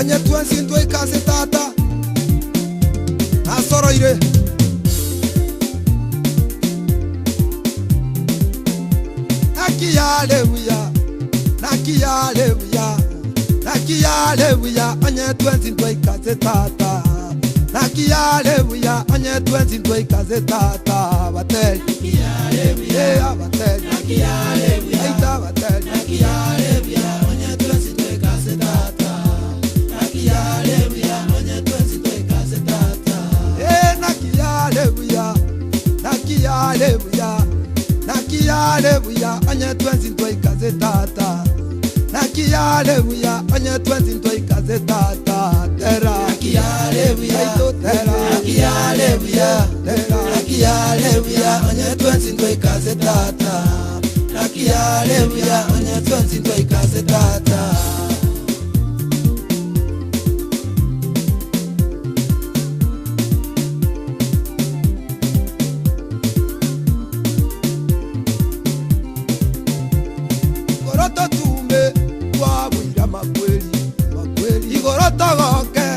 Onye twensi ntwaika ase Tata, nasoroire. Naki yare buya, naki yare buya, naki yare buya, onye twensi ntwaika ase Tata. Naki yare buya, onye twensi ntwaika ase Tata. Bateri, eh, abateri, aita abateri. Eh, naki yare buya, naki yare buya, naki yare buya, onye twensi ntwaika ase Tata. Naki yare buya, onye twensi ntwaika ase Tata. Tera, aito tera, tera. Onye twensi ntwaikaze tata Nakialeluya onye twensi ntwaikaze tata Igoro totume twabwire amakweri makweri igoro togoke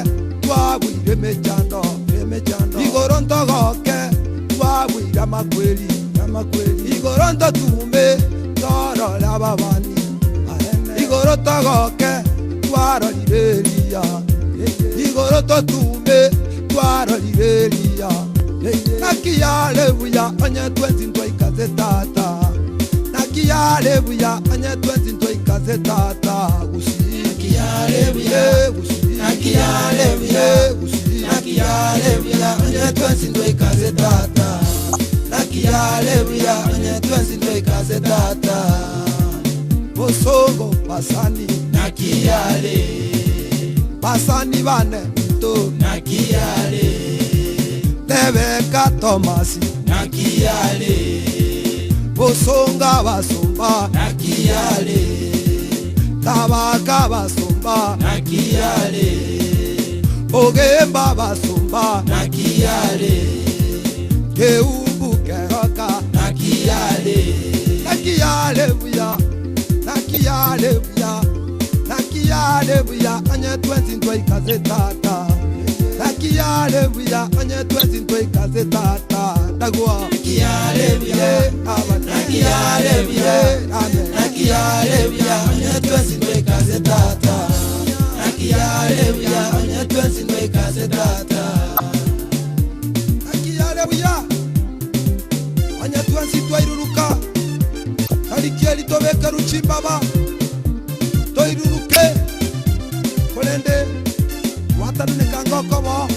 twabwire emechando emechando igoro ntogoke twabwire amakweri amakweri igoro ntotume torore ababani igoro togoke twarorire Eliya igoro totume twarorire Eliya naki yare buya onye twensi ntwaikaze tata naki yare buya onye twensi ntwaikaze tata gusi Nakialeluya Eh, gusi Nakialeluya Eh, gusi Nakialeluya onye twensi ntwaikaze tata Nakialeluya onye twensi ntwaikaze tata bosongo basani Nakiale basani bane mito Nakiale tebeka tomasi Nakiale bosonga basomba Nakiale tabaka basomba Nakiale ogemba basomba Nakiale keubukeroka Nakiale nakiyale buya nakiyale buya nakiyale buya onye twensi ntwaikaze tata nakiyale buya onye twensi ntwaikaze tata ndagwa Nakialeluya Eh, aba- Nakialeluya Eh, amen. Nakialeluya onye twensi ntwaikaze tata Nakialeluya onye twensi ntwaikaze tata Nakiyale buya onye twensi twairuruka tarikieri tobeke ruchimbaba toiruruke korende gwatananekanga okobo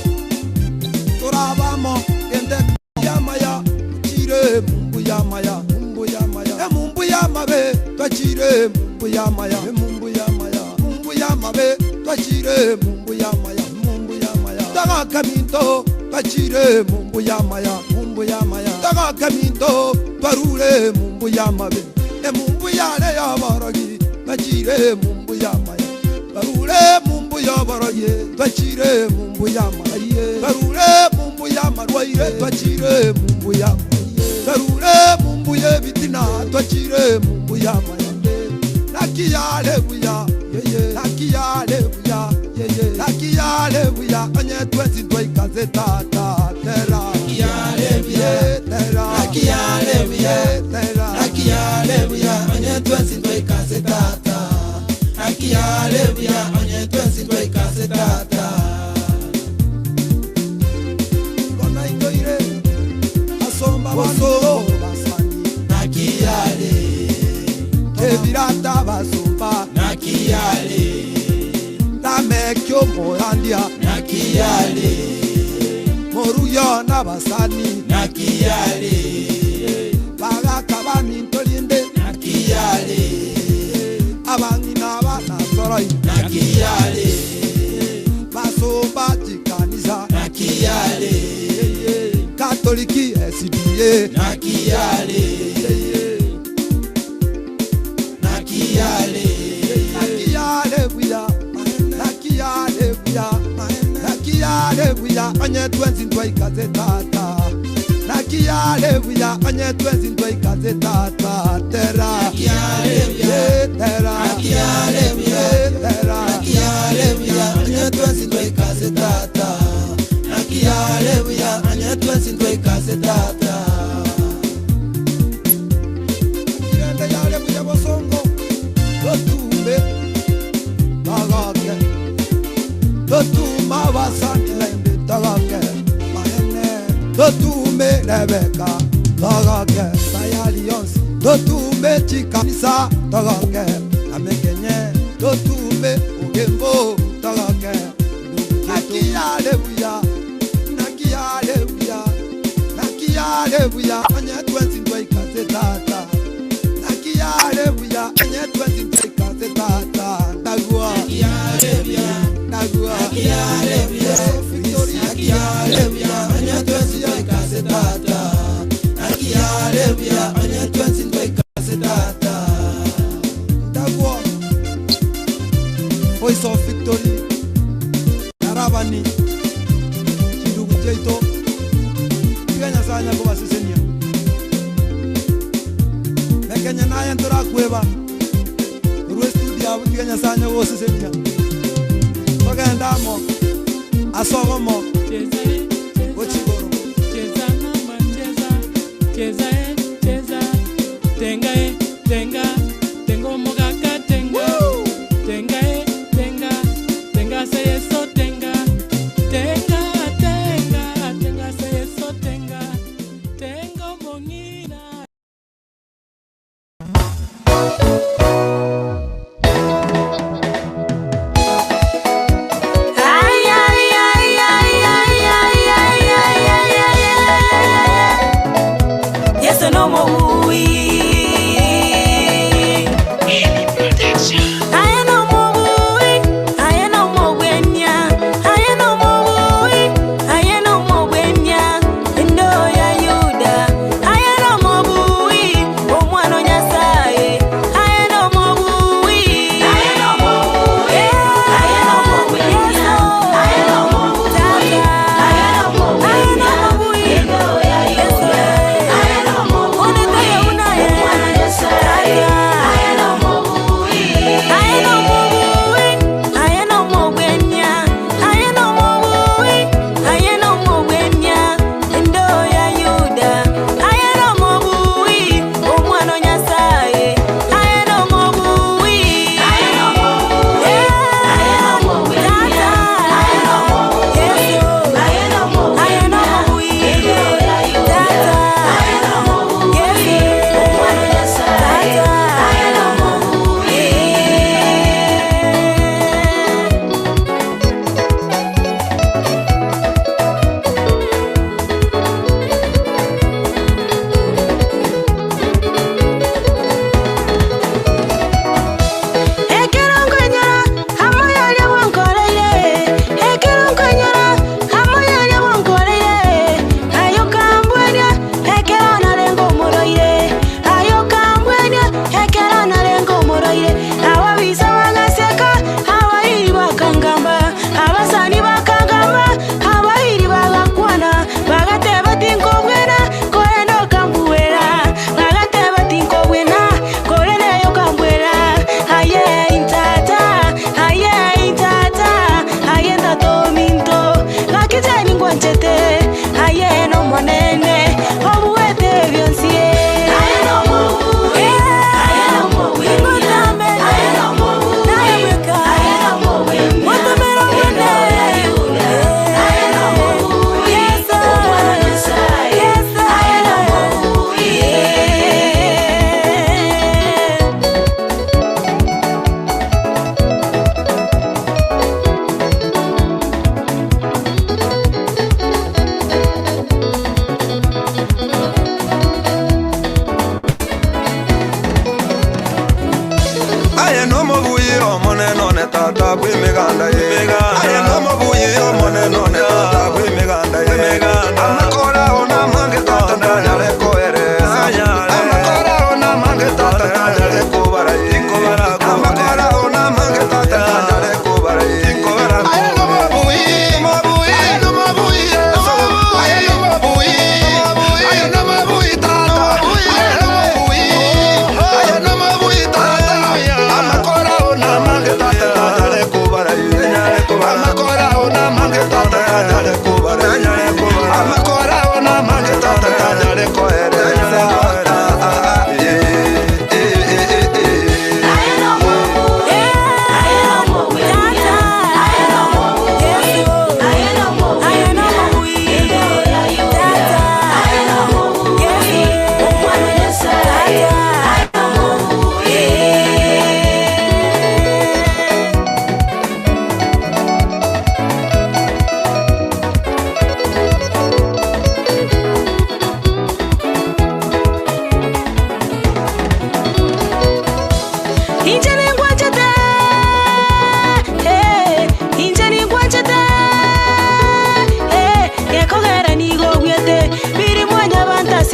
torabamo gende yamaya chire mumbu yamaya mumbu yamaya emumbu yamabe twachire mumbu yamaya emumbu yamaya mumbu yamabe twachire mumbu yamaya mumbu yamaya tagakaminto twachire mumbu yamaya mumbu yamaya tagakaminto twarure mumbu yamabe emumbu yare yaborogi twachire mumbu yamaya barure mumbu yaboroye twachire mumbu yamaye barure mumbu yamarwaire twachire mumbu yamaye barure mumbu yebitina twachire mumbu yamaye nakiyale buya nakiyale buya nakiyale buya onye twensi twaikaze tata tera Nakialeluya tera Nakialeluya tera Nakialeluya onye twensi ntwaikaze tata Nakialeluya onye twensi ntwaikaze tata kona itoire asomba boso basani Nakiale ebirata basomba Nakiale tamekyo morandia Nakiale moruyo n'abasani Nakiale bagaka banintolinde Nakiale abang'ina banasoroi Nakiale basomba chikanisa Nakiale katoliki SDA Nakiale Nakiale nakiyale buya nakiyale buya nakiyale buya onye twensi ntwaikaze tata nakiyale buya onye twensi ntwaikaze tata tera Nakialeluya tera Nakialeluya tera Nakialeluya onye Totume abasani naende togoke Maene totume Rebeka togoke Sayari yonsi totume chikanisa togoke Amekenye totume Ogembo togoke Naki yare buya Naki yare buya Naki yare buya Onye twensi ntwaikaze tata Naki yare buya Onye twensi ntwaikaze tata Ndagwa Naki yare buya Ndagwa Naki yare buya Victoria Naki yare buya Onye twensi ntwaikaze tata Naki yare buya Onye twensi ntwaikaze tata Ndagwa Voice of Victory Narabani Chindugu chiaito Tiga Nyasaye anya kobasesenia Mekenya naye ntorakweba Korwa estudio abwo tiga Nyasaye anya gogosesenia Togende amo ase obomo Cheza eh, cheza. gochia igoro. Cheza mama cheza, cheza eh, cheza. Tenga eh, tenga, tenga omogaka tenga. Tenga eh, tenga, tenga ase Yeso tenga. Tenga, tenga, tenga ase Yeso tenga. Tenga omong'ina. Ay, ay, ay, ay, ay, ay.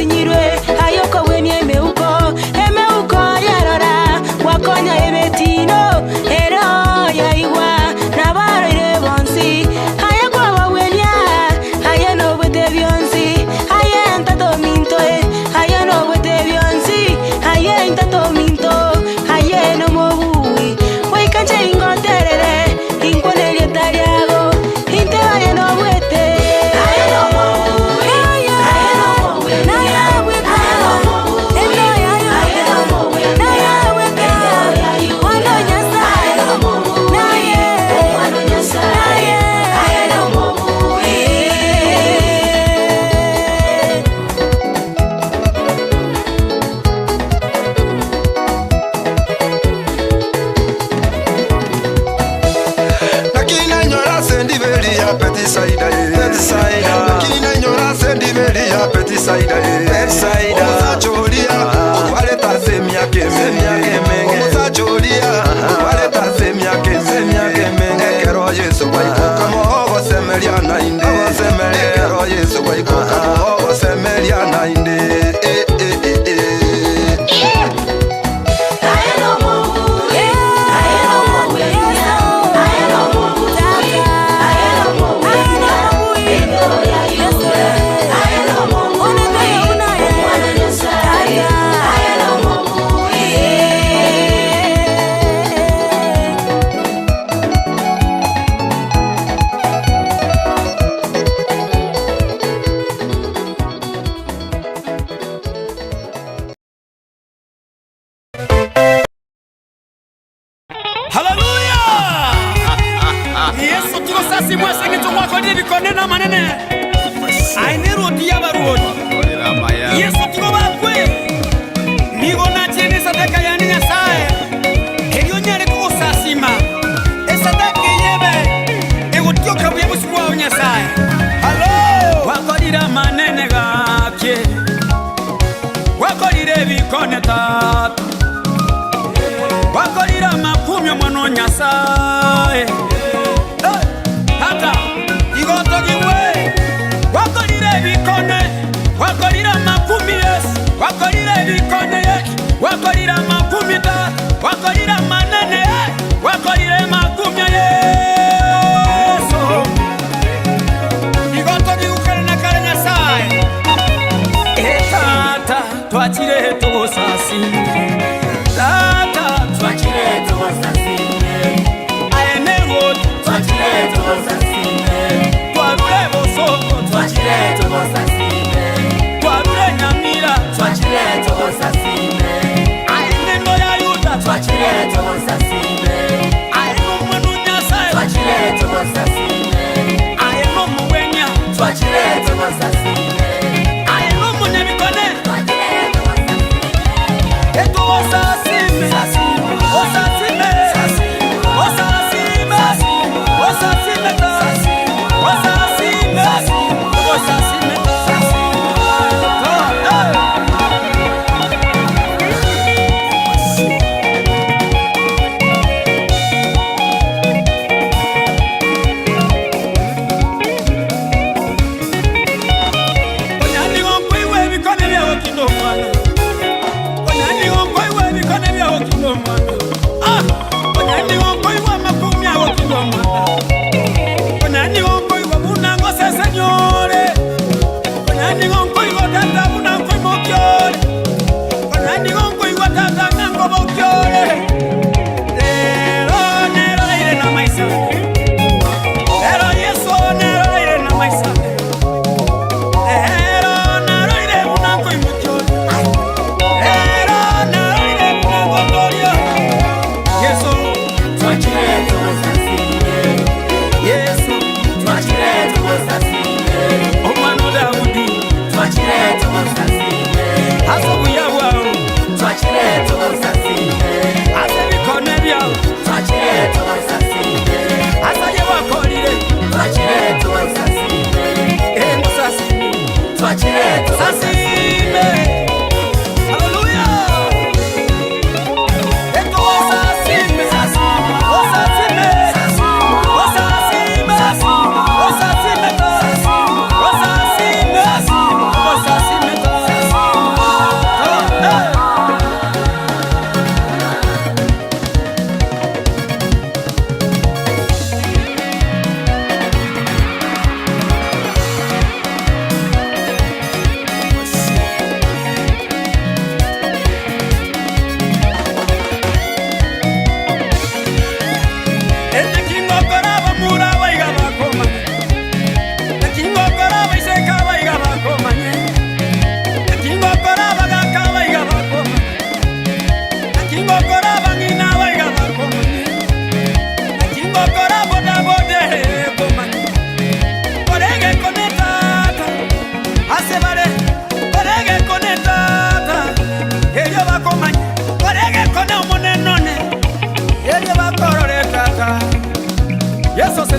gwasinyirwe, aye okogwenia emeuko, emeuko yarora, gwakonya ebetino, ero yaigwa, nabaroire bonsi, aye kwabagwenia, aye nobwete bionsi, aye ntato ominto e, aye nobwete bionsi, aye ntato ominto, aye nomobui, goika nche ingoterere, inkwane erieta riago, inte aye nobwete. Aye nomobui, aye nomobwenia, aye nomobui, aye nomobwenia, aye nomobui, omwana o Nyasaye, aye nomobui. Naki nainyora ase endiberi ya Betisaida, eh. Betisaida. Naki nainyora ase endiberi ya Betisaida, eh. Betisaida. Omosacha oria orwarete ase emiaka emenge. Omosacha oria orwarete ase emiaka emenge. Ekero Yeso gwaikoka mogosemeria naende. Ekero Yeso gwaikoka mogosemeria naende. Eh, eh, eh, eh. Aye nomobui, aye nomogwenia, aye nomobui, aye nomogwenia, endo ya Yuda, aye nomobui, omwana o Nyasaye, aye nomobui. Haleluya! Yesu tigosasimwa ase eng'encho gwakorire ebikone na amanene. Aye nerwoti y'abarwoti. Yesu tigo bakwe. Nigo nachire nesadaka yane Nyasae, erio nyare kogosasima. Esadaka eye ebe egotioka buya bosio bwao Nyasae. Halo! Gwakorire amanene gaki, gwakorire ebikone tata. Gwakorire amakumio mono Nyasae. Eh, Tata, igo otogigwe. Gwakorire ebikone, gwakorire amakumi Yesu, gwakorire ebikone ye, gwakorire amakumi tata, gwakorire amanene eh, gwakorire amakumio Yesu. Igo otogigwe kare na kare Nyasae. Eh, Tata, twachire togosasime. Tata, twachire togosasime. Aye nerwoti, twachire togosasime. Twarure bosoko, twachire togosasime. Twarure nyamira, twachire togosasime. Aye nendo ya Yuda, twachire togosasime. Aye nomwenu Nyasaye, twachire togosasime. Aye nomogwenia, twachire togosasime. Aye nomonyabikone, twachire togosasime. Etugosasime, osasime, osasime, osasime ta, osasime, osasime ta. Hey! Konya nigo nkoigwa ebikone biago kinde omwana. Konya nigo nkoigwa ebikone biago kinde omwana. Ah! Konya nigo nkoigwa amakumi ago kinde omwana.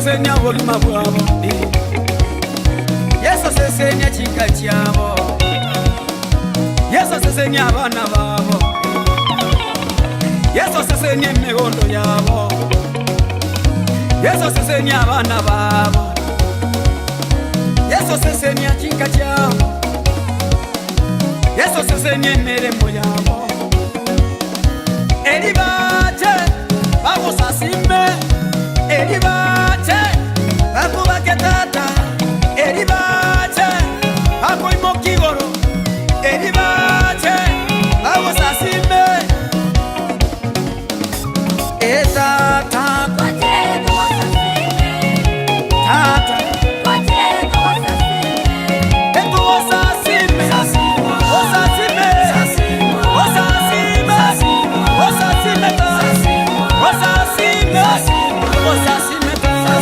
sesenia obogima bwabo. Yeso sesenia chinka chiabo. Yeso sesenia abana babo. Yeso sesenia emegondo yabo. Yeso sesenia abana babo. Yeso sesenia chinka chiabo. Yeso sesenia emeremo yabo. Eri bache bagosasime, eri bache bakobake tata, eri bache bakoimoka igoro, eri bache bagosasime. E tata, tata, etugosasime, osasime, osasime, osasime tata, osasime, osasime tata.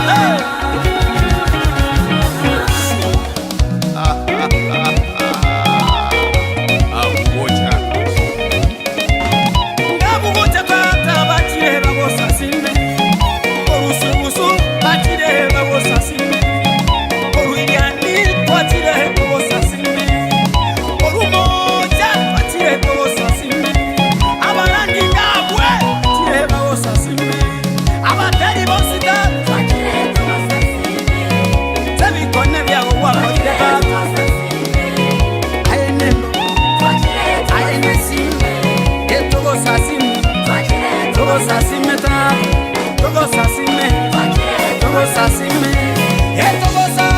Hey! Abugocha. Ngabugocha tata bachire bagosasime, orusugusu bachire bagosasime, oruiriani twachire togosasime, orumocha twachire togosasime, abarangi ngabwe bachire bagosasime, abateri bonsi tata sebikone byago gwakorire tata, aye neno aye nesime, etogosasime, togosasime tata, togosasime, togosasime, etogosa.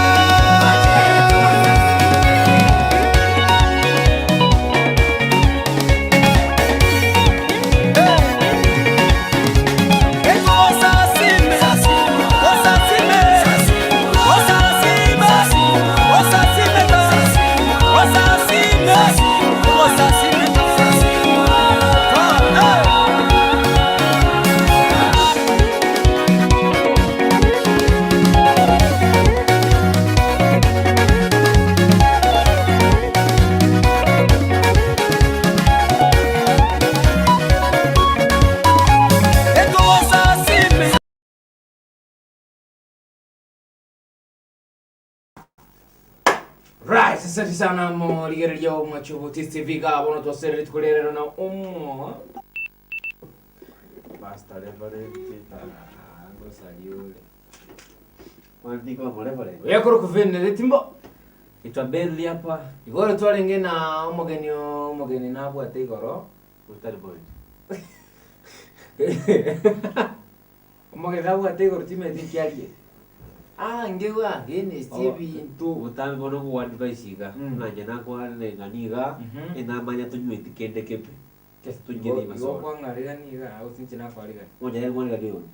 Etogosasime, osasime, osasime, osasime tata, osasime, osasime tata. Hey! Etogosasime. Right, asante sana morigereria omwacho TV gabo twaserere tukorerero na omo Pastor Reverend. ngosaliule Mwandiko wa Reverend. yakoro kuvenere timbo Itwa Benly hapa. igoro twarenge na omogeni omogeni nabwate igoro Utari boy. omogeni nabwate igoro timeti kiarie ah ngewa against Oh. ebintu Utambi bono ku advice iga. Mm. Nanje nakwane nganiga. Mhm. Enamanya tunyweti kende kepe. Tungeri igo masomo. kwang'arigani iga ausinche nakwarigani Moja yari mwana gani.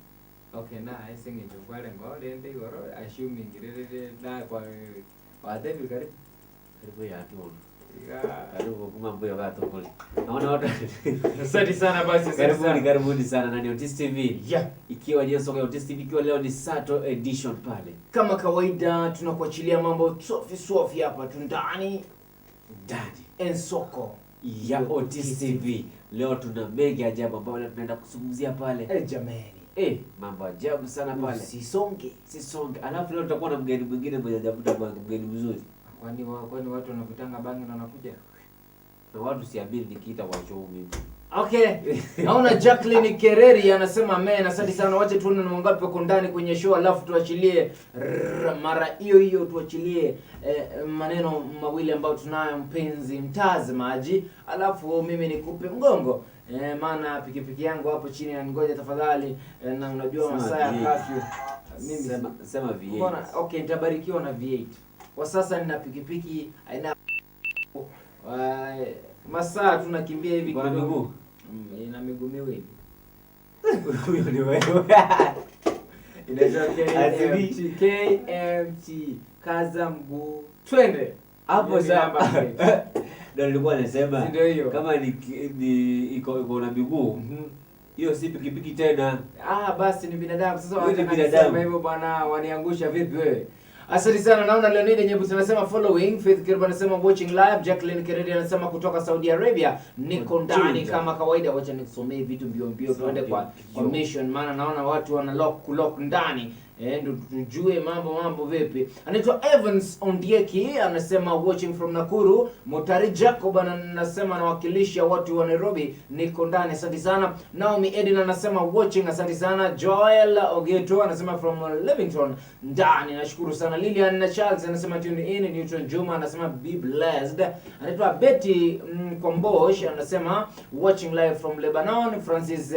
Okay, na ase eng'encho kwarenge rende igoro assuming ririre nakwa watebi karibu Karibu yake bono. iga Karibu kuma mbuyo gato kule. Naona watu. Asante sana basi, asante Karibuni sana. karibuni sana nani Otis TV. Yeah. Ikiwa ni soka ya Otis TV ikiwa leo ni Sato edition pale. Kama kawaida tunakuachilia mambo safi safi hapa tu ndani Ndani ensoko ya Otis TV. Leo tuna mengi ajabu ambayo tunaenda kuzungumzia pale. Eh, jamani. Eh, mambo ajabu sana pale. Usisonge. Sisonge. Alafu leo tutakuwa na mgeni mwingine mwenye hajavuta bangi, mgeni mzuri. Kwani wa, kwani watu wanavutanga bangi na wanakuja? Na watu siamini nikiita kwa show mimi. Okay. Naona Jacqueline Kereri anasema amen. Asante sana. Wacha tuone ni wangapi wako ndani kwenye show alafu tuachilie rrr, mara hiyo hiyo tuachilie eh, maneno mawili ambayo tunayo mpenzi mtazamaji, alafu mimi nikupe mgongo. Eh, maana pikipiki yangu hapo chini inangoja tafadhali eh, na unajua Sema masaa ya V8. curfew. Mimi Sema sema V8. Mbona okay, nitabarikiwa na V8. Kwa sasa nina pikipiki aina masaa tunakimbia hivi Iko na kidogo. miguu? Ina miguu miwili. Huyo ni wewe. Inaitwa Azimi. KMT, KMT kaza mguu twende Hapo Hiyo ni sasa. namba plate. Ndio nilikuwa nasema Si ndio hiyo? kama ni, ni iko iko na miguu hiyo si pikipiki tena. Ah, basi ni binadamu sasa. Huyo ni Wanataka binadamu. niseme hivyo bwana, waniangusha vipi wewe? Asante sana. Naona Leonida Nyebuti anasema following, Faith Kirba anasema watching live, Jacqueline Keredi anasema kutoka Saudi Arabia, niko ndani kama kawaida. Wacha nikusomee vitu mbio mbio, tuende kwa mission, maana naona watu wana lock kulock ndani. Ndio tujue mambo vipi. Anaitwa Evans Ondieki anasema watching from Nakuru. Motari Jacob anasema anawakilisha watu wa Nairobi, niko ndani, asante sana. Naomi Edin anasema watching, asante sana. Joel Ogeto anasema from Livingstone ndani, nashukuru sana. Lilian na Charles anasema tune in. Newton Juma anasema be blessed. Anaitwa Betty Mkombosh anasema watching live from Lebanon. Francis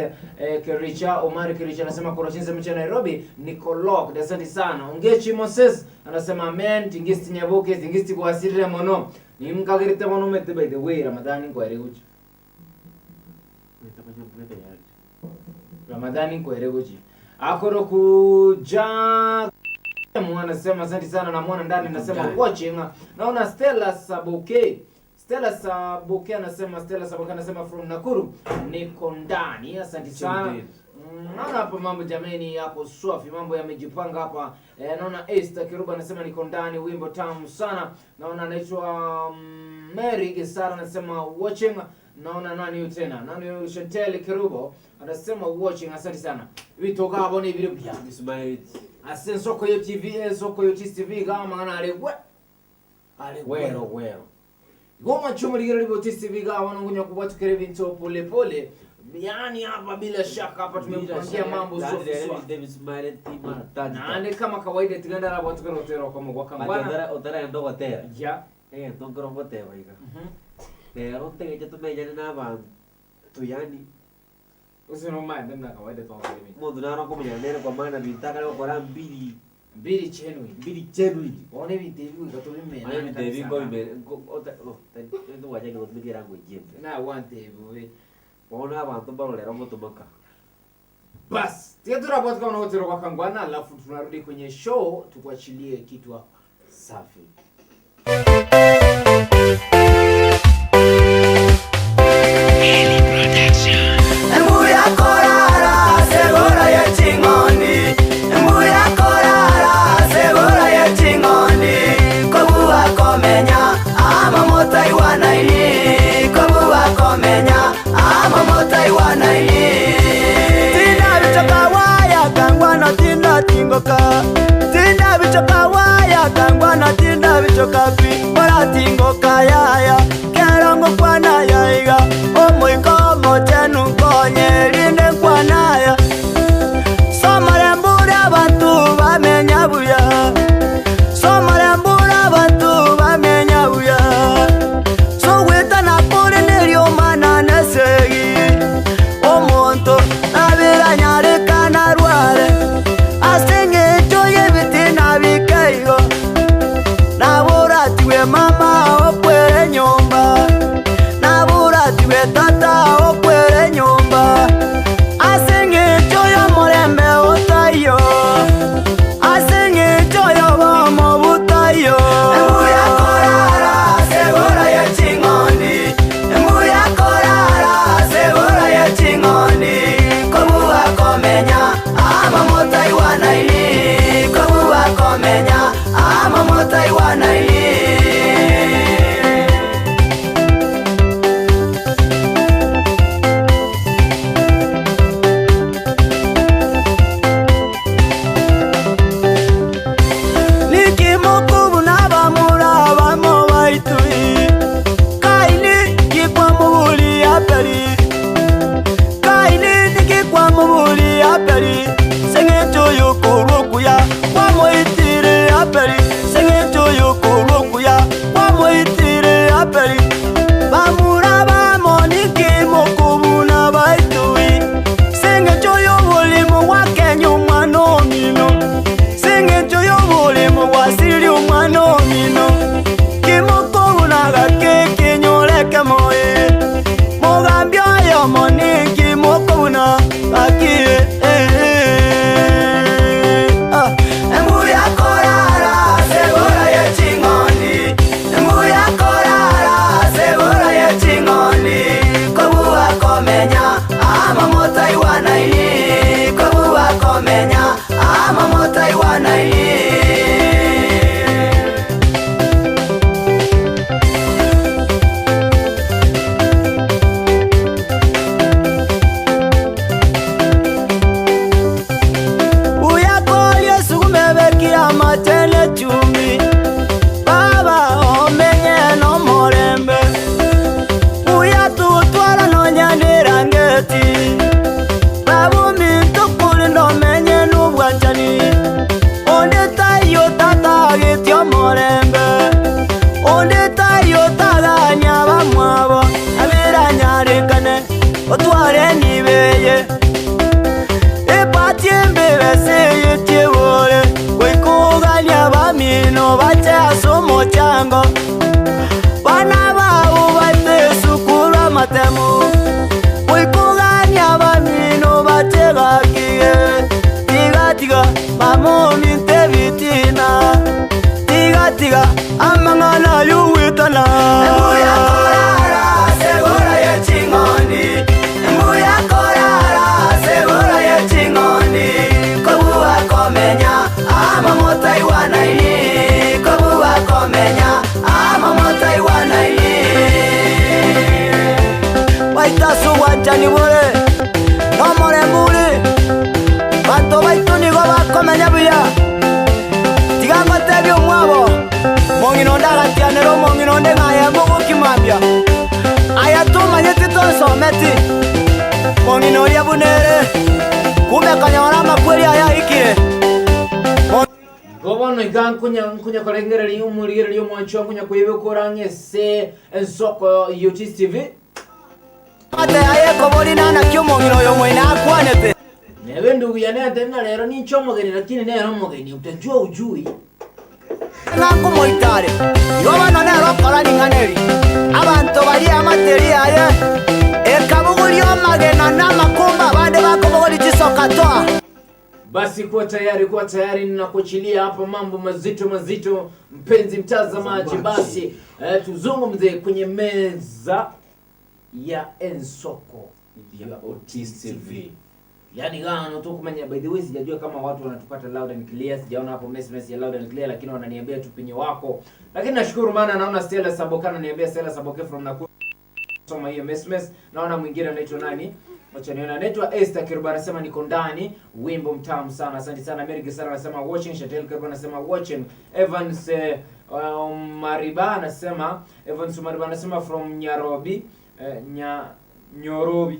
Kericha, Omar Kericha anasema Korochinze mcha Nairobi, niko locked, asante sana. Ongechi Moses anasema amen. Tingisti Nyaboke, tingisti kuasirira mono. Nimkagirite mono mete by the way Ramadhani kwa reuchi. Ramadhani kwa reuchi. Akoro kuja anasema asante sana na mwana ndani anasema watching. Naona Stella Saboke. Stella Saboke anasema, Stella Saboke anasema from Nakuru niko ndani, asante sana. Naona hapa mambo jameni yako swafi, mambo yamejipanga hapa. Naona Esther Kiruba anasema niko ndani, wimbo tamu sana. Naona anaitwa Mary Gesara anasema watching. Naona nani huyu tena? Nani huyu? Chantel Kirubo anasema watching, asante sana. Bitoka hapo ni biri bya. Ase soko yo TV, soko yo TV kama ana alegwe. Alegwe. Wero wero. Goma chumo ligero libo TV kama wanangunya kubwatukere bintu pole pole. Yaani hapa bila shaka hapa tumempangia mambo safi safi. Nande kama kawaida tiganda rabo tukarotero kwa mugwa kangwana. Otara gotera. Ya. Tongoro goteba iga. Rero ntegeche tumenyane na abantu yani Usino mind na kawaida tuwakelemi. mundu naro kumenya nere kwa maana bintu akare gokora mbiri Mbiri genuine. mbiri genuine. One bintu ebi gatubimena. Ayo bintu ebi ngobimene ndwachake gotumika language yembe. Na want ebi. Bono abantu mbarorera gotumaka. Bas, tiga kama unaweza kwa kangwana alafu tunarudi kwenye show tukuachilie kitu hapa. Safi. Embuya korara segora ya chingoni, embuya korara segora ya chingoni, kobuwa komenya ama motaiwanaini, kobuwa komenya ama motaiwanaini. Tinda bichoka waya kangwana tinda tingoka, tinda bichoka waya kangwana tinda bichoka pi, bora tingoka yaya, kerongo kwana yaiga, omoiko mochenu nkonye rinde nkwanaya. Somore mbura abantu bamenya buya, somore mbura abantu bamenya buya, sogwita na kuri niryo mana nesegi, omonto nabiranyarikana rware, asing'echo y'ebiti nabikeigo, naburatiwe mama okwere nyomba, naburatiwe tata okwere nyomba, asing'echo y'omurembe otayo, asing'echo y'obomo butayo. Embuya korara segora ya ching'ondi, embuya korara segora ya ching'ondi, kobuwa komenya ama motaiwanaini, kobuwa komenya ama motaiwanaini. Nikimukubu n'abamura bamo baitui, kaini kikwa mubuli aperi, kaini nikikwa mubuli aperi, seng'echo yokorukuya wamoitire aperi, seng'echo yokorukuya wamoitire aperi, bamura bamo nikimukubu n'abaitui, seng'echo y'obulimu bwa Kenya omwana omino, seng'echo y'obulimu bwasiri omwana omino, kimukubunaga kekinyoleke moye, mugambi oyo moni kimukubuna gakie. Embuya korara segora ya ching'ondi, embuya korara segora ya ching'ondi, kobuwa komenya ama motaiwanaini, kobuwa komenya ama motaiwanaini. Chibesa eye chiebore, goika oganie abamino bache ase omochango. Bana bao baete esukuru amatemu, goika oganie abamino bache gaki Tiga tiga mama ominto ebitina, tiga tiga amang'ana ay'ogwetana. Mbuya korara ase egora ye ching'ondi, mbuya korara ase egora ye ching'ondi, kobua komenya amo motaigwanaini, kobua komenya amo motaigwanaini. Baito ase obwanchani bore nomorembe ore, Abanto baito nigo bakomenya buya. Tiga ngotebie omwabo, omong'ina onde agatianera omong'ina onde ng'a aye mogoki mambia. Aye tomanyeti tonsometi. Omong'ina oria buna ere, kumbe konyora amakweri aye aikire. Igo bono iga nkonya nkonya korengereria omorigereria omwanchwa nkonya koyebeka ore ang'e ase ensoko ya Otis TV. Amate aye ekoborina naki omong'ina oyo moino akwanete. Nebe ndugu yane yantebia ng'a rero ninche omogeni lakini nere omogeni utajua hujui. Ng'a nkomoita are. Igo bono nere okora ring'ana eri. Abanto baria amate riaye, ekabogoria amagena na amakumba abande bakobogoria chisoka toa. Basi kuwa tayari, kuwa tayari, ninakuachilia hapa mambo mazito mazito, mpenzi mtazamaji. Basi eh, tuzungumze kwenye meza ya Ensoko ya Otis TV. Yaani gano tu kumenya, by the way sijajua kama watu wanatupata loud and clear, sijaona hapo message ya loud and clear, lakini wananiambia tu penye wako. Lakini nashukuru maana naona Stella Saboka ananiambia Stella Saboke from Nakuru soma hiyo message. Naona mwingine anaitwa nani? Wacha nione, anaitwa Esther Kiruba anasema niko ndani, wimbo mtamu sana. Asante sana. Mary Gesara anasema watching, Shatel Kiruba anasema watching. Evans eh, um, Mariba anasema Evans Mariba anasema from Nyarobi eh, nya Nyorobi.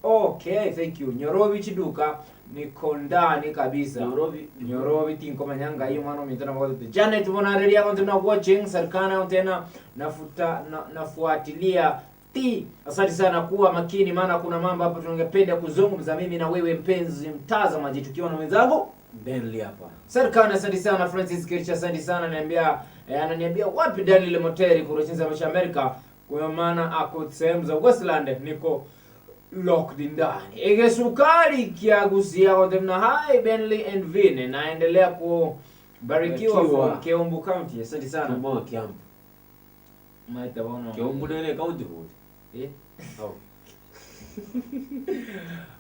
Okay, thank you. Nyorobi chiduka niko ndani kabisa. Nyorobi. Nyorobi tinkomanya ngai omwana ominto nabagotete. Janet Bonareria konte na watching Sarkana tena nafuta na, nafuatilia T. Asante sana kuwa makini maana kuna mambo hapa tungependa kuzungumza mimi na wewe mpenzi mtazamaji tukiwa na mwenzangu Bentley hapa. Serikali asante sana Francis Kircha asante sana ananiambia eh, ananiambia wapi Daniel Moteri kurochinza maisha Amerika kwa maana ako sehemu za Westland niko locked ndani. Ege sukari kiagusia kote mna hi Bentley and Vin naendelea kubarikiwa Barikiwa. from Kiambu County. Asante sana. Tumbo Kiambu. Maita bono. Kiambu nere county board. Eh? Oh.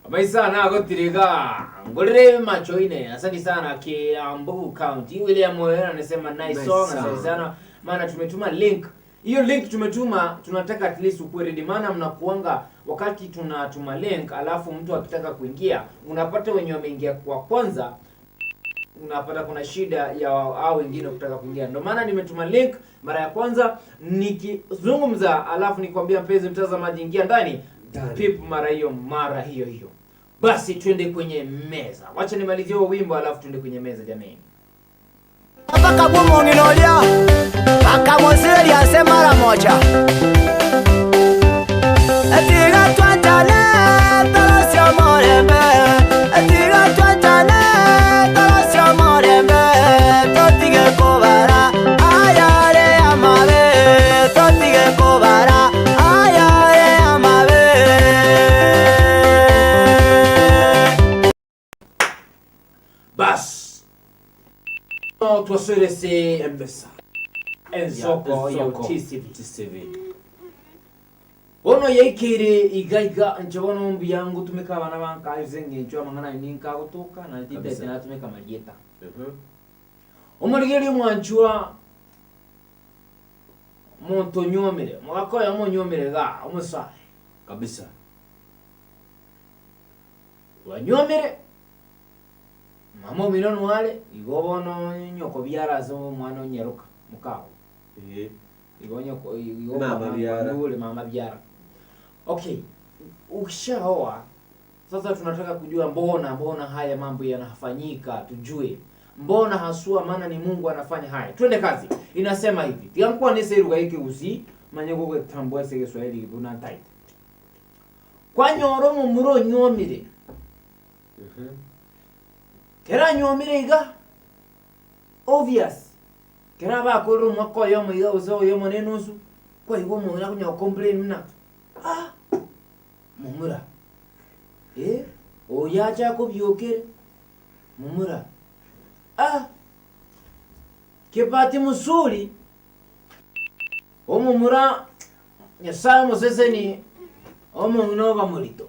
Maisa nagotiriga ngorere macho ine. Asante sana Kiambu County. William Moyo anasema nice Nice song. Asante song. sana maana tumetuma link. Hiyo link tumetuma, tunataka at least ukuwe ready, maana mnakuanga wakati tunatuma link, alafu mtu akitaka kuingia, unapata wenye wameingia kwa kwanza unapata kuna shida ya hao wengine kutaka kuingia. Ndio maana nimetuma link mara ya kwanza nikizungumza, alafu nikwambia mpenzi mtazamaji, ingia ndani Ndani. pip mara hiyo mara hiyo hiyo. Basi twende kwenye meza, wacha nimalizie huo wimbo alafu twende kwenye meza jamii. Mpaka bw'omong'ina oria bakamosireria ase mara moja. Etiga twanchane torosie omorembe, etiga twanchane torosie omorembe, totige kobara ayare amabe, totige kobara ayare amabe. Bas twaswerese Embesa. ensoko ya Ensoko. TCV. TCV. Bono yaikire igaiga nche bono mbuya ngutumika abana bankaise eng'encho amang'ana aye ninkagotoka na tintete Kabisa. natumika marieta Mhm. omorigereria omwanchwa omonto onyuomire omogaka oyomo onyuomire iga omosae Kabisa. wanyuomire mama omino nware igo bono nyoko biara ase omwana onyeroka mokago Eh. igo nyoko igo Mama mama- biara. yule mama biara okay ukishaoa sasa tunataka kujua mbona mbona haya mambo yanafanyika tujue mbona haswa maana ni mungu anafanya haya twende kazi inasema hivi tiankuwa niseiruga ikigusi manye gugotambua ase Kiswahili buna ntaite kwanyora omomura onyuomire Mhm. Kera anyuomire iga, obvious, kera abe akorire omwaka oyomo iga gose oyomo na enusu, kwaigwa omong'ina akonya gocomplain buna ah, momura, eh, oyo acha akobiokere, momura, ah, kebati msuri, omomura Nyasaye omoseseni, omong'ina oba morito.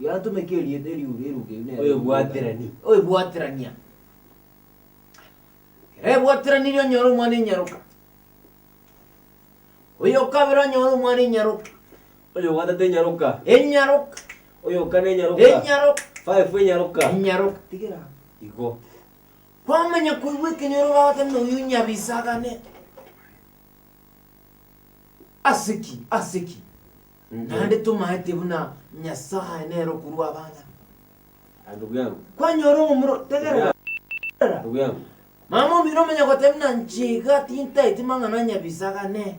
Yatumeka erieta eriuru eruga eyio nere Oebwaterani. Oebwaterania. Ekero ebwateranirie onyore omwana enyaroka. Oyo kabere onyore omwana enyaroka. Oyo gatato enyaroka. Enyaroka. Oyo kane enyaroka. Enyaroka. Five enyaroka. Enyaroka. Tigera. Igo. Kwamanya koigwa ekenyoro bagoteba ng'a oyo nyabisagane. Ase ki? Ase ki? Naende tomaete buna Nyasae nere okorua abana. Ndugu yangu. Kwanyora omomura tegerera. Ndugu yangu. Mama omino omanya goteba buna inche iga tintaeti mang'ana nyabisagane.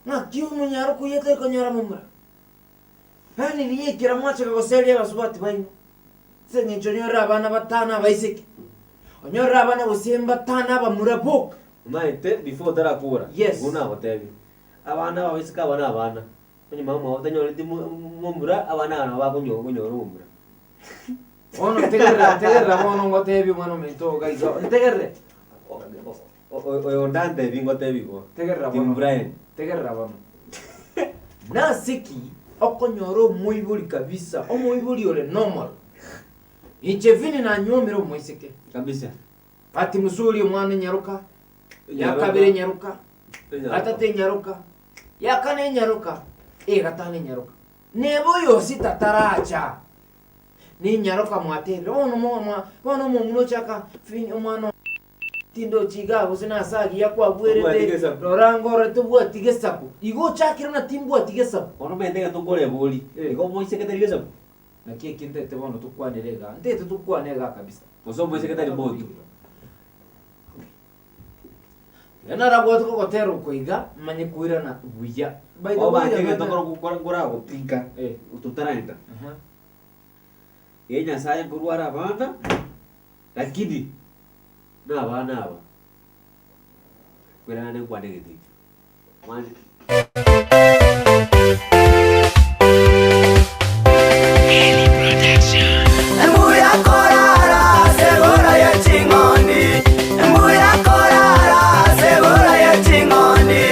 Ng'aki omonyaro koyia tari konyora momura. Yaani riria ekero mwachaka goseria abasubati baino, ase eng'encho onyorere abana batano abaiseke, onyorere abana gose mbatano abamura boka. Omanyete before otarakora, Yes. igo nagotebia, abana abaiseke aba na abana, onye mama omwabo tanyoreti mo- momura, abana aba nabo bakonyo konyora omomura. Bono tegerera, tegerera bono ngotebie omwana ominto iga iga, ntegerere. O- o- Oyo ondantebi ngotebi igo. Tegerera Tim bono. Brian. Tegerera bono. Nase ki okonyora omoibori kabisa, omoibori ore normal? Inche Vinny nanyuomire omoiseke. Kabisa. But msuri omwana enyaroka, yakabere enyaroka, gatato enyaroka, yakane enyaroka, egatano enyaroka. Neba oyo sita taracha, nenyaroka mwatebire, bono mo- mwa- bono omong'ina ochaka Vinny omwana Tindochi igaa gose nase agiya Tobwati kwagwerete, gesaku. rora ngorore tobwati gesaku. Igo ochakire buna timbwati gesaku. Bono omanyete egento nkorebori, Eh. igo omoiseke tari gesaku? Naki eki ntete bono tokwanere igaa, ntete tokwane igaa kabisa. Gose omoiseke tari monto? Ekero narabwate kogotera oko iga, manye koirana buya. By the way, Obanche egento abana- nkoro gokora nkoragopinga, Eh. totaraenda. Aha. Ee Nyasaye nkorware abana, lakini nabana aba, kwerana nenkwane egento ekio. Mwane. Mbuya korara ase egora ye ching'ondi, mbuya korara ase egora ye ching'ondi,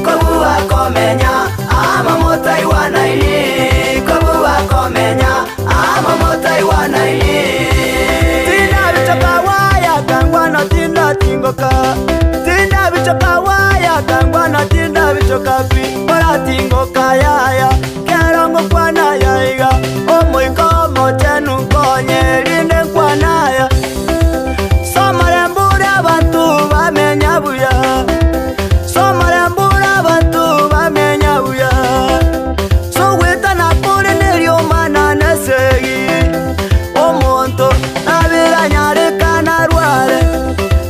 kobua komenya amo motaigwanaini, kobua komenya amo motaigwanaini. Tindabichoka waya kangwana tindatingoka, tindabichoka waya kangwana tindabichoka pi, oratingoka yaya, kero ngokwana yaiga, omoika omochenu nkonye rinde nkwana aya. Somore mbure abanto bamenya buya, somore mbure abanto bamenya buya. Sogwetana kore neriomana nesegi, omonto nabiranyareka narware,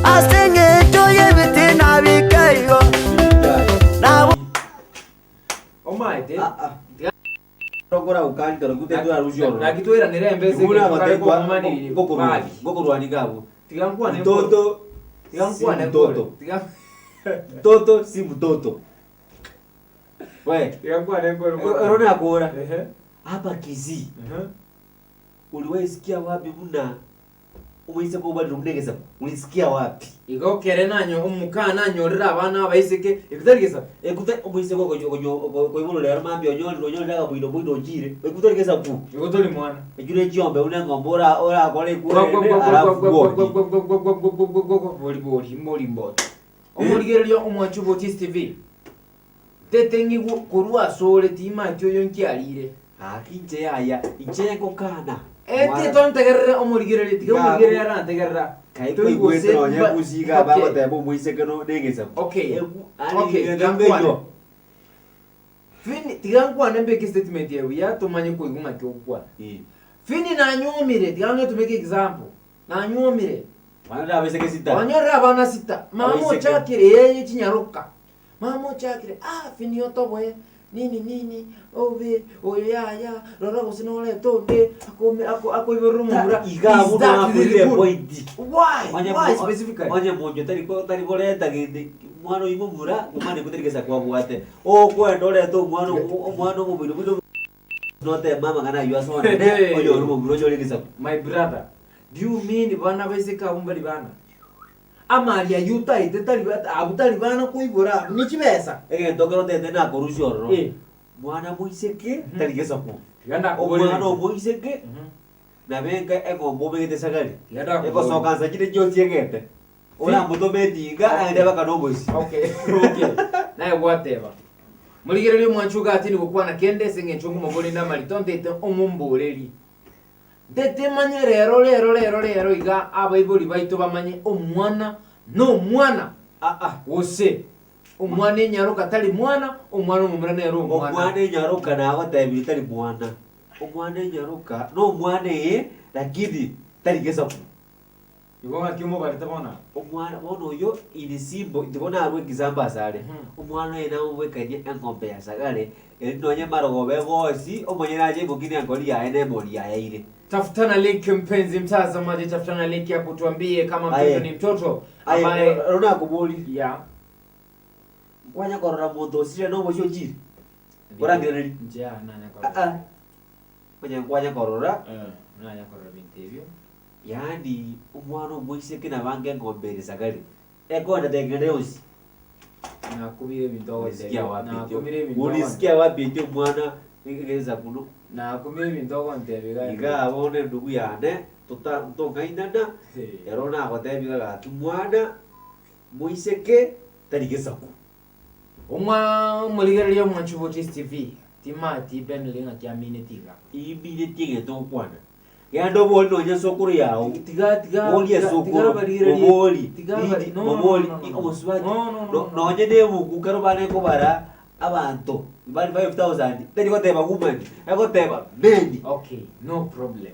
ase eng'encho y'ebitina bike igo. Nabo Omaete, Tokora gokani toro gute twarusia ororo. naki toiranere embesa Igure eke tokare agote komomaniri babi. ngokorwani iga abwo. Tiga nkwane Mtoto tiga si nkwane mtoto. nkore. Tiga Mtoto si mtoto. We, tiga nkwane nkore. ero nakora. Ehe. Hapa Kisii Ehe. uliwahi wapi buna omoiseke obarire buna egesaku? Ulisikia wapi? Igo kere nanyo omokaa nanyorire abana abaiseke ekutari gesaku. Ekute omoiseke okonyo okonyo okoiborwa rero mambia onyorire onyorire akamoino moino ochire, ekutari gesaku. Igo tori mwana. Echio ne chiombe buna eng'ombe ora orakore ekwerende alafu bworie. Bori bori mbori mboto. Omorigereria omwanchi Obochis TV. Tete ng'igwe korwa asore timanti oyo nki arire. Gaki inche yaya, inche ngokana. Ete tontegerere omorigereria tiga omorigereria arantegerera. Kai Toi koigwete gose nonye mba- ebusi iga Okay. bagoteba omoiseke no negesaku. Okay. Ebu yaani Okay, ng'ende tiga nkwane. mbeywo. Fini tiga nkwane mbeke statement eye buya tomanye koigwa ng'aki ogokwana. Eh. Fini nanyuomire tiga nyotumeke example. Nanyuomire. Mwana abaiseke sita. Onyorire abana sita. Mama Abaiseke. ochakire yeye chinyaroka. Mama ochakire, ah Fini otoboe. Nini nini, obe, oyo yaya, rora gose norete onde, akome ako akoiborera omomura. Iga Is abwo that nakorire really good? epoint. Why? Onye Why mo- specifically? onye monto tari ko- tari koreta gende mwana oyio momura omanye gotari gesaku abwate okwenda orete omwana omo- omwana omobere buna notema amang'ana aywo ase onene oyore omomura onyore egesaku. My brother, do you mean bana baiseke abwo mbari bana? Amari ayio otaete tari abwo tari bana koibora abwo ne chibesa. Egento ekero otete nakorusia ororo, Eh. mwana moiseke tari gesaku. Tiga ndakoborie Omwana rende. omoiseke Mhm. nabo enka eng'ombe obegete esagari, Tiga ndakoborie. egosoka nsa chire chionsi egete. Oramotome etinga aende baka na obosie. Okay, okay. Naye gwateba. Morigererie omwanchi ogati nigokwana kende ase eng'encho nkomoborie namarito ntaete omomboreri. Ntetemanye rero rero rero rero iga abaibori baito bamanye omwana nomwana Aa. gose omwana enyaroka tari mwana omwana omomura nere omwana. Omwana enyaroka nagotebirie tari mwana. Omwana enyaroka nomwana ee lakini tari gesaku. Igo ng'aki omobarete bono? Omwana bono oyo in simple tigo narwe example asare. Omwana oye namobwekanie eng'ombe ya sagare eri nonye marogoba egosi omonyene ache aimokie na engori yaye na emori yaye aire. Tafutana link mpenzi mtazamaji, tafutana link hapo tuambie kama mtoto Aye. ni mtoto Aye, ambaye ero nakoborie, yeah. nkwanya korora monto osire na obosie ochire? Orangererie. Nche ah, nanya korora. Ah, ah. Onye nkwanya korora, Eh, nanya korora binto ebio. Yaani omwana omoiseke nabange eng'ombe ere sagari, ekoenda teng'ende yonsi. Nakumire ebinto Ulisikia ogontebia. wapi etio? Nakumire ebinto Ulisikia wapi etio omwana egesaku no? Nakumire ebinto ogontebia iga. Igaa bono endugu yane, tota tong'ainana, Hey. ero nagotebia iga gaki mwana, moiseke, tari gesaku. Omwa omorigereria omwanchi bw'Otis TV, timati Benly ng'aki amineti iga. Iminetie egento ogokwana. Genda obori nonya esokoro yao. Tiga tiga Boria tiga- tiga esokoro, abarigererie- obori, tiga abari- ridi, no, no, no, obori, no, no, no. omosubati, No, no, no, no- no. nonye na ebuku ekero bare kobara abanto bari 5000, tari goteba woman, egoteba men. Okay, no problem.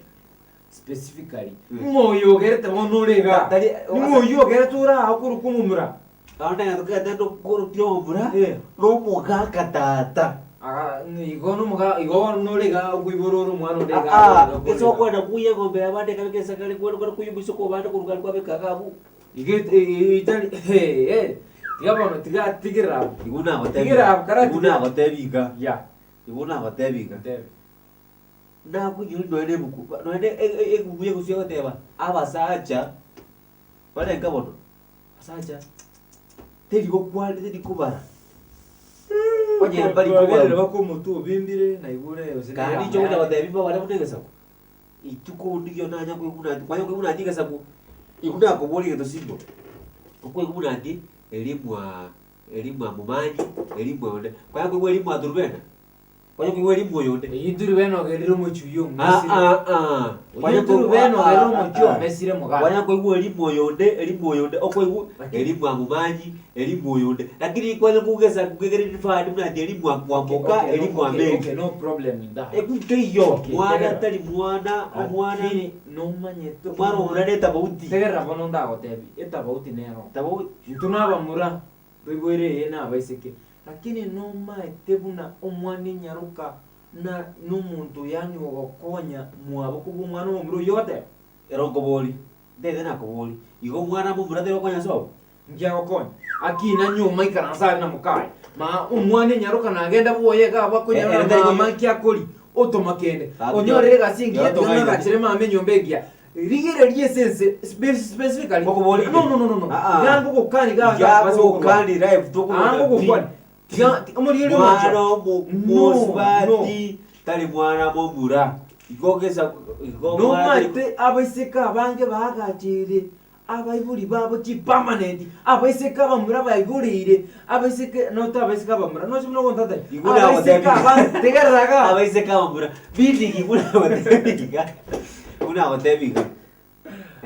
Specifically, Mm. ng'o oyo ogerete bono ore iga? Ta- tari- Ng'o oyio ogerete ore aa okorokwa omomura? Bono egento kegetendo korokire omomura, Eh. na omogaka tata. Aga igo nomoga igo bono nore iga okoibora ore omwana onde iga Ah, iga ase okwenda kuya eng'ombe y'abande ekabeka esagare kwenda kwenda kuya omoiseke obande korwa kare kwabeka iga abwo. Iga itari eh tiga bono tiga tigerera abwo. Igo nagotebi Tigera abwo kara igo tiga. nagotebi iga, Yeah. igo nagotebi iga. Ntebi. Nakoinyora nonya na ebuku, nonya na ebuku ya gusii egoteba abasacha barenge bono. Asacha. Teri gokwana teri kobara. Onye mbari Twagerire kobara. baka omotwe obimbire naigure gose Kandi inche ogocha gotebia mbabare buna egesaku. Ituko ndigio nanya koiguna nti kwanya koiguna nti egesaku igo nakoboria egento simple. Okoiguna nti erimwa erimwa momanyi erimwa onde. Kwanya koigwa erimwa turubena. Kwanya koigwa erimo oyonde. Eyio Turubena ogerire omochie oyio Ah, omesire. ah, ah. Oyio Turubena ogerire omochie omesire mogaka. Kwanya koigwa erimo oyonde, erimo oyonde, okoigwa erimo amomanyi, erimo oyonde. Lakini kwanya kogesa kegere rifani buna ati erimo akwamboka, Okay, erimo okay, ameri. okay, no problem in that. Ekuteiyo, Okay, mwana tegerera. tari mwana, omwana, Lakini nomanyete omwana omura ne etabauti. Tegerera bono ndagotebi, etabauti nero. Tabauti. Intwe nabamura, Toiboire eye nabaiseke, lakini nomaete buna omwana enyaroka na nomonto yaani ogokonya mwabo kobua omwana omomura oyio ogoteba. Ero nkoborie, ntete nakoborie, igo omwana momura tari gokonya sobo? Nki agokonya? Akina nyuma ikaransa are na mokaye, ma omwana enyaroka nagenda bwoye iga abwo akonyora Eh, ere tari mama konya- nki akori, otoma kende, Gaki onyorire egasi engiya yoto tiga ng'aina. nagachere mama enyomba engiya. Rigereria ase ense spe- specifically. Ngokoboria No no no no no. Ah, ah. Iga ngogokani ga ga base gokorwa. Ngogokani live Ah ngogokani. Tiga omorigereria Mwana omocho. omo- No, no. mosubati tari mwana momura. Igo gesa igo mwana tari- Nomanyete abaiseke abange baagacheire abaibori babo chipermanent, abaiseke abamura baigoreire, abaiseke note abaiseke abamura noche buna ogontata Igo abaiseke nagotebi- aba tegerera iga. Abaiseke abamura meaning igo nagotebi iga igo nagotebi iga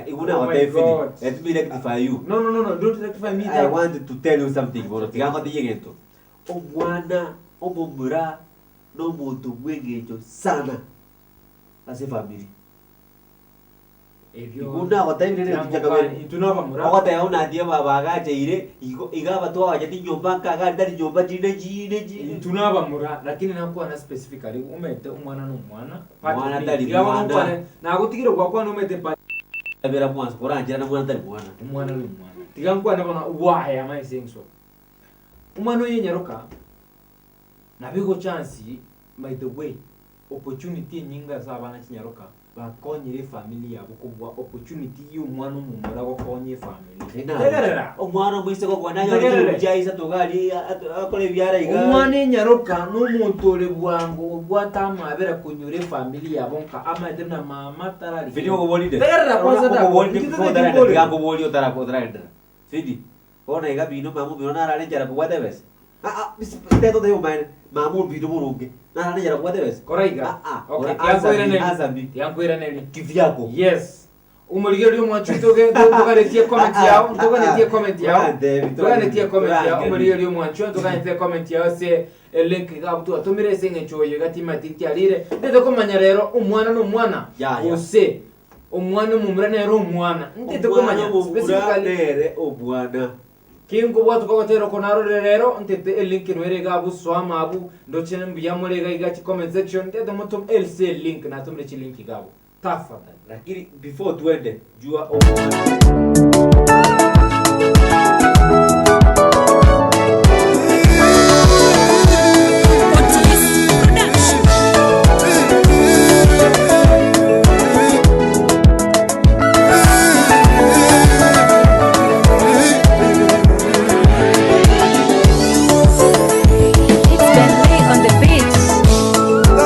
igo Oh my nagotebi God. let me rectify you. No no no no don't rectify me I that. want to tell you something bono tiga ngotebie egento omwana omomura nomonto bw'eng'encho sana ase efamiri. Ebio Igo nagotebirie rero Tiango tiga kabere. kwane, intwe nabamura. Ogoteba buna atie bagacheire, igo iga abatwagachete nyomba nka iga tari nyomba chinde chinde chinde. Intwe nabamura, lakini nakwana specifically omanyete omwana na omwana, part of Mwana me. tari Tiga bono mwana. nkwane, nagotigire gwakwana omanyete part. Bera mwanso korancherana mwana tari mwana. Omwana na omwana. Tiga nkwane bono why am I saying so? Omwana oyo enyaroka, nabo ego chance by the way, opportunity enyinge ase abana chinyaroka, Bakonyire efamiri yabo kobua opportunity y'omwana omomura gokonya efamiri. Tegerera! Omwana omoiseke okobua nanyore Ntegerere. chinguru chia isato iga aria akore ebiara iga. Omwana enyaroka nomonto ore bwango obwate amabera konyora efamiri yabo nka amaete buna mama tarari Fidi okoborire. Tegerera kwanza Okoborire ndakobori. before otaragenda tiga nkoborie otara otaragenderera. Fidi, bono iga bino mama omino narare enchara kobwate ebesa? Aa tete otebe omaene, mama ombino boronge, narare enchara kobwate ebesa? Kora iga. Aa, Okay, ora answer me, tiankoiraneria. answer me. Tiankoiraneria. Kivyako. Yes. Omorigereria omwanchi toge toganetie comment yao, ntoganetie comment yao. Torantebi, Toganetie comment yao, torantebi. omorigereria omwanchi toganetie comment yao ase elink iga abwo twatomire ase eng'encho oyo iga timanyeti nkiarire. Ntete komanya rero omwana na omwana Ya, ya. gose omwana omomura nere omwana. Ntete Omwana komanya omomura specifically nere omwana. Kinkobwatuka gotera oko narorire rero, ntete elink noere iga abwo soa mabu, ndoche mbuya more iga iga chi comment section, ntete motom else elink natomire chilink iga abwo. Tafadhali. Lakini before twende jua omwana. Otis Production. It's Bentley on the beat.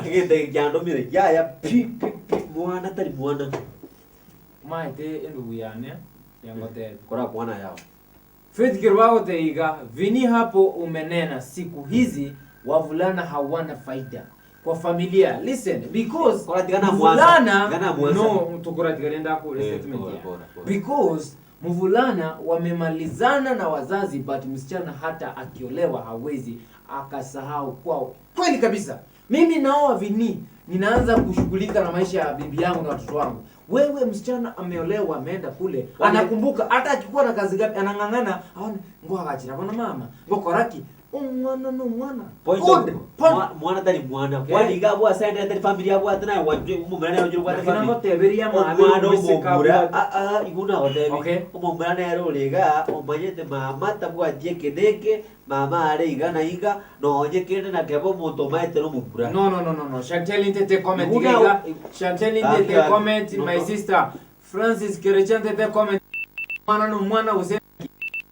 Egento eke kiandomire, yaya pi pi pi, mwana tari mwana. Omanyete endugu yane yangotebia. Korakwana yago. Faith Kirwagote iga vini hapo umenena siku hizi wavulana hawana faida kwa familia listen because Kora tigana mwanza. mvulana Tigana mwanza. no tukora tigana ndako Eh, statement kora, ya kora, kora. because Mvulana wamemalizana na wazazi but msichana hata akiolewa hawezi akasahau kwao. Kweli kabisa. Mimi naoa Vini, ninaanza kushughulika na maisha ya bibi yangu na watoto wangu. Wewe msichana ameolewa ameenda kule, anakumbuka hata akikuwa na kazi gapi anang'ang'ana, aone ngoagachira bona mama, ngokoraki omwana no mwana. Point Good. of- Point. mwana tari mwana Okay. kwani iga abwase ende tari family abwate naye wajue omomura nere ojure bwate Lakini family amoteberia amabe omwana omoiseke omomura abwate. ah, ah, igo nagotebi Okay. omomura nere ore iga omanyete mama tabwati eke na eke mama are iga na iga nonye kende na kebe omonto omaete na omomura No, no, no, no, no. Chantel Intete comment. Una- Geiga. Chantel Intete Ah, comment, no, my no. sister. Francis Kerecha Intete comment. Mwana no mwana use.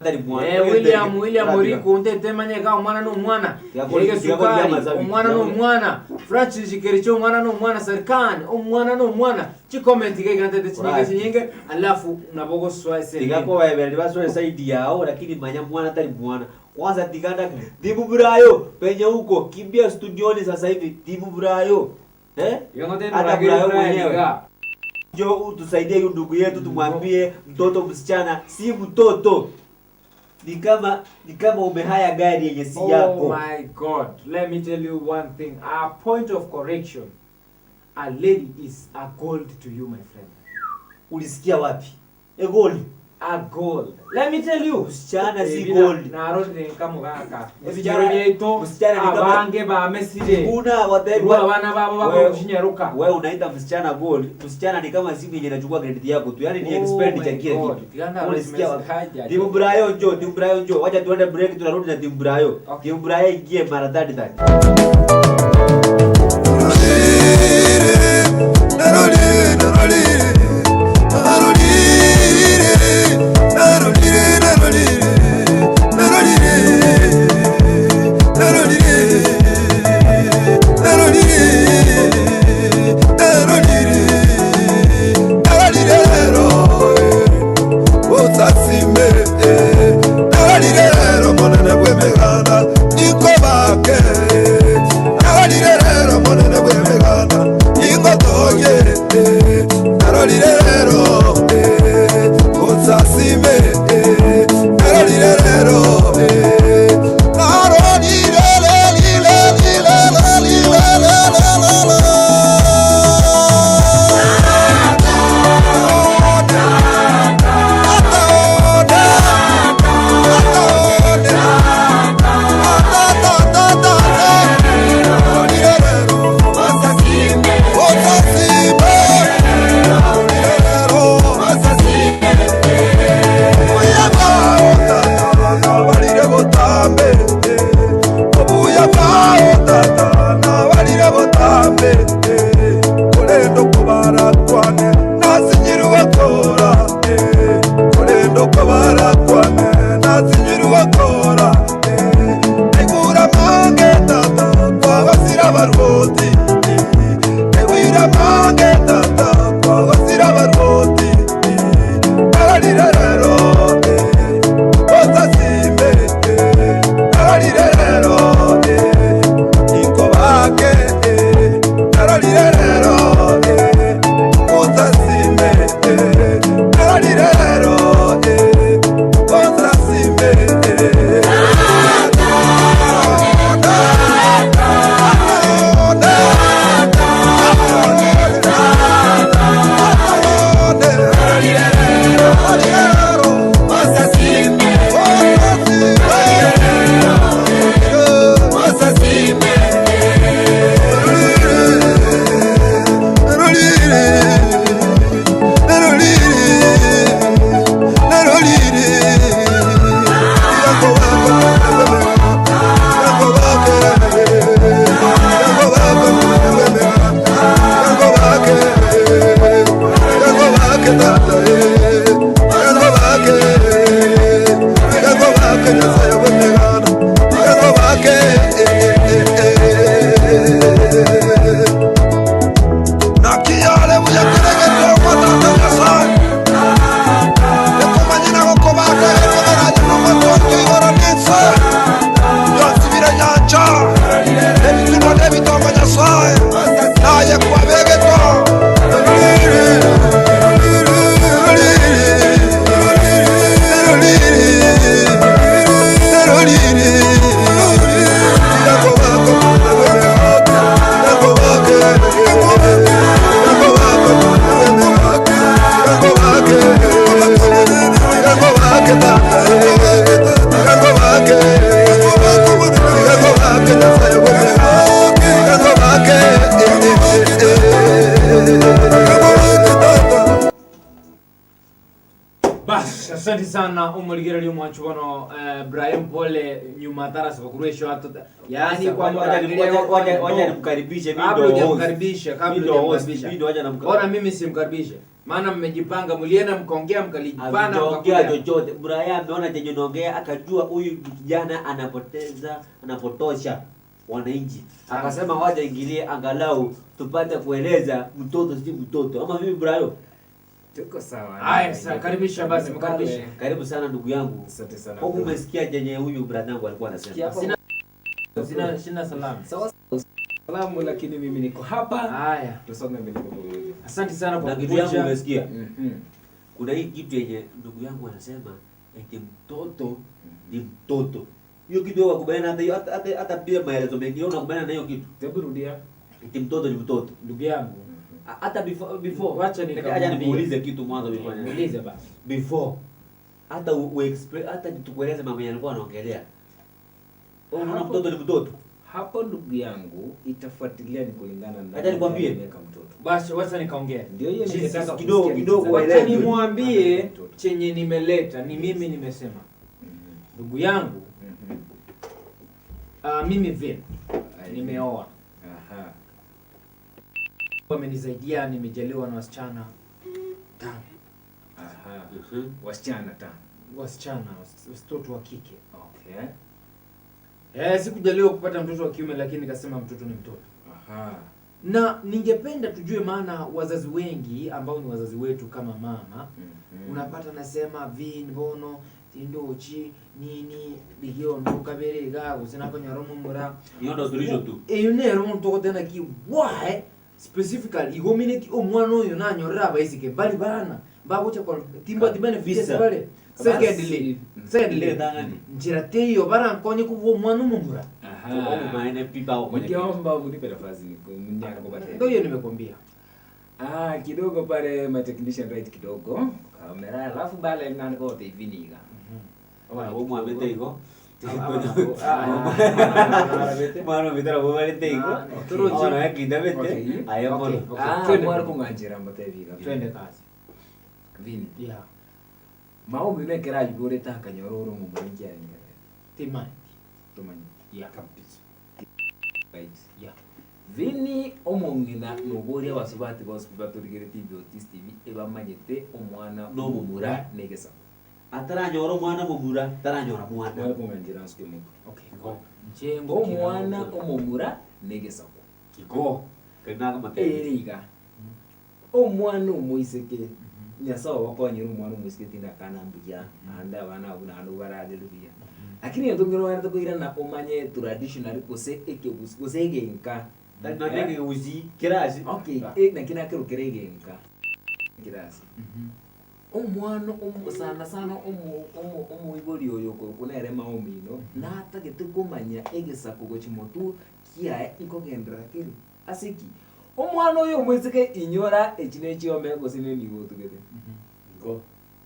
tari mwana Eh, William William Oriku Intete manyeka mwana no mwana. Tiga Ege tiga sukari mazabi. omwana no mwana. Francis Kerecha omwana no mwana Serkan omwana no mwana. Chi comment geiga Intete chinyinge Right. chinyinge alafu nabogo swice. tigakobaebereri basore saidi yao lakini manya mwana tari mwana kwanza tiganda timu burayo penye huko kimbia studioni sasa hivi timu burayo eh hata burayo mwenyewe njo utusaidie huyu ndugu yetu tumwambie mtoto msichana si mtoto ni kama ni kama umehaya gari yenye si Oh yako my God. Let me tell you one thing. A point of correction. A lady is a gold to you, my friend. Ulisikia wapi? E gold. A gold. Let me tell you. Msichana si Ebina, gold. narorire nkamugaka. Msichana- Ebigero byaito msichana ni kama- abange bamesire. Kuna whatever. Rua abana babo Wewe- bakushinyaruka. Wewe unaita msichana gold, msichana ni kama simu yenye inachukua credit yako tu. Yaani ni Oh expenditure my kila God. kitu. Tigana Ulisikia Rosemary wapi? Haja. Timu Brayo njoo, timu Brayo njoo. Wacha tuende break tunarudi na timu Brayo. Okay. Timu Brayo ingie mara 30 30. Asante sana omorigereria omwanchu bono eh, Brian Pole nyuma atarasaba korwa esho ato yani Wacha- wacha- wacha- wacha nimkaribishe, mimi kabla ndo host. hujamkaribisha Mimi kabla ndo host, hujamkaribisha mimi ndo wacha namka- bora mimi simkaribishe maana mmejipanga mlienda mkaongea mkalipana Hatujaongea mkakuja chochote. Brian ameona chenye naongea akajua huyu kijana anapoteza anapotosha wananchi, akasema wacha ingilie angalau tupate kueleza mtoto si mtoto, ama vipi Brian? Tuko sawa. Haya, sasa karibisha basi, mkaribishe. Karibu sana ndugu yangu. Asante sana. Huku umesikia chenye huyu brother yangu alikuwa anasema. Kiapo. Sina sina sina salamu. Sawa salamu, lakini mimi niko hapa. Haya, Tusonge mbele kwa pamoja. asante sana kwa Na kitu yangu kukuja. umesikia? Mhm. Kuna hii kitu yenye ndugu yangu anasema eti mtoto ni mtoto. Hiyo kitu wewe wakubaliana hata hiyo hata hata, hata bila maelezo mengi wewe unakubaliana na hiyo kitu. Hebu rudia. Eti mtoto ni mtoto. Ndugu yangu, Hata before before Wacha nikamwambie. acha nimuulize kitu mwanzo before. muulize basi. Before hata u, u explain hata tukueleze mambo yenye alikuwa anaongelea. Wewe unaona Hapo- mtoto ni mtoto. Hapo ndugu yangu itafuatilia ni kulingana na Acha nikwambie. miaka mtoto. Basi wacha nikaongea. Ndio hiyo Jesus, ningetaka kidogo, kusikia kidogo nikizama. Wacha waelewe. nimwambie Mtoto. chenye nimeleta ni mimi nimesema. Ndugu yangu, Mhm. uh, mimi vile Ai. nimeoa. Aha. Wamenisaidia, nimejaliwa na wasichana tano. Aha. Mhm. Wasichana tano. Wasichana, was- watoto wa kike. Okay. Eh, sikujaliwa kupata mtoto wa kiume lakini nikasema mtoto ni mtoto. Aha. Na ningependa tujue, maana wazazi wengi ambao ni wazazi wetu kama mama Mhm. unapata nasema vi mbono tindochi nini ligiondo kaberega gusina konyora omomura Hiyo ndo suluhisho tu. eyo nero omonto ogotena ki why specifically igomineti omwana oyo nanyorera abaiseke bari bana bagocha timba tibenefit Kabisa. bale secondly secondly Ile dhangani. njira teiyo barankonye kubwa omwana omomura Aha. Omumaene pipa au kwenye. Ningeomba unipe nafasi niku- nikupatie. ndo hiyo nimekwambia Ah, kidogo pale my technician right kidogo. Kamera alafu bale nani kote hivi niga. Wewe mwamete iko. Ah, Mwana mitara mwamete iko. Ah, turuji. Ona yakinda Okay. bete. Aya Okay. mono. Ah, Twende. mwari kunganjira mbatebiga. twende kazi Vini. yeah Maombi mekera yugore takanyororo mu muringi yarenga. timani Tumanyi. yeah Kabisa. Right. yeah Vini omong'ina noboria basubati bonsi baturigire TV Otis TV ebamanyete omwana Nomomura. negesa. Ataranyora omwana mumura, taranyora mwana. Mwari kunganjira nsuke mutu. okay go njengo Omwana omomura negesako. Iko. Kana kama tete. Eriga. Omwana omoiseke nyasaye wakonyera omwana omoiseke tindakana mbuya ande abana abwo naende bararere buya lakini entongero waende koirana omanye traditional gose ekegusi gose egenka Na nenge uzi kirasi. okay eh, naki nakero kere egenka kirasi omwana omo- sana sana omo- omo- omoibori oyo okorokwa nere maomino natagete komanya egesaku gochi motu kiaye nkogenderera keri ase ki omwana oyo omoiseke inyora eki nechiome gose nenigo otugete Iko.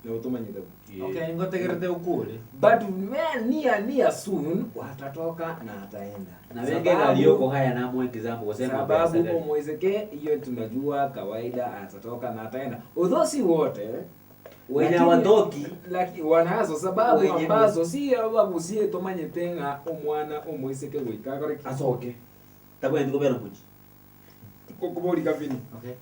nabo tomanyete bo okay ngotegerete ukule but man nia nia soon watatoka na ataenda Na wengine aliyoko haya na mwe example kusema sababu pesa. omwezeke hiyo tunajua kawaida atatoka na ataenda although si wote Wenye lakini- hawatoki. laki, wanazo sababu Wenye- ambazo si abagusie tomanyete ng'a omwana omwiseke goikakore Asoke. Tabwe ndiko bera muchi. kokuborika vini okay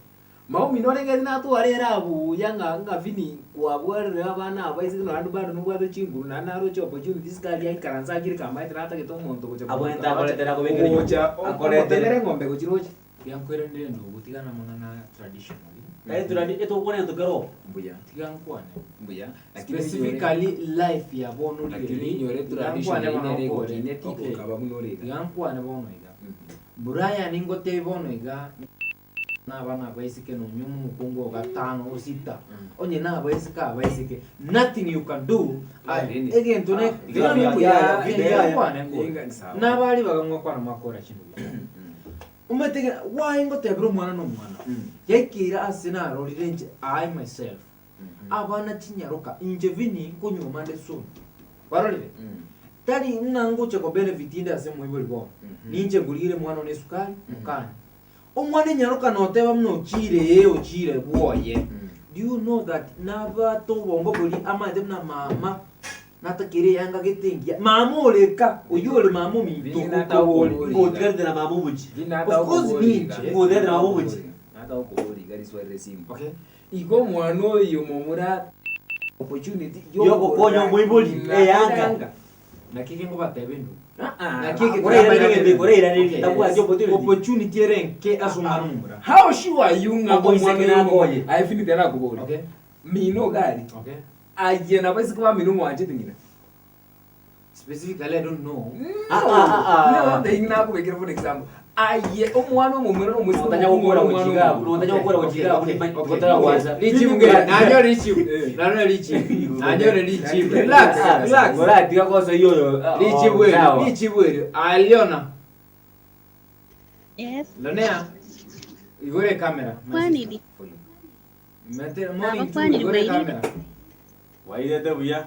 maumi norengeri natwarera abuya ng'a ng'a vini kwabwarire abana abaiseke nabandu bado nobwate chinguru naende naroche opportunity sikari aikaransa akire kamaete natagete omonto gocha Abwente akoretera kobekera gocha Akoretere. okotemera eng'ombe gochiroche yankwirendire ndugu tigana mang'ana traditional Kai turani etokona entokero. mbuya tiga nkwane mbuya specifically life ya bono lakini inyore tradition inere igokineti okaba buna orega tiga nkwane bono iga Brian ngote bono iga n'abana abaiseke nonye omukungu ogatano osita onye n'abaiseke abaiseke nothing you can do Ah, egento ne Ah, tiga vini, mbuya, vini, tiga vini. nkwane ngore. Inga ni sawa. n'abali bagang'wa kwana mwakora chindu umetege why ngotebera omwana n'omwana yaikira ase narorire nche i myself abana chinyaroka inche vini nkonyoma nde soon warorire tari ng'a ngocha ko benefit inde ase moibori bono ninche ngurire mwana one esukari mukani omwana enyaroka noteba muna ochire ee ochire bwoye. Do you know that nabwate obongo boria amaete buna mama natakeire eyanga gete engiya, mama oreka, oyio ore mama ominto okobori. Ngotigarete na mama omochie. Of course ninche. Ngotigarete na mama omochie. Nataka kobori iga riswali re simple. Okay. Igo omwana oyo momura opportunity Yogokonya omoibori, eyanga. Naki kengobateba endugu. Ah, Naki eke Korairanerie, korairanerie, Okay. tabwati opportunity. Opportunity ere enke ase omwana omomura. How sure are you ng'a Omoiseke omwana oyo nakoye. aye finite nakobori. Okay. Mino gari. Okay. Aye nabaiseke bamino mwanchete ng'ina. Specifically I don't know. Ah, ah, ah, ah. No, no, nakubekera for example. Aye omwana omomura na omoiseke Notanya gokora omwana gochiga omomura. abwo, notanya gokora gochiga abwo, Okay, nimanye- okay, gotara okay. gwansa. Richibu ngeri, nanyore richibu. Nanyore richibu. Nanyore richibu. Relax, relax. Oratiga kosa iyoyo. Richibu eri, richibu eri. Aliona. Yes. Lonea. Igore camera. my Kwani sister. di- Mete morning to Abakwani igore bairire. camera. Wairete buya.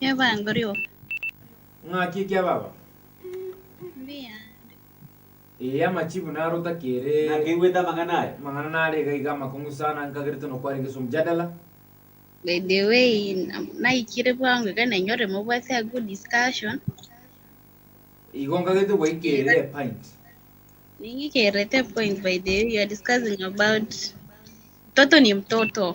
Ebangoriwa. Ng'aki kia baba. Mbuya. Ee amachibu naro otakere. Nakeigwete amang'ana aya. Mang'ana nare iga iga amakong'u sana nkagerete nokwarenge ase omjadala. By the way, naikire bwangu iga nenyore mobwate a good discussion. Igo nkagerete gwaikerire epint. Ningikerete point by the way you are discussing about mtoto ni mtoto.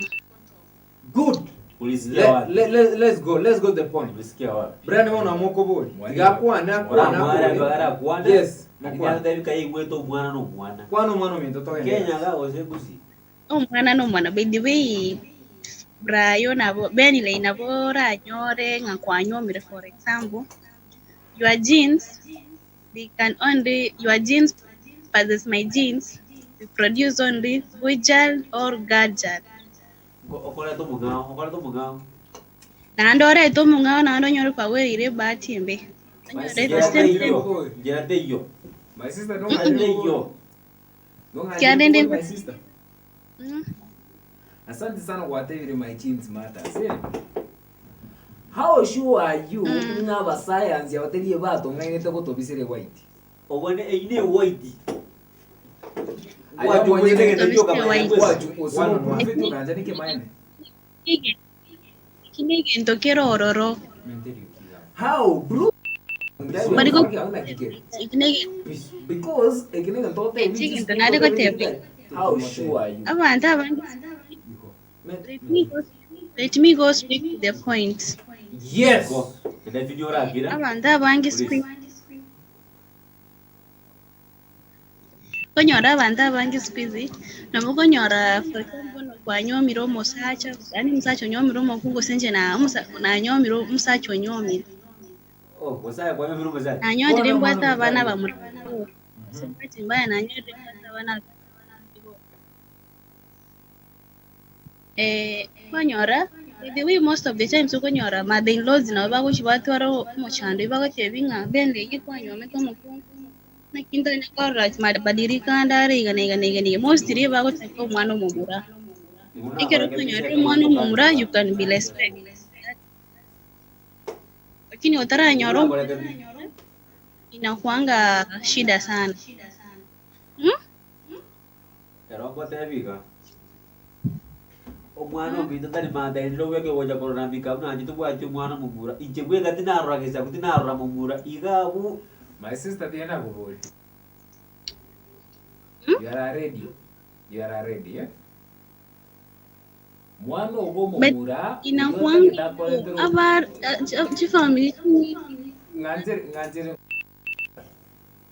Good. Ulisikia Le, wapi? le, le, let's go. Let's go to the point. Ulisikia wapi? Brian wewe unaamua kobori. Tiga kwana kwana. Mwana agara kwana. Yes. Mokwana. Makwana. Kaigwete omwana n'omwana. Kwana omwana ominto togende. Kenya ga gose Gusii. Omwana n'omwana by the way Brayo nabo Benilei nabo oranyore ng'a kwanyomire for example your genes they can only your genes versus my genes we produce only Bujal or Gajal. Okorete omong'ao, okorete omong'ao. Naende orete omong'ao naende onyore kwawereire ebahati embe. My Onyore sister, the same thing. Teiyo. Njera teiyo. My sister don't Njera teiyo. Don't Kiarende- my sister. Mm. Asante sana kwa tebire my jeans matters. Eh? How sure are you ng'a abasayansi abaterie batong'ainete gotobisire white? Obone eine white. Aya Wachu mwenyewe- mwene ndio kama White. Wachu osoma One on one. profit uganja nike maene. Eki negento kere ororo. How bro? Bariko- Hauna kikere. Eki nege- Because ekinega ntote Eki egento nare goteba. How sure are you? Abantu abange let me go, let me go straight to the point. Yes. Ndafinyo orakira. Abantu abange squeeze konyora abantu abange squeeze nabo konyora for example kwanyomire omusacha yani omusacha onyomire omokungu ase inche na omusa nanyomire omusacha onyomire Oh, gosaya kwa mimi omusacha. nanyorire mbwate abana bamuri ase mbaya nanyorire mbwate abana eh kwanyora by the way most of the times okonyora mother in laws nabo bagochi batwara omochando bagotebia ng'a bende eye kwanyomete omokungu naki ntanya korora mabadiliko ande are iga na iga na iga na iga mostly bagotaka omwana omomura ekero okonyorire omwana omomura you can be respect lakini otaranyora omwana inakuanga shida sana hmm? Ero ngotebiga. Omwana ominto tari mandainire obweke gocha korora mbika buna inche tobwati omwana momura. Inche bweka tinarora gesaku tinarora momura. Iga abu My sister tienda kubori. You are a radio. You are a radio. Eh? Mwana ogo But momura inakuanga aba chifamili nganjere nganjere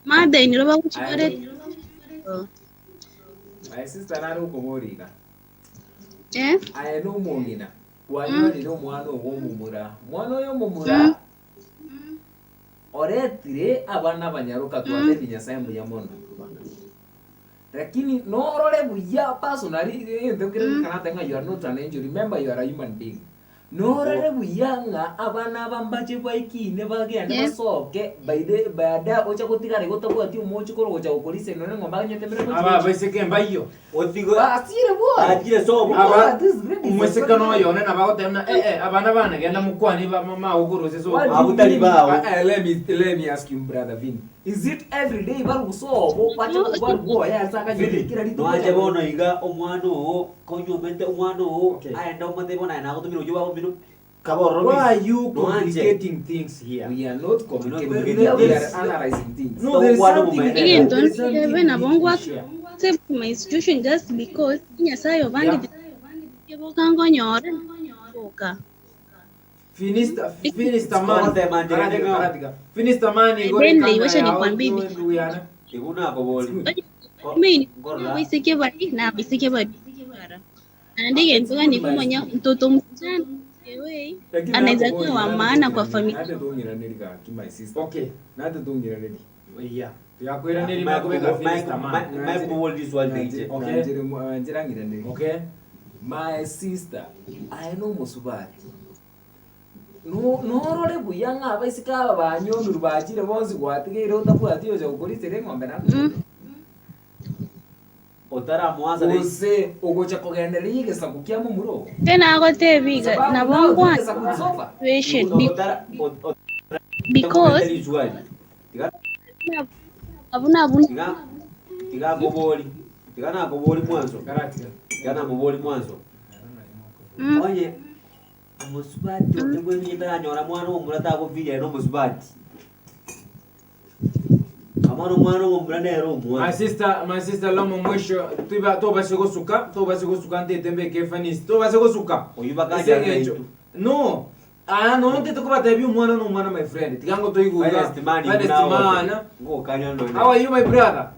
mother in law bagochibare my sister nari okoboriga. eh Aye no omong'ina kwanyorire omwana ogo omomura. Mwana oyo omomura oretire abana abanyaroka twatebi Nyasaye mbuya mono. Lakini norore buya personally, eh, kana ng'a you are not an angel. Remember you are a human being. Norore buya ng'a abana aba mbache baikine bagende Yeah. basoke by the baadaye ocha gotigara igo otabwati omochi korwa gocha gokorisia nonye eng'ombe aganyetemire gochi Aba gochi. abaiseke mbaiyo. Otigo Basire boy. Achire sobo. Aba This lady is a omoseke very- noyo one nabo agoteba buna eh eh abana bane genda mokwanie ba magokorosia What do sokoro. you Abo tari mean? bao. Let me let me ask you brother Vin. Is it every day bari gusobo bache bari bwoya ase akanyete kera rituko Noache bono iga omwana oo konyuomete omwana oo Okay. aende omotebie bono aye nagotomire oyio baba omino kabororo Why are you Noanche. complicating things here? We are not complicating. There- We are there is- analyzing things. No, there is Tokwana something. obomaene. Egento there is something ntebe we nabo need to ngwa share. accept my situation just because Nyasaye obangete boka ngonyore boka. Finista, Finista man. Kogotema njera Karatika, nding'o. karatika. Finista man igore Benley, kamera wacha yao, nikwambie hivi. ndugu yana. Igo nakobori. Mimi Ngorora. baiseke bari na baiseke bari naende egento gani kumanya mtoto msichana ewe Lakini anaweza nako kuwa wa bori, maana kwa familia. Nate tong'iraneri gaki my sister. Okay. Nate tong'iraneri. Yeah. Tuyakwiraneri makobeka Finista man. Okay. Njira ng'iraneri. Okay. My sister, aye nomusubati. No norore buya ng'a abaiseke aba banyonuru bachire bonsi gwatigeire otabwati ocha gokorisera eng'ombe na Mm. Otaramoansa gose ogocha kogendereria egesaku kia momura ogo. Tena agotebiga nabo ngwa situation because abuna abuna Tiga akobori. Tiga nakobori mwanzo. Karatika. Tiga namobori mwanzo. mm. Onye omusubati onde bwenye taranyora mwana omomura tagofiria ere omusubati. Kamwana omwana omomura nere My omwana. sister, my sister lomo mwisho tuba tobase gosuka, tobase gosuka ntete mbeke fanisi. Tobase gosuka. Oyu bakaja Ese ng'encho. No. Ah, no ntete kubatebia omwana no omwana my friend. Tigango toiguga. Finest man Finest man. Ngokanya no. How are you my brother?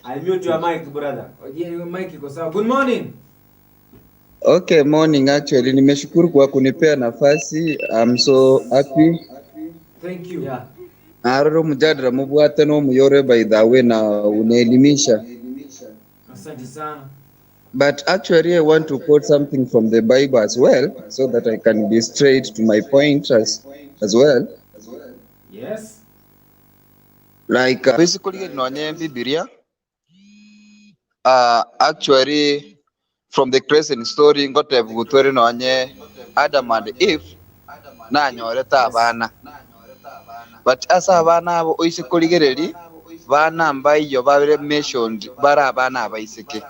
I mute your mic brother. Yeah, mic iko sawa. Good morning. Okay, morning actually. Nimeshukuru kwa kunipea nafasi. I'm so happy. Thank you. Yeah. Aroro mjadala mubwate no muyore by the way na unaelimisha. Asante sana. But actually I want to quote something from the Bible as well so that I can be straight to my point as as well. Yes. Like basically nonye Biblia actually from the creation story ngotebu gutwere nonye Adam and Eve nanyorete abana. But ase abana abo oise korigereri bana mbaiyo babere mentioned bare abana abaiseke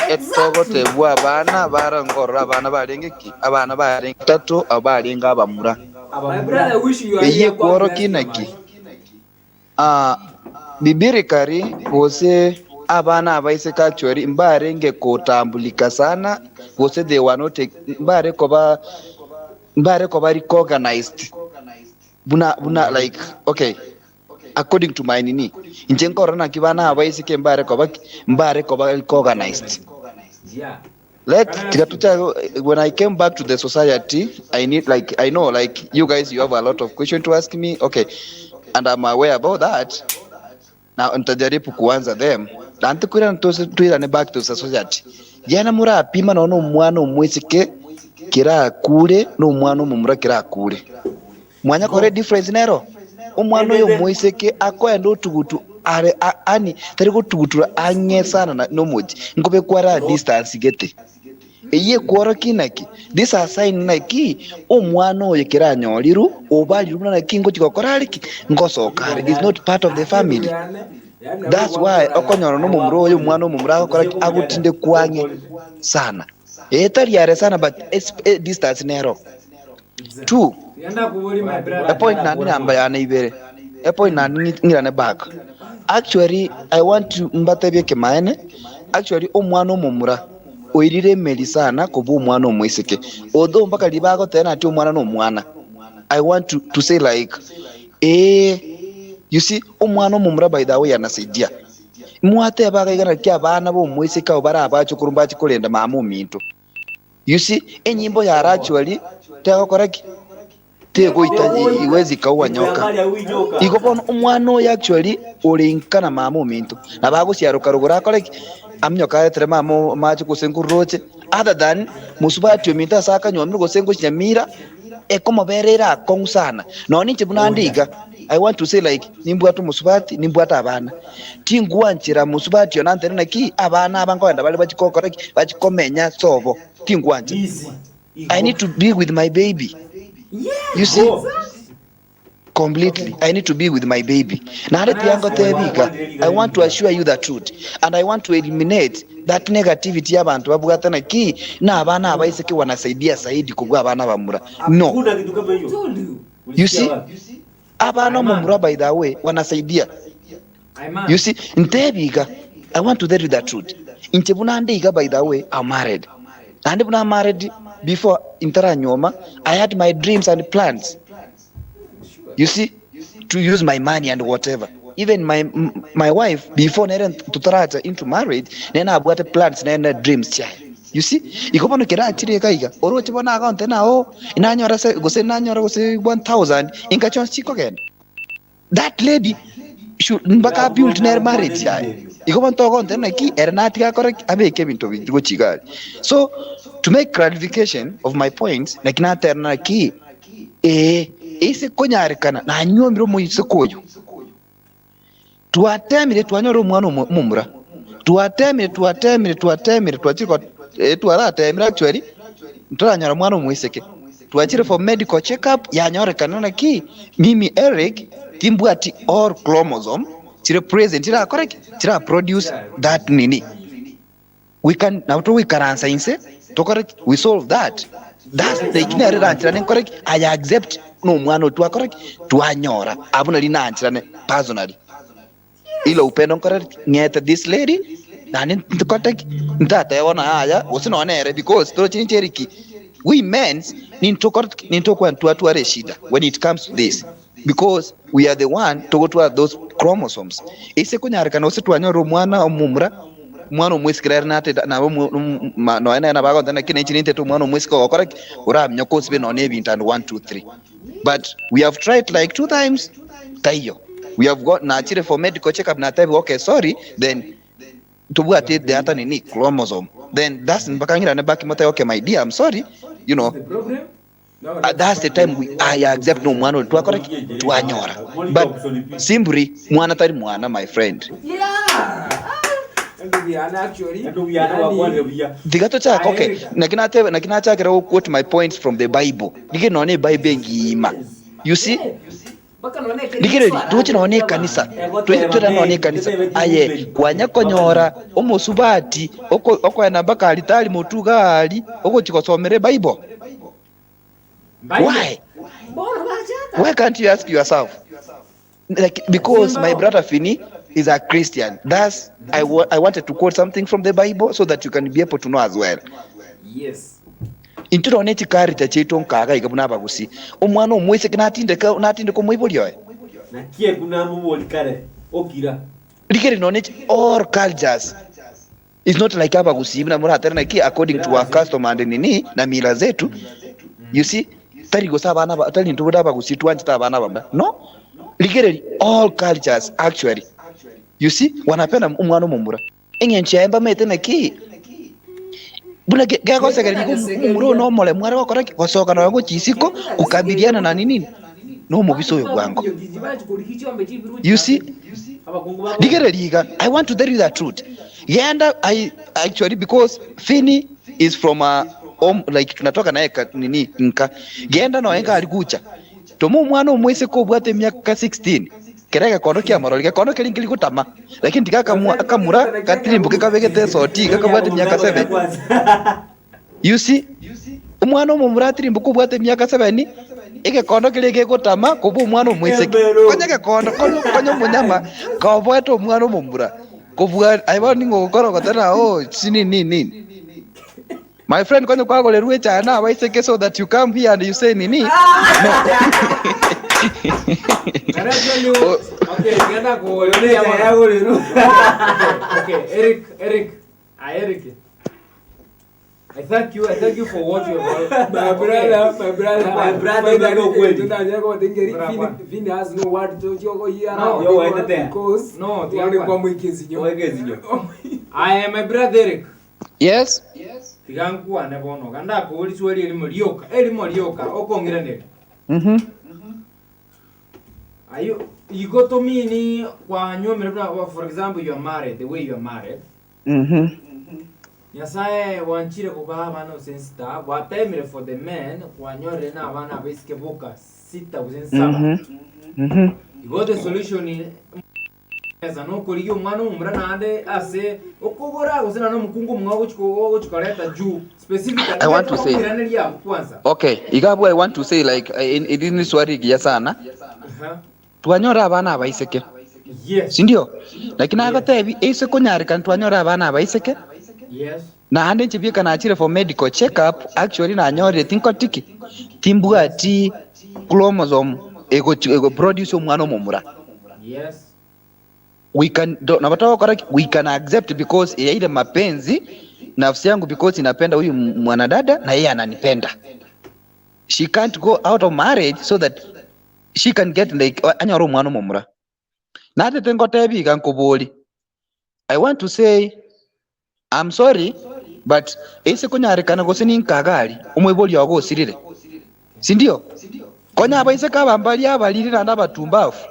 etogotebwa abana barangorora abana barenge ki abana barenge tatu abo barenge abamura My brother, I wish you are eye here. God kworo bless you, kinaki man. Ah, bibirikari gose abana abaiseke actually mbarenge kutambulika sana gose they were not mbare koba mbare koba recognized buna buna like okay according to my nini inche nkorora naki bana abaiseke mbare koba mbare koba recognized Yeah. let tikatucha when i came back to the society i need like i know like you guys you have a lot of question to ask me okay and i'm aware about that na nitajaribu kuanza them nantikwira twirane back to the society jana murapima nono omwana omwisike kirakure nomwana omomura kirakure mwanya kore difference nero omwana oyo omwisike akoenda otugutu are a- ani tari gotugutura ang'e sana na- nomochi nkobe kwara distance gete eye kworo kinaki this a sign naki omwana oyo kiranyoriru obariru buna naki ngochi gokora ariki ngosoka are is not part of the family that's why okonyora nomomura oyo omwana omomura agokora ki agotinde kwang'e sana etari are sana but es, eh, distance nero two Yanda kubori my brother. a point nandi namba yana ibere a point nandi ng'irane back actually i want to mbatebie kemaene actually omwana omomura oirire emeri sana koba omwana omwiseke although mpaka ribagotena ati omwana na omwana i want to, to say like eh you see omwana omomura by the way anasaidia mwateba akaigana ki abana ba omwiseke abo bara abachukuru mbachikorenda mama ominto you see enyimbo yara actually tegokora ki tegoita iwezi kaua nyoka igo bono omwana oyo actually ori nka na mama ominto nabo agosiaroka rogoro akore ki? Aminyoke aretere mama amache gose nkororoche, other than mosubati ominto ase akanyuomire gose ngochinyamira, ekomobera ere akong'u sana. Nonya ninche buna nde iga, I want to say like, nimbwate omosubati, nimbwate abana. Tingwanchera mosubati one antere naki, abana aba nkogenda bare bachie gokora ki? Bachie komenya sobo, tingwancha. I need to be with my baby. You see? Completely. I need to be with my baby. Naende tiga ngotebi iga, I want to assure you the truth and I want to eliminate that negativity y'abanto babwate naki na abana abaiseke wanasaidia zaidi kobua abana abamura. No. You see? Abana omomura by the way wanasaidia. You see, ntebi iga, I want to tell you the truth. Inche buna nde iga by the way, I'm married. Naende buna I'm married, before ntaranyuoma, I had my dreams and plans. You see, to use my money and whatever. Even my my wife, before nere totaracha into marriage, nere nabwate plans nere na dreams chiaye. You see, igo bono kerachire iga iga, oroche bono agonte na oh, nanyora se gose nanyora gose 1000, inka chionsi chikogenda. That lady should mpaka build nere marriage yaye. Igo bono togontebia naki ere natige akore ki? Abeke ebinto bi gochia iga aria. So to make clarification of my points naki natera naki ee ase konyarekana nanyuomire omoiseke oyo. Twatemire twanyora omwana omo omomura, twatemire twatemire twatemire twachire ko eh twaratemire actually ntoranyora mwana omoiseke. Twachire for medical check up yanyorekana naki mimi Eric timbwati all chromosome chire present chirakore ki? Chira produce that nini. We can nabo togoikaransa inse tokore ki? We solve that. That's the eki nere erancherane nkore ki? I accept na omwana oyo twakora ki? Twanyora. Abwo nari nancherane personally. Ilo upendo nkore ki? Ng'ete this lady naende ntokote ki? Ntatebe bono yaya gose nonya nere because toroche ninche Eric we mens nintokore ki? Nintokwa twatwara eshida when it comes to this because we are the one togotwara those chromosomes. Ase konyarekana gose twanyora omwana omomura omwana omoiseke rero natete nabo nonya nere nabo agontebia naki ninche nintete omwana omoiseke ogokora ki? Oraminyoke osibe nonya ebinto and one two three. But we have tried like two times taiyo. We have got nachire for medical check up natebiwa okay sorry then tobwate the other nini chromosome then that's mpaka ng'irane back mote okay my dear I'm sorry you know that's the time we I accept no mwana oyo twakora ki twanyora but simply mwana tari mwana my friend. Tiga tochake okay naki natebe naki nachakera go quote my points from the bible rigereria nonya ne ebible engima you see rigereria toche nonya ne ekanisa toche nonya ne ekanisa aye kwanya konyora omosubati oko okoenda mpaka alitari motwe iga aria ogochia gosomera ebible why why can't you ask yourself like because my brother Fini is a Christian. Thus, I, wa- I wanted to quote something from the Bible so that you can be able to know as well. Yes. Intwe nonye chikarita chiaito nkaga iga buna abagusi. Omwana omoiseke natindeka natindeka omoibori oye. Naki ekuna mobori kare okira. Rigeri nonye chi- all cultures is not like abagusii buna moratere naki according to our custom and nini na mila zetu you see tari gose abana ba tari intwe buna abagusii twanchete abana abamura no rigereria all cultures actually you see wanapenda omwana omomura eng'encho yaye mbamaete naki buna ge- gegosekereria iga omomura oyo nomoremu are gokora ki gosoka nonya gochia isiko kukabiliana na nini na omobisa oyo bwango you see Rigereria iga, I want to tell you the truth. Genda I actually because Fini is from a home like tunatoka naye ka, nini nka. Genda noe nka alikucha. Toma omwana omoiseke obwate emiaka 16 kera egekondo kiamorori gekondo keria nkeri gotama lakini tiga akamwa akamura gatirimboke kabegete esoti iga kabwate emiaka 7 You see, omwana omomura atirimboka obwate emiaka sebeni, egekondo keria gegotama koba omwana omoiseke. Konya egekondo, konya, konya omonyama koboete omwana omomura. Kobua aye bono ning'o ogokora ogotera oh si nini nini nini. My friend konya kwagorerwa echae na abaiseke so that you come here and you say nini? No. Oh. Okay, genda kuoria bono. Okay, okay, Eric, Eric. Ah, Eric. I thank you, I thank you for what you have My brother, my brother, My brother, Finally, no kweli. tunajua kwa tingeri, Brother. Vini- Vini has no word to chogo here No. Yo, waende there. because No, wale kwa mwikizi nyo. Mwikizi nyo. Aye my brother Eric. Yes. Tiga nkwane bono iga ndakoborie swali erimo rioka, erimo rioka okong'iraneria. Mhm. Ayio igo tomini kwanywomire buna for example you are married the way you are married. Mhm. Nyasaye gwanchire kobaa abana gose nsita, gwatemire for the men kwanyorire na abana abaiseke boka sita gose nsaba. Mhm. Mhm. Igo the solution mesa nokorigia omwana omomura naende ase okogora gose naende omokungu omong'ao ogochi ogochi koreta juu specifically I want to say omoiraneria abwo kwanza. Okay, iga abwo I want to say like eh, iri ni swali rigiya sana. Aha. Twanyora abana abaiseke. Yes. Sindio? Lakini nagotebi ase konyarekana twanyora abana abaiseke Yes. naende inche bieka nachire for medical check up actually nanyorire tinkotiki timbwati chromosome egochi ego produce omwana omomura. Yes. We can do, nabo togokora ki? We can accept because ya ile mapenzi nafsi yangu because inapenda huyu mwanadada na yeye ananipenda. She can't go out of marriage so that she can get like anyore omwana omomura. Natete ngotebi iga nkobori. I want to say I'm sorry but ase konyarekana gose ninkagari omoibori ogo osirire. Sindio? Konya abaiseke aba mbaria abariri naende abatumbafu.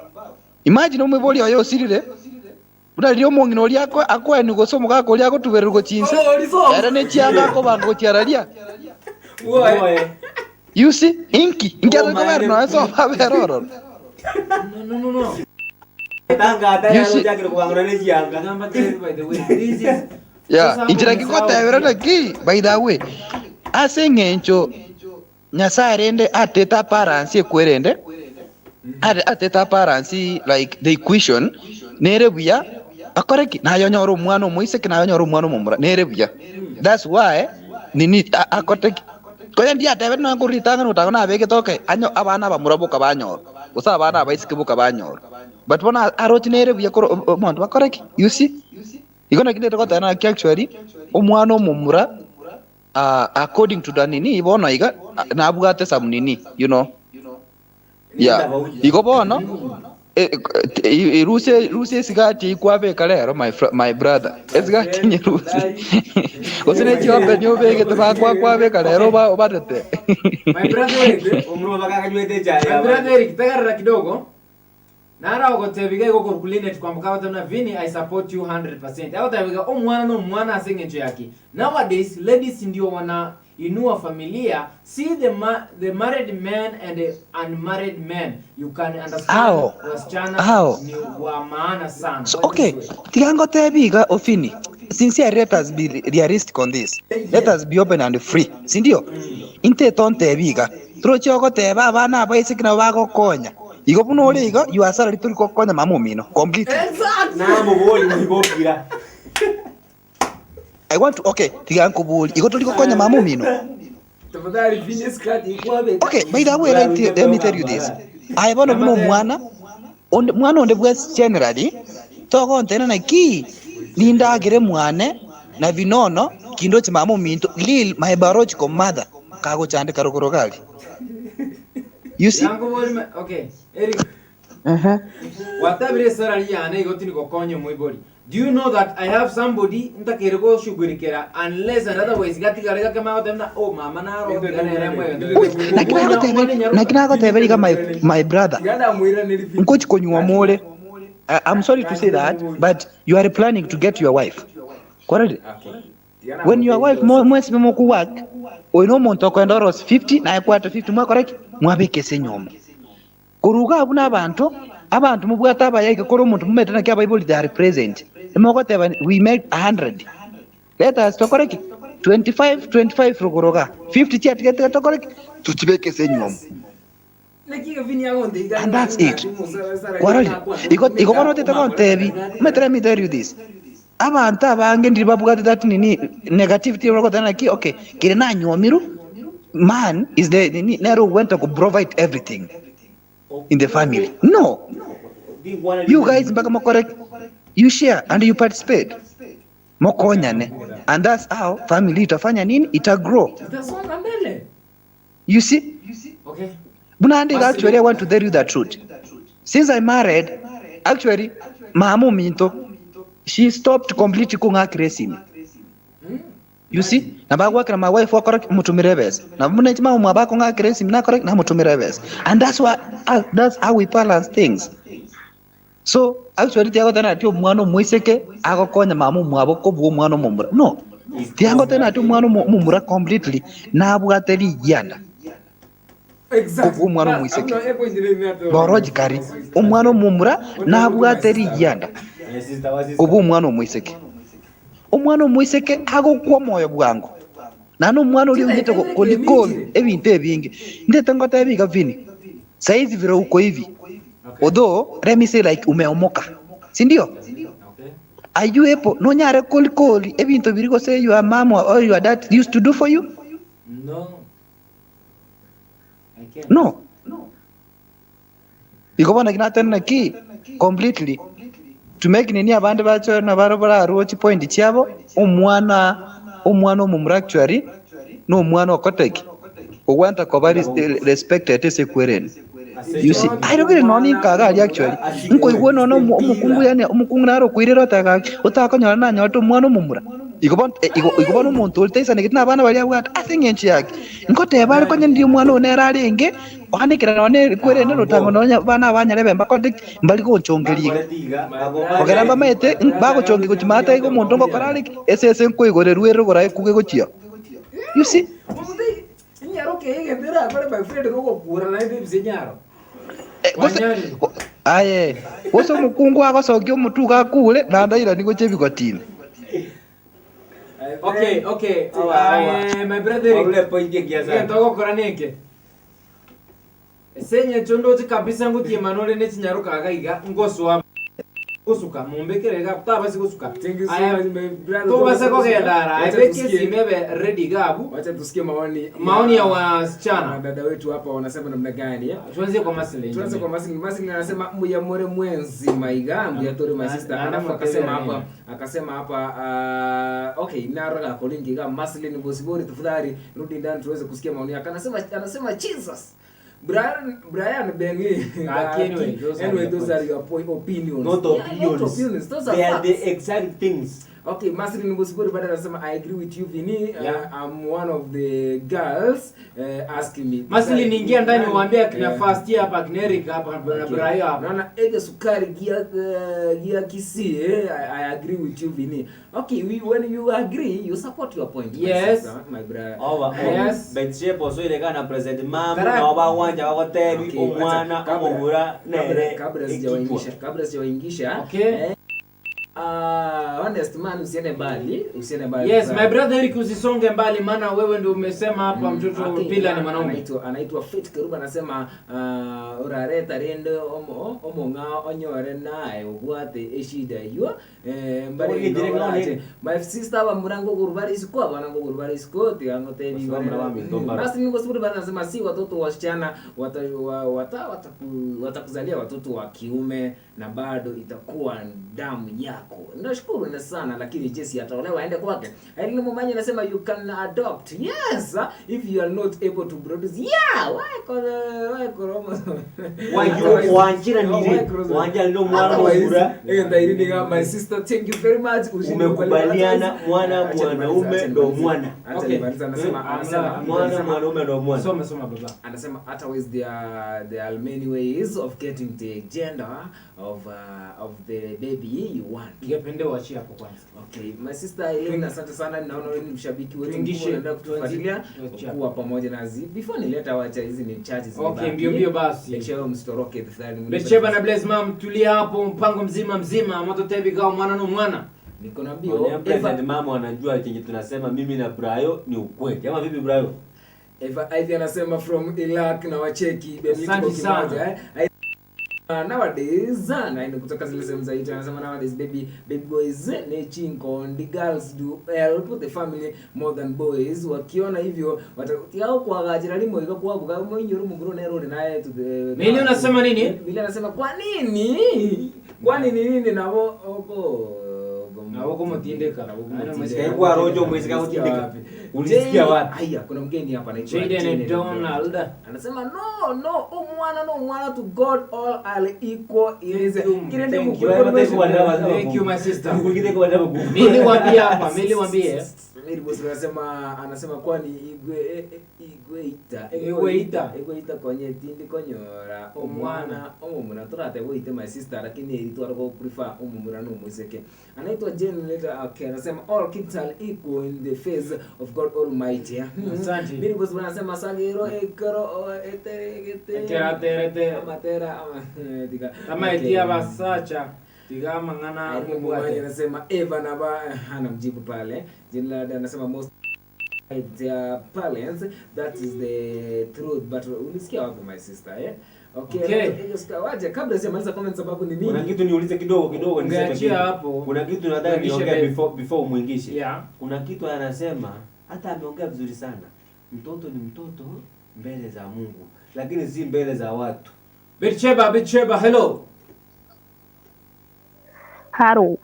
Imagine omoibori oye osirire buna riria omong'ina oria akoeni gose omogaka oria agotubererwa gochia inse ere ne chianga akobanga gochia raria. You see? Inki? Inki atari kobera nonya sobo abere ororo? No, no, no, no. You see? By the way, this is Yeah, inchera ki ngotebera naki by the way ase eng'encho Nyasaye rende atete aparansi ekwerende ate atete aparansi like the equation nere buya akore ki naye onyore omwana omoiseke naye onyore omwana omomura nere buya that's why nini a- akote ki konya ndiatebete nonya korwa ritang'ani gotago nabegete okay anyo abana abamura boka banyora gose abana abaiseke boka banyora but bono aroche nere buya korwa omonto bakore ki you see igo naki ndete goteba naki actually omwana omomura according to the nini bono iga nabwate some nini you know yeah igo bono rusia rusia esigati eywo kwabeka rero my my brother esigati nyerusie gose ne chiombe niobegete bakwa kwabeka rero obarete My brother Eric, my brother Eric, tegerera kidogo. Naro agotebia iga igo korwa Linet kwamboka agoteba buna Vinny I support you 100%. Agoteba iga omwana na omwana ase eng'encho yaki. Nowadays ladies ndio wana inua familia see the ma the married men and the unmarried men you can understand Ao, wasichana ao. ni wa maana sana. So, okay, tiga ngotebi iga Ofini, sincerely let us be realistic on this. Let us be open and free. Sindio? Inte tontebi iga. Torochi ogoteba abana abaiseke nabo bagokonya. Igo buna ore igo, your salary tori gokonya mama omino completely. Namobori moibokira. I want to, okay, tiga nkoborie, igo tori gokonya mama omino? Tafadhali finye skirt ikwabe. Okay, by the way, let, let me tell you this. Aye bono buna omwana, onde, mwana onde bwesi generally, togontena naki, nindagere mwane, na binono, kindoche mama ominto, lil my biological mother, kagochandeka rogoro gari. You see? Yango bori ma- okay, Eric. Uh-huh. Watabire esalary yane igo tindi gokonya omoibori. Do you know that I have somebody ntakeire goshughulikera unless and otherwise gatigare gake magoteba buna oh mama naro tiga nere Ui, naki nagotebe naki nagotebe iga my, my brother nkochi konywa more I, I'm sorry to say that but you are planning to get your wife kwarorire When your wife mo- mwesi mokowork oyo na omonto okoenda orosi 50 naye kwata 50 mwakora ki mwabeka ase enyomba korwa iga abwo na abanto abanto mobwate abayaika kore omonto momanyete naki abaibori they are present nimogoteba we make 100 let us tokore ki 25 25 rogoro igaa 50 chiatigete tiga tokore ki tochibeke ase enyomba And that's it. Kwarorire? Igo igo bono otete gontebi, omanyete let me tell you this. Abanto abange ndiri babwate that nini negativity bagoteba naki okay, kere nanywomirwe, man is the nini nere ogwenta ko provide everything in the family. No. You guys mpaka mokore ki? You share and you participate. Mokonyane. And that's how family itafanya nini? Ita grow. Itasonga mbele. You see? Okay. Buna ande actually I want to tell you the truth. Since I married, actually mama ominto. She stopped completely kong'akera esimi. You see? Nabo agoakera my wife okora ki? Omotomera ebesa. Nabo buna inche mama omwabo akong'akera esimi nakora ki? Namotomera ebesa. And that's why, that's how we balance things. So, actually tiagoteba nati omwana omoiseke agokonya mama omwabo kobua omwana omomura. No. Tiagoteba nati omwana omomura completely nabwate rigianda. Kobua omwana omoiseke. Biologically, omwana omomura nabwate rigianda kobua omwana omoiseke. Omwana omoiseke agokwa omoyo bwango, naende omwana oria oigete kolikori ebinto ebinge. Ndete ngotebie iga Vinny, saizi vile uko hivi, although let me say like umeomoka, sindio? Are you able nonyare kolikori ebinto biria gose your mum or your dad used to do for you? No. I can't. No. Igo bono eki natene naki completely to make nini abande bache nabaro bararue chipoint chiabo omwana omwana omomura actually na omwana okote ki ogwanta koba respected ase ekwerene you see airogire nonya ninka iga aria actually nkoigwa nonya omokungu yaani omokungu naro okoirera oteba gaki otakonyora nanyorete omwana omomura igo bono igo bono omonto oria taisanegeti na abana baria abwate ase eng'encho yaki ngoteba are konya ndiria omwana oyo nere arenge Oanekera nonya nerikwe rende rotango nonya abana abanyarebe mbakore ki? Mbari gonchongeria iga. Kogera mbamaete bagochongia gochia maate iga omonto ngokora are ki? Esese nkoigorerwa ere rogoro ekuge gochia. You see? Gose aye, gose omokungu agosokia omotwe iga akure, naende airanie gochia ebigoti ime. Okay, okay. My brother Eric. Orure point ekiya sana. Egento ogokora neke. Ase eng'encho ndoche kabisa ngotiemana ore ne chinyaroka iga iga ngosoa gosuka mombekere iga tabasi gosuka. Thank you so Aya, much, my brother. tobase kogenda ara Wacha beke tusikie. esime ebe ready iga abwo. Wacha tusikie maoni Maoni ya wasichana. dada wetu hapa wanasema namna gani eh? Tuanzie kwa Maslin. Tuanze kwa Maslin. Maslin anasema muyamore mwenzi maiga mbuyatore my sister. Na- na- Alafu na- akasema na- hapa akasema hapa uh, okay naraga kolingi ga Maslin Bosibori tafadhali rudi ndani tuweze kusikia maoni yake. Anasema anasema Jesus Brian Brian Bengi. Ah, anyway, those are anyway, your those are points. your point, opinions. Not Yeah, opinions. not opinions. Those are They are facts. the exact things. Okay, Maslin Bosibori bado anasema I agree with you Vini. Yeah. I'm one of the girls uh, asking me. Maslin ingia ndani uambie akina Eh. Fast hapa akina Eric hapa na Okay. Brian hapa. Naona ege sukari gia uh, gia Kisii eh? I, I agree with you Vini. Okay, we, when you agree you support your point. my Yes. sister, my brother. Oba Yes. Betshepo osoire na president mamu Correct. nabo bagwanja bagotebi Okay, omwana acha, kabla- omomura nere kabla kabla ekichwa. sijawaingisha kabla sijawaingisha Okay. eh, ah, honest man usiende mbali usiende mbali Yes, my brother Eric usisonge mbali maana wewe ndio umesema hapa mtoto Okay, pila ni mwanaume. anaitwa anaitwa Fit Keruba anasema uh, urareta rende omo omong'a onyore naye obwate eshida iyo eh, mbare Ogendire ng'o orache. ng'one. my sister abamurango gurubara isiko abanango gurubara isiko tigangotebi Basi bamura baminto mbaro. basi niko siburi bana anasema si watoto wasichana wata, wa, wata, wataku, watakuzalia watoto wa kiume na bado itakuwa damu yako. Nashukuru na sana lakini Jesse ataolewa aende kwake. Irene Momanyi anasema you can adopt. Yes, if you are not able to produce. Yeah, why why chromosome? Why you- wanjira nire, wanjira nire omwana omomura. Eh, ndairi niga my sister thank you very much. Ushindi Umekubaliana mwana Acha nimalize, mwanaume acha ndo nimalize. mwana. Acha Okay. nimalize, anasema anasema Mwana anasema- mwanaume ndo mwana. Soma soma baba. anasema otherwise there are, there are many ways of getting the gender of uh, of the baby you want. Ningependa uachie hapo kwanza. Okay, my sister Eileen, asante sana, naona wewe ni mshabiki wetu Tuingishe- mkubwa, unaendelea kutufuatilia tuanzie- kuwa pamoja nasi. Before nileta wacha hizi ni chache Okay, mbio mbio basi. Make sure msitoroke tafadhali. mnipe Besheba na Blaze Mam tulia hapo mpango mzima mzima moto tebi kao mwana no mwana. Niko na mbio. Wana president Eva, mama wanajua chenye tunasema mimi na Brayo ni ukweli. Ama vipi Brayo? Eva Ivy anasema from Iraq na wacheki Benito Asante sana. Kimoja, eh. Uh, nowadays uh, na ni kutoka zile sehemu za Italy anasema nowadays baby baby boys ni chinko the girls do help the family more than boys wakiona hivyo watatiao kwa gajira limo ikakuwa buka mwinyuru munguru nero naye to the Mili unasema nini? Mili anasema kwa nini kwa nini nini nabo oko Nabo kumutindika. Nabo Ano kumutindika. Kwa rojo mwezi kakutindika. Wapi? Ulisikia wapi? Aya, kuna mgeni hapa anaitwa Jaden Jaden Donald. Anasema no no, omwana no omwana to God all are equal in his Kirende Thank you. mukuru. Thank you my sister. Mimi wambie hapa, mimi wambie. Mimi boss anasema anasema kwani igwe igwe ita Igwe ita. igwe ita konye tindi konyora omwana omomura turate goite my sister lakini eri twara go prefer omomura no mwiseke anaitwa Jane later okay anasema all kids are equal in the face of God Almighty. Asante. Mimi boss anasema sagero ekero o, eteregete Ekeraterete. amatera ama tika Amaetia basacha tiga mang'ana Mungu mubwate. anasema Eva na ba anamjibu pale. Jina anasema most their parents that is the truth but ulisikia wapi my sister eh? Okay, Okay. okay. Waje kabla sijamaliza comment sababu ni mingi. Kuna kitu niulize kidogo kidogo niseme Ungeachia kitu. hapo. Kuna kitu nataka Uingishe niongee mbele. before umuingishe. Yeah. Kuna kitu anasema hata ameongea vizuri sana. Mtoto ni mtoto mbele za Mungu, lakini si mbele za watu. Bitcheba, Bitcheba, hello. Hello.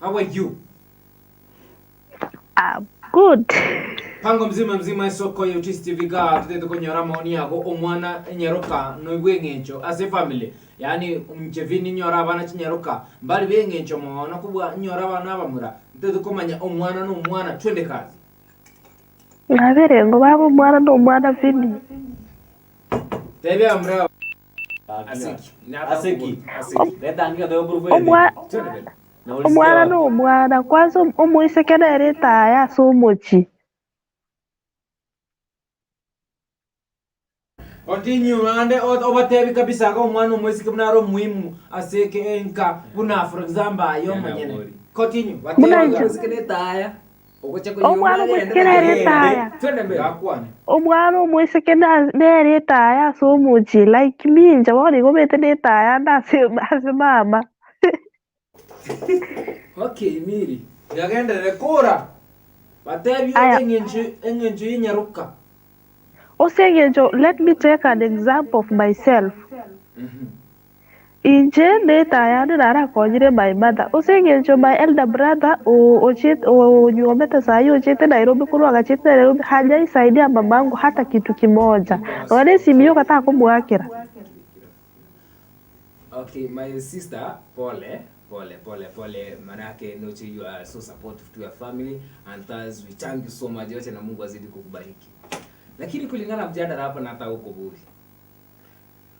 How are you? I'm good. Pango mzima mzima esoko ya Utisi TV ga tutete konyora maoni yako omwana enyeroka noibwe eng'encho ase family yaani mchevini nyora abana chinyeroka mbali beng'encho mono kubwa nyora abana abamura ntete komanya omwana n'omwana twende kazi. Ngaberengo baba omwana n'omwana Vini. Tebe amra Aseki. Aseki. Aseki. Leta andika ndio proof. Omwana n'omwana kwanza omwiseke nere etaya ase omochi. Continue ande obatebi kabisa ko omwana omwesike buna ari omuhimu ase enka buna for example ayo manyene. Continue. Buna inche- Netaya. Omwana omwiseke nere etaya. Twende mbele. Gakwane. Omwana omwiseke nere etaya ase omochi like me inche bono igo omanyete netaya ande ase mama. Okay, Miri. Yagenderere kura. Batebi Aya. eng'encho eng'encho y'enyaruka. Ase eng'encho let me take an example of myself. Inche netaya ande narakonyire my mother. Ase eng'encho my elder brother onyuomete sahi ochete Nairobi korwa agachete Nairobi hajaisaidia mamangu hata kitu kimoja. Nonye esimi yoka takomwakera. Okay, my sister, pole, pole, pole, pole. Manake Noche, you are so supportive to your family and thus we thank you so much. Wacha na Mungu azidi kukubariki. Lakini kulingana na mjadala hapa na hata huko buri.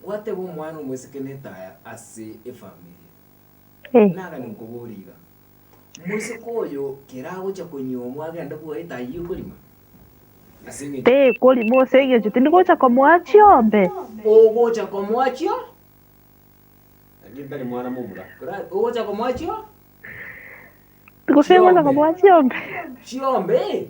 Wate bo mwana omwiseke netaya ase efamily. Hey. Naga nikuburiga. Mwiseke oyo keragocha konyomwa agende kuwa etaya okorima. Ase eng'encho Tekorima ase eng'encho tindigocha komoa chiombe. ogocha komoa chio Lakini tani mwana mumura. Ogocha komoa chio Gose gocha komoa chiombe. Chiombe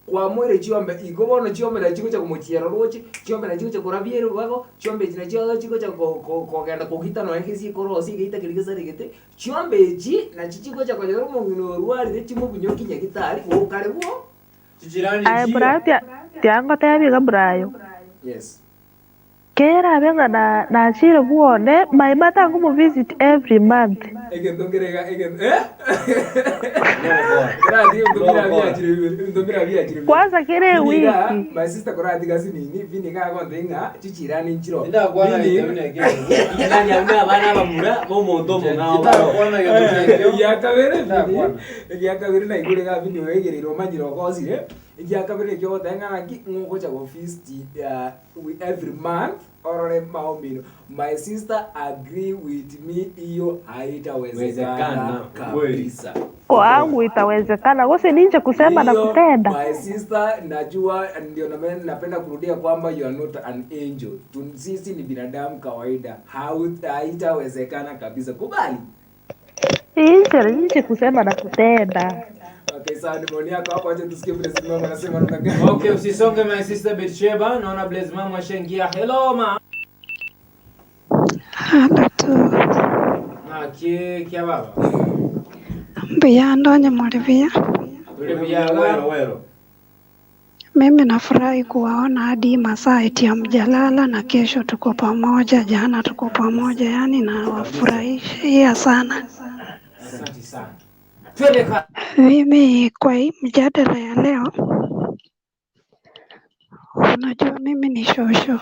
kwamwire chiombe igo bono chiombe nachigocha komochiera roche chiombe nachigocha korabia erubago chiombe echi nachio chigocha kogenda kogita nonya gesi ekorosia egeita keria gesaregete chiombe echi nachi chigocha konyora omong'ina orwarire chimobunyoki nyagitari gokare bwo. Aye Brayo tiangotebia iga Brayo. Yes. Kerabe ng'a nachire bwone my mother nkomovisit every month. Egento nkerega egento eh Korati ebinto bira biachire bibere ebinto bira biachire bibere. Kwanza kera Vini iga, ewiki. my sister korati gasi nini vini iga agonte ng'a chichirani nchiro. Ndakwana Vini- gento buna ekio. Nani amna abana abamura bomonto omong'ao. Ndakwana gento buna ekio. Egiakabere vini Ndakwana. egiakabere naigure iga vini oegereire omanyire ogosire egiakabere ekio ogoteba ng'a naki ng'ogocha gofeast every month orore maomino. My sister agree with me, hiyo haitawezekana Wezekana, kweli. kabisa. Kwangu itawezekana gose ninje kusema na Hiyo, kutenda. My sister, najua ndio napenda kurudia kwamba you are not an angel. Sisi ni binadamu kawaida. Haitawezekana kabisa. Kubali. Inje kusema na kutenda. Okay, sawa ni maoni yako hapo, acha tusikie vile Simama anasema namna gani. Okay, usisonge my sister Betsheba, naona Blaze mama ashaingia. Hello ma. Halo tu. Na ki kia baba. Mbuya ndonye muri buya. Tuli buya Wero wero. Mimi nafurahi kuwaona hadi masaa eti hamjalala na kesho tuko pamoja, jana tuko pamoja, yani nawafurahishia sana. Asante sana. Twende ka. Mimi kwa hii mjadala ya leo, Unajua mimi ni shosho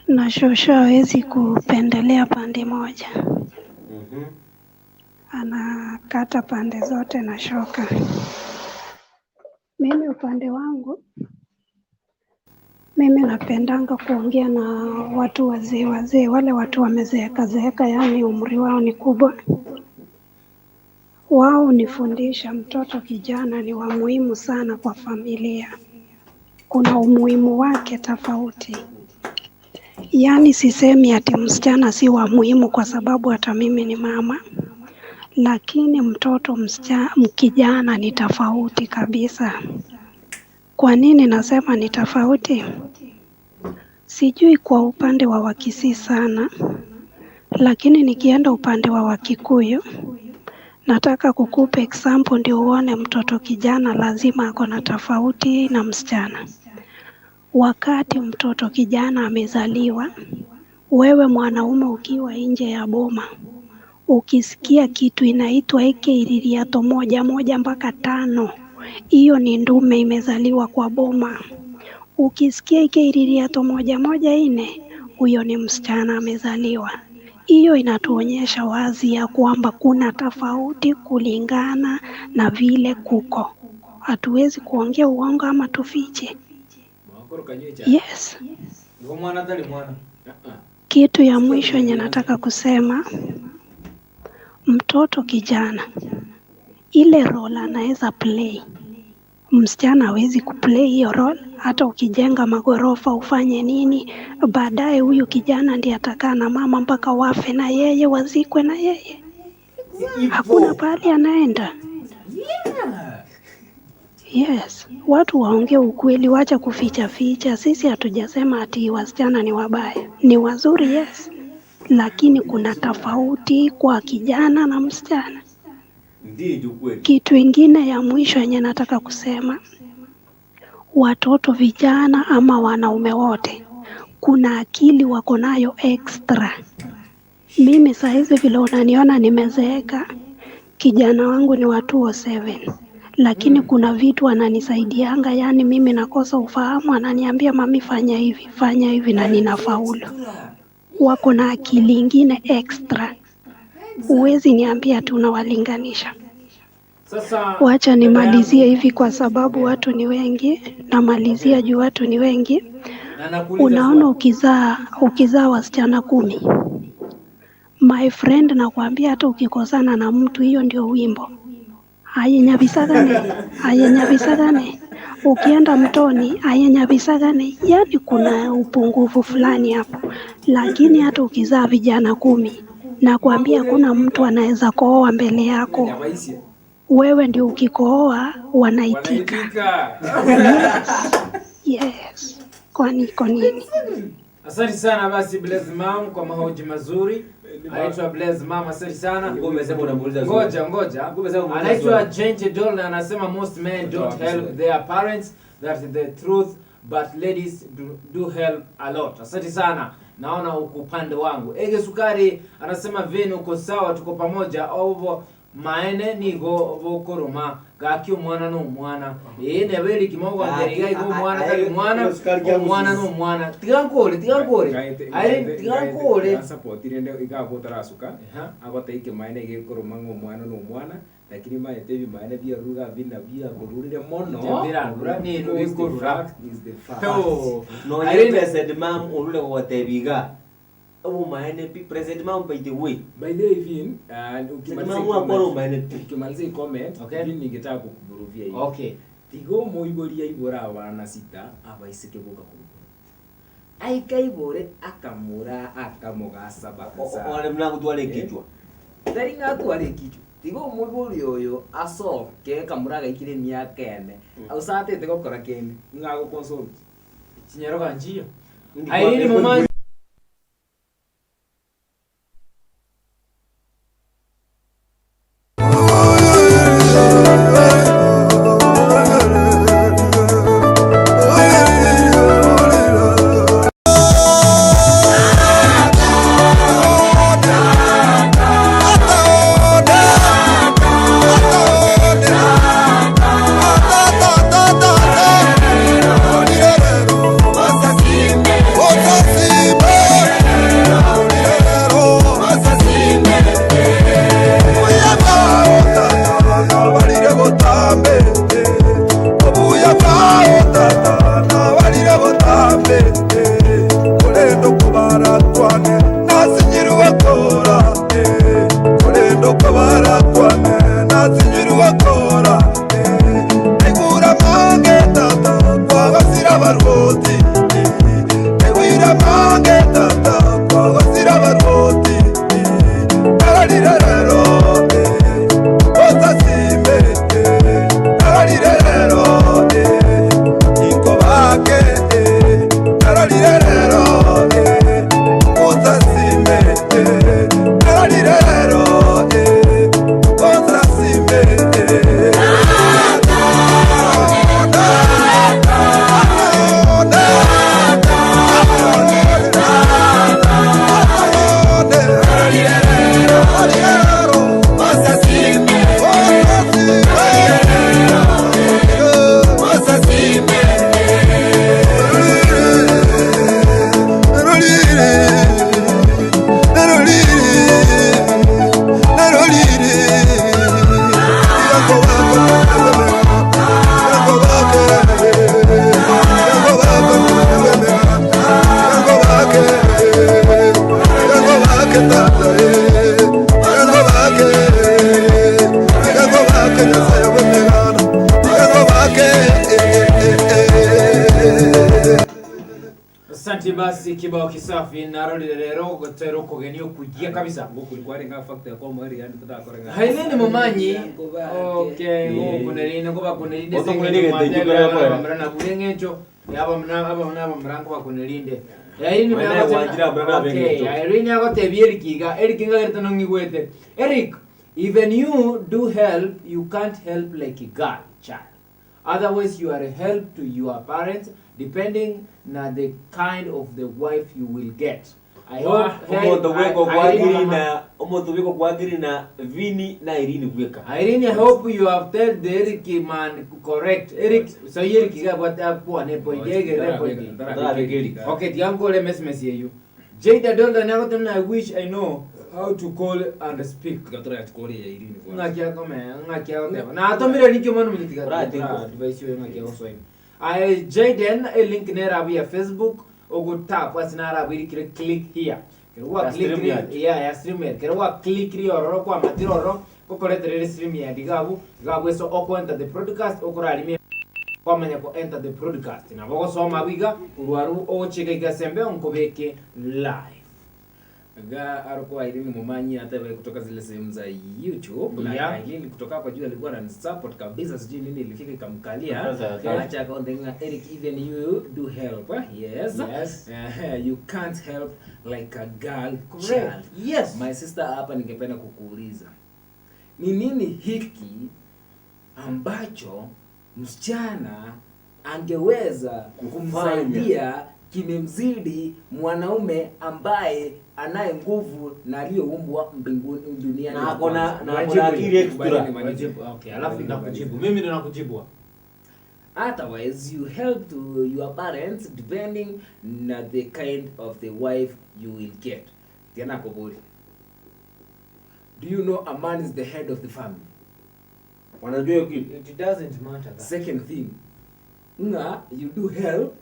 na shosho hawezi kupendelea pande moja, anakata pande zote na shoka. Mimi upande wangu, mimi napendanga kuongea na watu wazee wazee, wale watu wamezeeka zeeka, yaani umri wao ni kubwa. Wao hunifundisha mtoto kijana ni wa muhimu sana kwa familia, kuna umuhimu wake tofauti. Yaani sisemi ati msichana si wa muhimu kwa sababu hata mimi ni mama, lakini mtoto msichana, kijana ni tofauti kabisa. Kwa nini nasema ni tofauti? Sijui kwa upande wa Wakisii sana, lakini nikienda upande wa Wakikuyu nataka kukupa example ndio uone mtoto kijana lazima ako na tofauti na msichana. Wakati mtoto kijana amezaliwa, wewe mwanaume ukiwa nje ya boma, ukisikia kitu inaitwa eke moja moja mpaka tano, hiyo ni ndume imezaliwa kwa boma. Ukisikia ike moja moja nne, huyo ni msichana amezaliwa. Hiyo inatuonyesha wazi ya kwamba kuna tofauti kulingana na vile kuko. Hatuwezi kuongea uongo ama tufiche. Yes. Ngo mwana tali mwana. Kitu ya mwisho yenye nataka kusema, mtoto kijana ile role anaweza play, msichana hawezi kuplay hiyo role. Hata ukijenga magorofa ufanye nini, baadaye huyu kijana ndiye atakaa na mama mpaka wafe na yeye, wazikwe na yeye, hakuna pahali anaenda. Yes, watu waongee ukweli, wacha kuficha ficha. Sisi hatujasema ati wasichana ni wabaya, ni wazuri yes, lakini kuna tofauti kwa kijana na msichana. Ndiyo kweli. Kitu ingine ya mwisho yenye nataka kusema, watoto vijana ama wanaume wote, kuna akili wako nayo extra. Mimi sahizi vile unaniona nimezeeka, kijana wangu ni wa 207 lakini kuna vitu ananisaidianga, yaani mimi nakosa ufahamu, ananiambia mami, fanya hivi fanya hivi, na ninafaulu. Wako na akili ingine extra, huwezi niambia ati unawalinganisha. Sasa Wacha dada yangu nimalizie hivi kwa sababu watu ni wengi, namalizia juu watu ni wengi. na nakuuliza Unaona, swali. ukizaa ukizaa wasichana 10, my friend, nakwambia hata ukikosana na mtu, hiyo ndio wimbo ayenyabisagane ayenyabisagane, ukienda mtoni ayenyabisagane. Yani kuna upungufu fulani hapo, lakini hata ukizaa vijana 10, nakwambia hakuna mtu anaweza kooa mbele yako. Wewe ndio ukikooa wanaitika. Yes, yes. Kwani iko nini? Asante sana basi Blaise Mam kwa mahoji mazuri. Anaitwa Blaise Mam, asante sana. Umesema unamuuliza swali. Ngoja ngoja. Umesema unamuuliza Anaitwa swali. Jenje Doll na anasema most men don't help their parents, that is the truth, but ladies do, do help a lot. Asante sana. Naona huku upande wangu. Ege Sukari anasema Vin uko sawa, tuko pamoja. Ovo maene nigo bokoroma gaki omwana n'omwana ee neberi kimogo nderiga igo omwana tari mwana omwana n'omwana tiga nkore tiga nkore aye tiga nkore sapoti rende igagotarasuka agoteike maene gekoroma ng'a omwana na omwana lakini maete ebimaene biaruga bina biakorurire mono Birarura, ni Because the bikorura. fact is the fact. Oh. Nonya Irene. President Mam orure gogotebiga obomaene pi President Mam by the way. By the way, Vin, ukimalizia Mam hii wakora comment- omaene pi. ukimalizia hii comment, Okay. Vin ningetaka kukuburuvia hivi. Okay. Tiga omoibori aibore abana sita abaiseke boka korubora. Aikaibore akamura akamogasa bakasa. Ore mnagotwara ekichwa. Tari ng'atwara ekichwa. Tiga omoibori oyo asoke kamura agaikire emiaka ene. Osatete gokora kende. Ng'ago consult. Chinyaroka nchiyo. Irene Momanyi Tata, tata, tata. Kibao kisafi narorire rero gotera okogenia okuya kabisa. Ngokuri kwarenge a factor ya komoerio yani totakore ng'a. Hailini momanyi okay gokunerine ngobakunerinde ase Otokunere eng'encho egento mwatebire ekio kore abana kore. bamura nabure eng'encho abamura abamura abamura ngobakunerinde. Irene Oye naye gwanchire abamura nabe Okay, eng'encho. Irene agotebia Eric iga, Eric ngagerete nong'igwete. Eric, even you do help, you can't help like a girl child. Otherwise you are a help to your parents depending na the kind of the wife you will get. I hope Omonto bweka Irene okwagiri mama- na omonto bweka okwagiri na Vini na Irene bweka. Irene, I hope you have tell the Eric man correct. Eric, so Eric gabwate akwane point, egere point. Okay, tiankore message yeyu. Jada Dolda nyagote I wish I know how to call and speak. Ng'aki akome, ng'aki agoteba. Na atomire link omwana omonye tiga Orate tiga ngo. device oyo ng'aki agosoina. Aye Jaden e link nerabu ya Facebook ogotap ase narabu irikire click here. Kero gwa Ya click StreamYard. yeah ya StreamYard. Kero gwa click ri ororo kwa matira ororo gokoreterere StreamYard igabu igabu eso oko enter the broadcast okorarimia kwamanya ko enter the broadcast nabo gosoma abwo iga korwa arwo ogochika iga ase embeo nkobeke live. Ga alikuwa Irene Momanyi hata wewe kutoka zile sehemu za YouTube na Yeah. Irene kutoka kwa juu alikuwa ananisupport kabisa, sijui nini ilifika ikamkalia. Sasa, Acha account nga Eric, even you do help. eh? Yes. Yes. Eh, you can't help like a girl Correct. child. Yes. My sister, hapa ningependa kukuuliza ni nini hiki ambacho msichana angeweza kumsaidia kimemzidi mwanaume ambaye anaye nguvu na aliyeumbwa mbinguni duniani Na ako na- kwanza. na ako na akili extra. Kubaliani nimalize. Wajibu, okay, alafu nakujibu. Mimi ndo nakujibu. Otherwise you help to your parents depending na the kind of the wife you will get. Tiana Kobori. Do you know a man is the head of the family? Wanajua hiyo kitu. It doesn't matter that. Second thing, nga you do help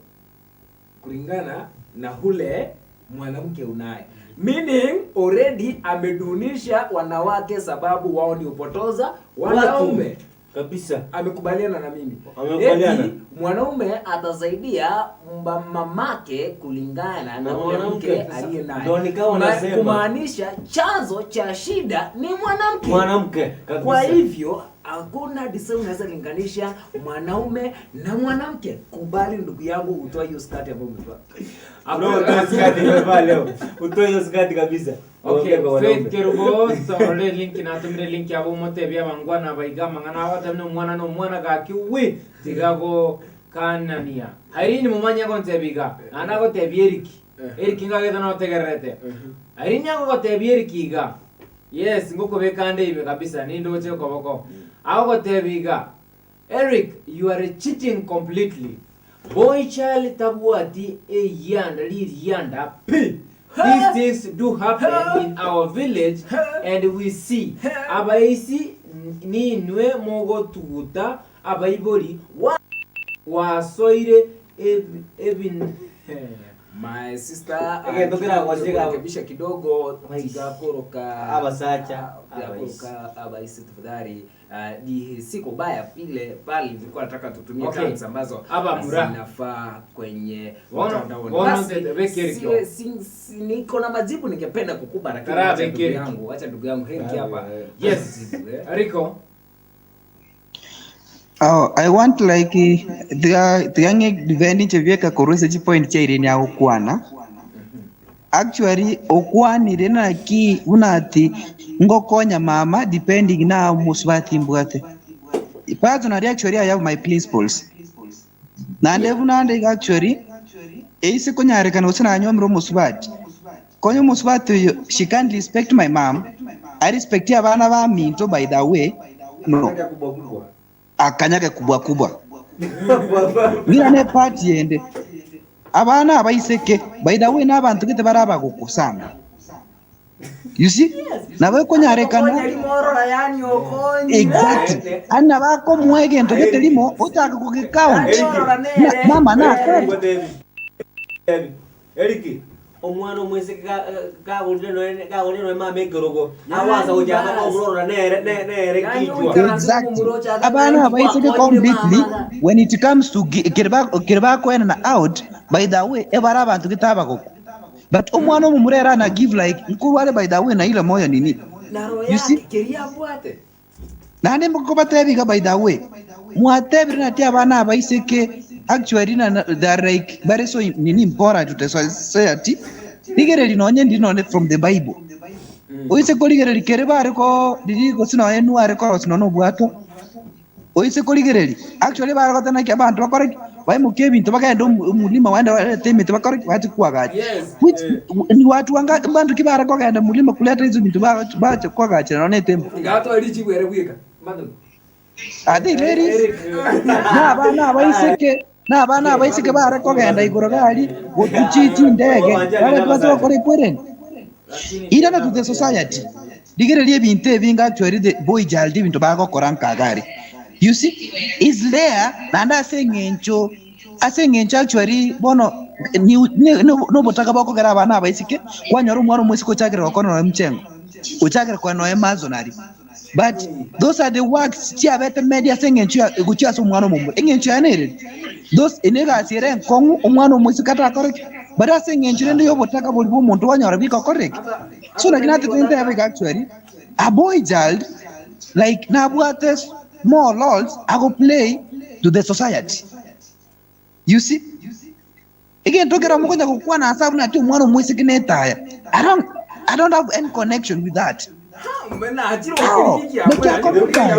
kulingana na hule mwanamke unaye, meaning already amedunisha wanawake sababu wao ni upotoza wanaume. Kabisa. Amekubaliana na mimi. Amekubaliana. Eti, mwanaume atasaidia mba- mamake kulingana na Na ule mke mwanamke. aliye naye. Ndio nikawa Ma- nasema. Kumaanisha chanzo cha shida ni mwanamke. Mwanamke kabisa. Kwa hivyo hakuna design unaweza linganisha mwanaume na mwanamke. Kubali ndugu yangu, utoe hiyo skati ambayo umevaa. Bro, utoe skati umevaa leo. Utoe hiyo skati kabisa. Okay, Uongee kwa Faith wanaume. Kerubo, torore link natumire link yabo motebia bangwana baiga mang'ana abatemne omwana na omwana gaki wi tigago kanania. Irene mumanye agontebiga, naende agotebia Eric. Eric ngagete notegererete. Irene agogotebia Eric iga. Yes, ngokobeka ande ime kabisa nindoche koboko. Agogotebia iga. Eric, you are cheating completely. Boy child tabwati eyanda lirianda p. These things do happen in our village and we see. Abaisi ninwe mogotuguta abaibori wa wasoire ebi, ebi My sister, Ege, tokera kwa shika- kurekebisha kidogo tigakoroka Abasacha, abaisi. tigakoroka abaisi tafadhali. Uh, ni siko baya vile pale nilikuwa nataka tutumie Okay. terms ambazo Aba mura. zinafaa kwenye Wono- mtandaoni. wono Basi, tete, weke Eric siwe- si- si- niko na majibu ningependa kukupa lakini Tara, acha ndugu weke Eric. yangu, acha ndugu yangu Henki hapa. Yes. Ajibu, eh. Rico. Oh, I want like tiange divendi chevyeka korwesa chipoint cha Irene agokwana. Actually okwanire naki buna ati ngokonya mama depending na musubati mbwate. Personally actually I have my principles. Nande buna actually eise konyarekana gose nanyomire omusubati. Konya omusubati oyo she can't respect my mom. I respect abana ba minto by the way. No. Kubwa kubwa. Akanyage kubwa kubwa. Ngira ne party yende. Abana abaiseke by the way n'abantu gete barabagukusana. You see? Nabo konyarekana limorora yani okonyi Exactly. Ana bako mwegento gete limo otaka kugikount. Na, mama na Eric, omwana omweseke kagorire noe kagorire noe mama ekerogo awasa gochaka komurora nere nere kichwa Exactly. Abana abaiseke completely when it comes to kiriba kwena na out by the way ebara abantu gete abagoku. But omwana omomura ere ana give like nkorwa are by the way na ile moyo nini. Naro You see? yake keria abwate. Naende nkobatebia iga by the way, mwatebire nati abana abaiseke actually na na- they are like bare so nini important to the society, rigereria nonye ndiri nonye from the bible. Oise korigereria kere bare ko riri gose nonye Noah are korosia nonye obwato, oise korigereria actually bare goteba naki abanto bakore ki? Baimokie ebinto bagende omo omolima baende barete emete bakore ki? Bache koagacha. Yes, Which ni watu wanga mbanto ki bare kogenda mulima kuleta hizo binto bagochi bache koagachera nonye etemple. Tiga atware richibu ere bweka. Manu. Are they ladies? Na abana abaiseke, na abana abaiseke bare kogenda igoro gari gotuchi chindege, bare bache gokora ekwerende. Irana to the society. Rigereria ebinto ebinge actually the boy child ebinto bagokora nkagari. You see, is there naende ase eng'encho ase eng'encho actually bono ni ni nobotaka bokogera abana abaiseke kwanyora omwana omoiseke ochakire gokora nonya mchengo, ochakire kogenda nonya masonry. But those are the works chiabete made ase eng'encho ya gochia ase omwana omomura. Eng'encho yaye nereri? Those ene egasi ere enkong'u omwana omoiseke atakore ki? But ase eng'encho rende y'obotaka boria bwa omonto kwanyora bigokora eki. So naki natete ntebe iga actually, a boy child like nabwate more roles ago play to the society. You see? Egento ekero mokonya gokwana ase abwo naki omwana omoiseke netaya. I don't, I don't have any connection with that. Ao, naki akobuta.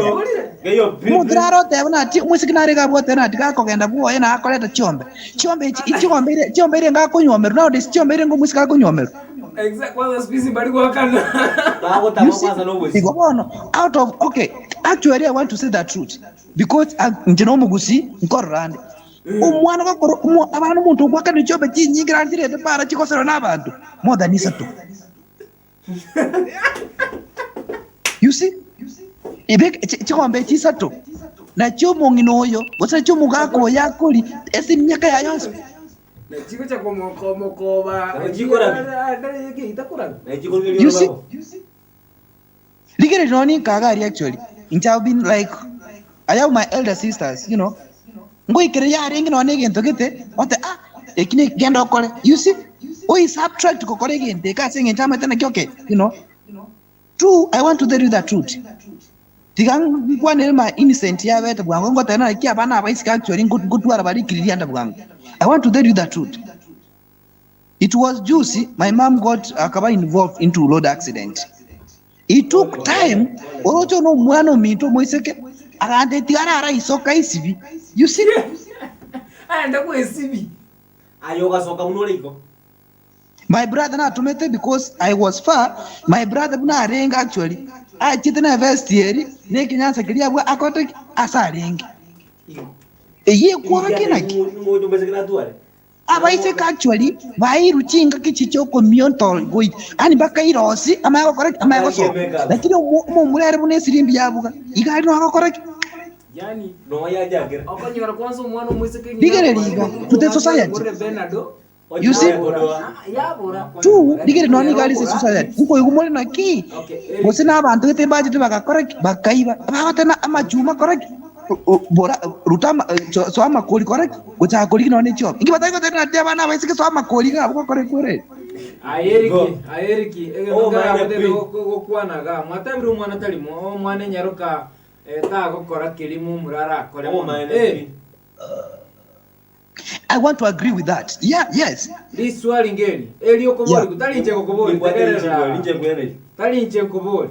Omonto nare oteba nati omoiseke nare iga abwate nati gakogenda bwoye na akoreta chiombe. Chiombe echi chiombe ire chiombe ire ngakonywomerwa nowadays chiombe ire ngomoiseke akonywomerwa. Exact kwanza siku hizi bali gwakana. You see? Igo bono out of okay, actually I want to say the truth because ah, inche nomogusi nkorora ande. Omwana gokora omo abana omonto ogwakanire chiombe chinyinge naende chirete para chigoserwa na abanto more than isato. You see? Ebe chigombe echi isato nachio omong'ina oyo gose nachio omogaka oyo akori ase emiaka yaye yonsi. Chigocha komokoba. You see? Rigereria nonya ninkaga aria actually, inche have been like, I have my elder sisters, you know, ngoikereria yarenge nonya na egento gete, ote ah, eki ne genda okore, you see, oi subtract gokora egento eke ase eng'encho amaete naki okay, you know. True, I want to tell you the truth. Tiga nkwanere my innocent yabete bwango ngoteba naki abana abaiseke actually ngotwara bare ekiririanda bwango. I want to tell you the truth. It was juzi my mom got akaba involved into road accident. It took time oroche no omwana ominto omoiseke agantetia arara isoka isibi. You see? Aende gwesibi. Aye ogasoka buna ore igo. My brother natomete because I was far, my brother buna arenge actually achete na vest eri na ekenyansa keria abwo akote ki ase arenge. Eyio ekworokia naki? Abaiseke actually bairwe chingaki chi chiokomionto goika yaani bakairosi amanye gokora ki? Amanye gosoka. Lakini omo omomura ere buna esirimbi yabuga, iga aria nonya agokora ki? Yani Nonya okonyora kwanza omwana omoiseke Rigereria iga, to the society. Bernardo You see? yabora Two, rigereria nonya nigo aria ase society, nkoigwa more naki? Gose na abanto gete mbachete bagakora ki? Bakaiba. Bagotema amachuma kora ki? Bora ruta ama soa amakori kora ki? Gochaka korigia nonya ne chiombe. Inki batari goteba ng'a abana abaiseke soa amakori iga abwo gokora ekwere? Aye Eriki, aye Eriki, egento Oh, my nkarabotebe God. gokwana iga, mwatebire omwana tari mo, omwana enyaroka eh, tagokora keria momura arakore Oh, mono. my Eh, God. I want to agree with that. Yeah, yes. Riswali ngeri, eri okobori, Yeah. tari inche gokobori, tegerera. Tari inche nkobori.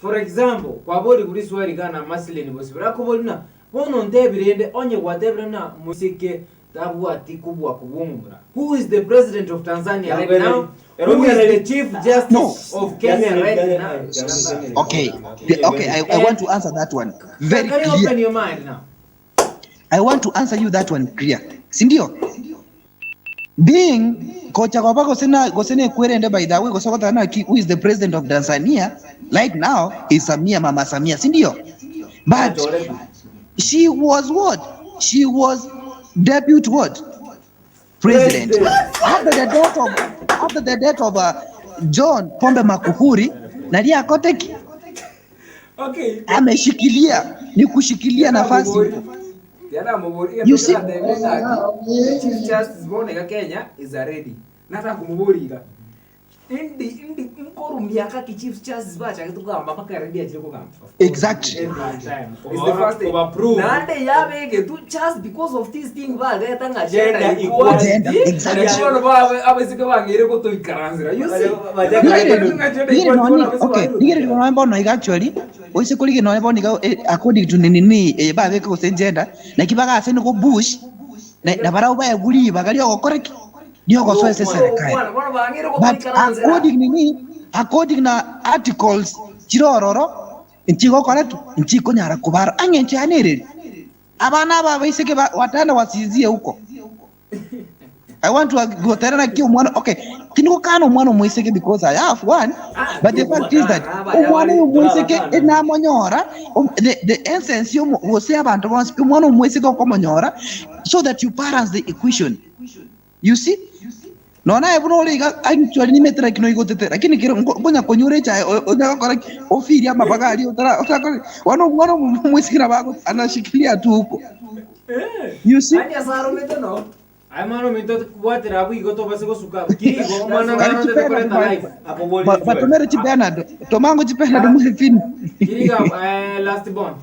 For example, kwaborigwe riswali iga na Maslin Bosibori, akobori ng'a bono ntebi rende onye gwatebire ng'a moiseke tabwati kobua kobua omomura, who is the president of Tanzania right now? Who is the chief justice of Kenya right now? Okay. The- okay, I, I want to answer that one very Can you open clear. your mind now? I want to answer you that one clear. Sindio? Being kocha kwaba gose na gose ne kwerende by the way gose gotana naki who is the president of Tanzania right now is Samia Mama Samia, sindio? But she was what? She was deputy what? President. After the death of after the death of uh, John Pombe Magufuli Nadia Akoteki Okay. ameshikilia ni kushikilia nafasi huko. Tiana mobori You see? The Chief Justice bono iga Kenya is a ready. Natakomoboria iga, indi indi nkorwa miaka ki Chief Justice bachagete kogamba mpaka ere ndiachire kogamba? Exactly. It's the first time. Naende yabegetwe just because of this thing bareta ng'a gender Gender equality. Gender, exactly. Naki bono babe abaiseke bang'eire gotoikaransera. You see? Nigere nigere nonye okay nigere nonye bono iga actually oise korigia nonye bono iga eh, according to nini eye babeke gose gender naki bagase nigo bush na na barabwo baegwe ribaga riogokora ki riogosoa ase eserekari but according nini according na articles chire ororo nchigokora ki nchikonyara kobara ang'encho yane ereri abana aba abaiseke ba wataenda wasinzie huko I want to gotera naki omwana okay tinigokana omwana omoiseke because I have one but the fact is that omwana oyo omoiseke enamonyora om- the, the essence yomo gose abanto bonsi pi omwana omoiseke okomonyora so that you balance the equation you see nonya aye buna ore iga actually nimete like noigotete lakini kero nko- nkonya konyora echae o- onya gokora ki ofirie amabaga aria otara otakore bono omwana omo- omoiseke nabo ago anashikilia tu huko you see Nani asaromete no? Aye mwana ominto bwatera abwo igo tobase gosuka abwo. Kiri igo omwana Kari ng'ana chi otete Bernard koreta life. ba- batomere chi Bernard tomango chi Bernard muhefini Kiri iga eh, last born.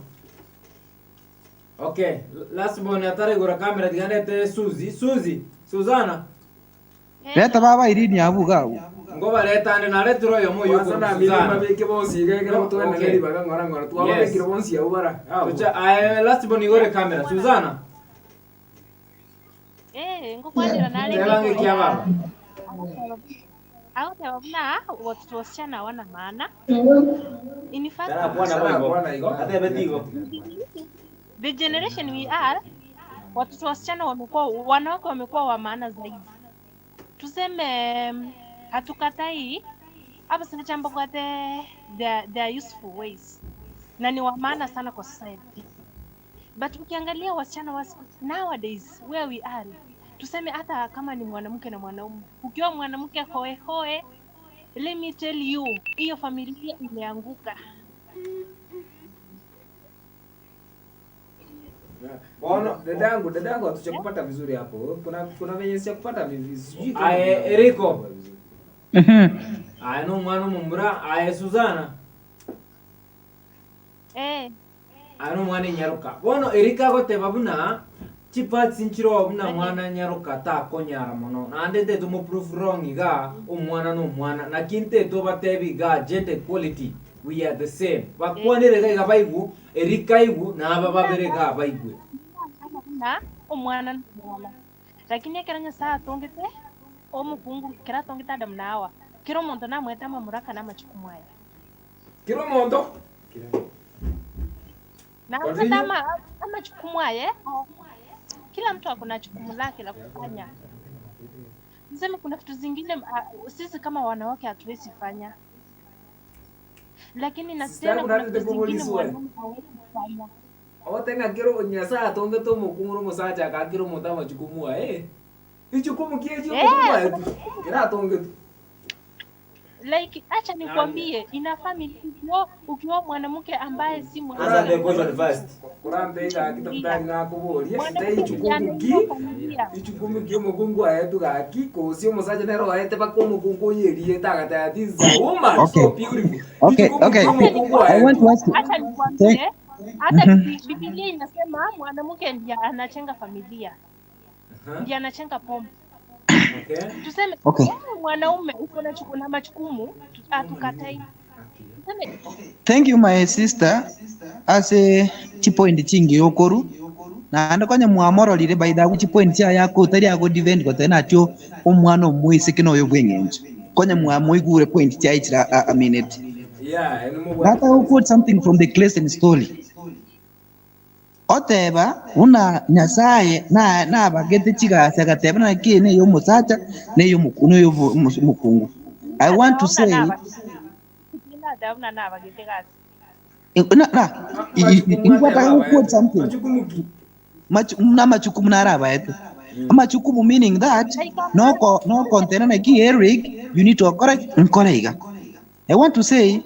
Okay, last born ataraigora camera tiga ndete Suzy. Suzy, Suzana. Reta baba Irene abwo iga abwo. Ngobareta ande naretire oyomo oyio Kwanza okorwa namire Suzana. mbabeke bonsi iga ekero No, togenda okay. neribaga ng'ora ng'ora twababekire Yes. bonsi abwo bara abwo. Tocha aye last born igore camera. Suzana. Eh, ngokwanera narenge Teba igoro ng'eki ya ababa. agoteba buna watoto wasichana hawana maana. In fact, Tarakwana boigo. Tarakwana igo. Atebeti igo. the generation we are, watoto wasichana wamekuwa, wanawake wamekuwa wa maana zaidi. Tuseme mm, hatukatai abasacha mbabwate their, their useful ways na ni wa maana sana kwa society but ukiangalia wasichana was, nowadays where we are tuseme hata kama ni mwanamke na mwanaume ukiwa mwanamke hoehoe let me tell you hiyo familia imeanguka Bono dadangu dadangu hatujakupata vizuri hapo. Kuna kuna venye sijakupata vivi sijui kama Aye kuna- Eriko. Aye no mwana omomura. Aye Suzana. eh Aye no mwana enyaroka. Bono Eriko agoteba buna chiparts nchiroo buna mwana nyaroka takonyara mono. Naende ntete omo proof wrong iga omwana no omwana. Naki ntete obatebi iga gender equality we are the same. Bakwanire iga iga baigwe Eriko aigwe na aba babere iga baigwe. Kama buna omwana nomwana lakini ekero nyasaye atongete omokungu ekero atongete adamu na hawa kera omonto namwete amamuraka na amachukumu aya Kira omonto namwete Continue. ama, amachukumu aye kila mtu ako na jukumu lake la kufanya niseme kuna vitu zingine ah, sisi kama wanawake hatuwezi fanya lakini na Sister tena yangu kuna narete vitu zingine koboliswa. mwanaume hawezi kufanya Ote ng'a kero Nyasaye atongete omokungu na omosacha agakera omonto amachukumu aye. Ichukumu ki echio Eh, omokungu aye tu. Kera atongetwe. like acha nikwambie ina family ukiwa ukiwa mwanamke ambaye si Answer mwanamke the question first. Kurambe gaki tafutari nakoboria mwanamke te ndiye ichukumu ki anainua familia ichukumu ki omokungu aye gaki kosi omosacha nere oete mpaka omokungu oyeriete agateba this is a woman Okay. so beautiful. Okay, Ichukumu okay. ki omokungu I aye want to ask you. acha Thank, nikwambie hata Mhm. Bibi- Biblia inasema mwanamke ndiye anachenga familia ndiye anachenga pombe Okay. tuseme Okay. wewe mwanaume uko na chuku- na majukumu tu- hatukatai tuseme Thank you my sister ase chipoint chingi okoru naende konya mwamororire by the way chipoint chia yako otari ago defend goteba natio omwana omoiseke noyo bwa eng'encho konya mwamoigure point chiaye chira a, a minute Yeah, eno mobwate Nataka kabisa. quote something from the Clayson story oteba buna nyasaye na nabagete chigasi agateba naki neyo omosacha neyo omoku- neyo omo- omokungu I want to nataba buna say naba nataba buna nabagete gasi na, na, i- i- i- Machukumu ingwataka ateba ku quote abaete. something Machukumu ki? Machu, na machukumu narabaete amachukumu meaning that like I'm no ko no container na ki Eric you need to okora nkora iga I want to say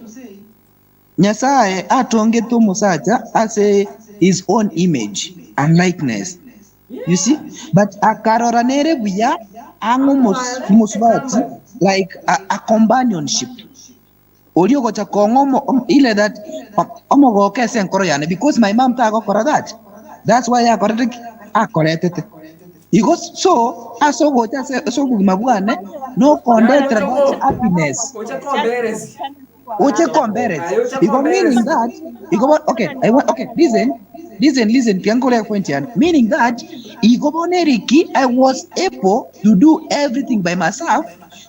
Nyasaye atongete omosacha ase his own image and likeness. You see? But akarora nere buya ang'e omos- omosubati like a, a companionship. Oria ogocha kong'a omo, om- ile that o- omogoka ase enkoro yane because my mom tagokora that. That's why akorete ki? Akoretete. Igo so ase ogocha ase ase obogima bwane nokondetera that happiness. Ocha komberesi. Oche komberesi. Aye, oche Igo meaning komberesi. that igo bo- okay, I want okay, listen, listen, listen, tiankore point yane. Meaning that igo bono eriki I was able to do everything by myself.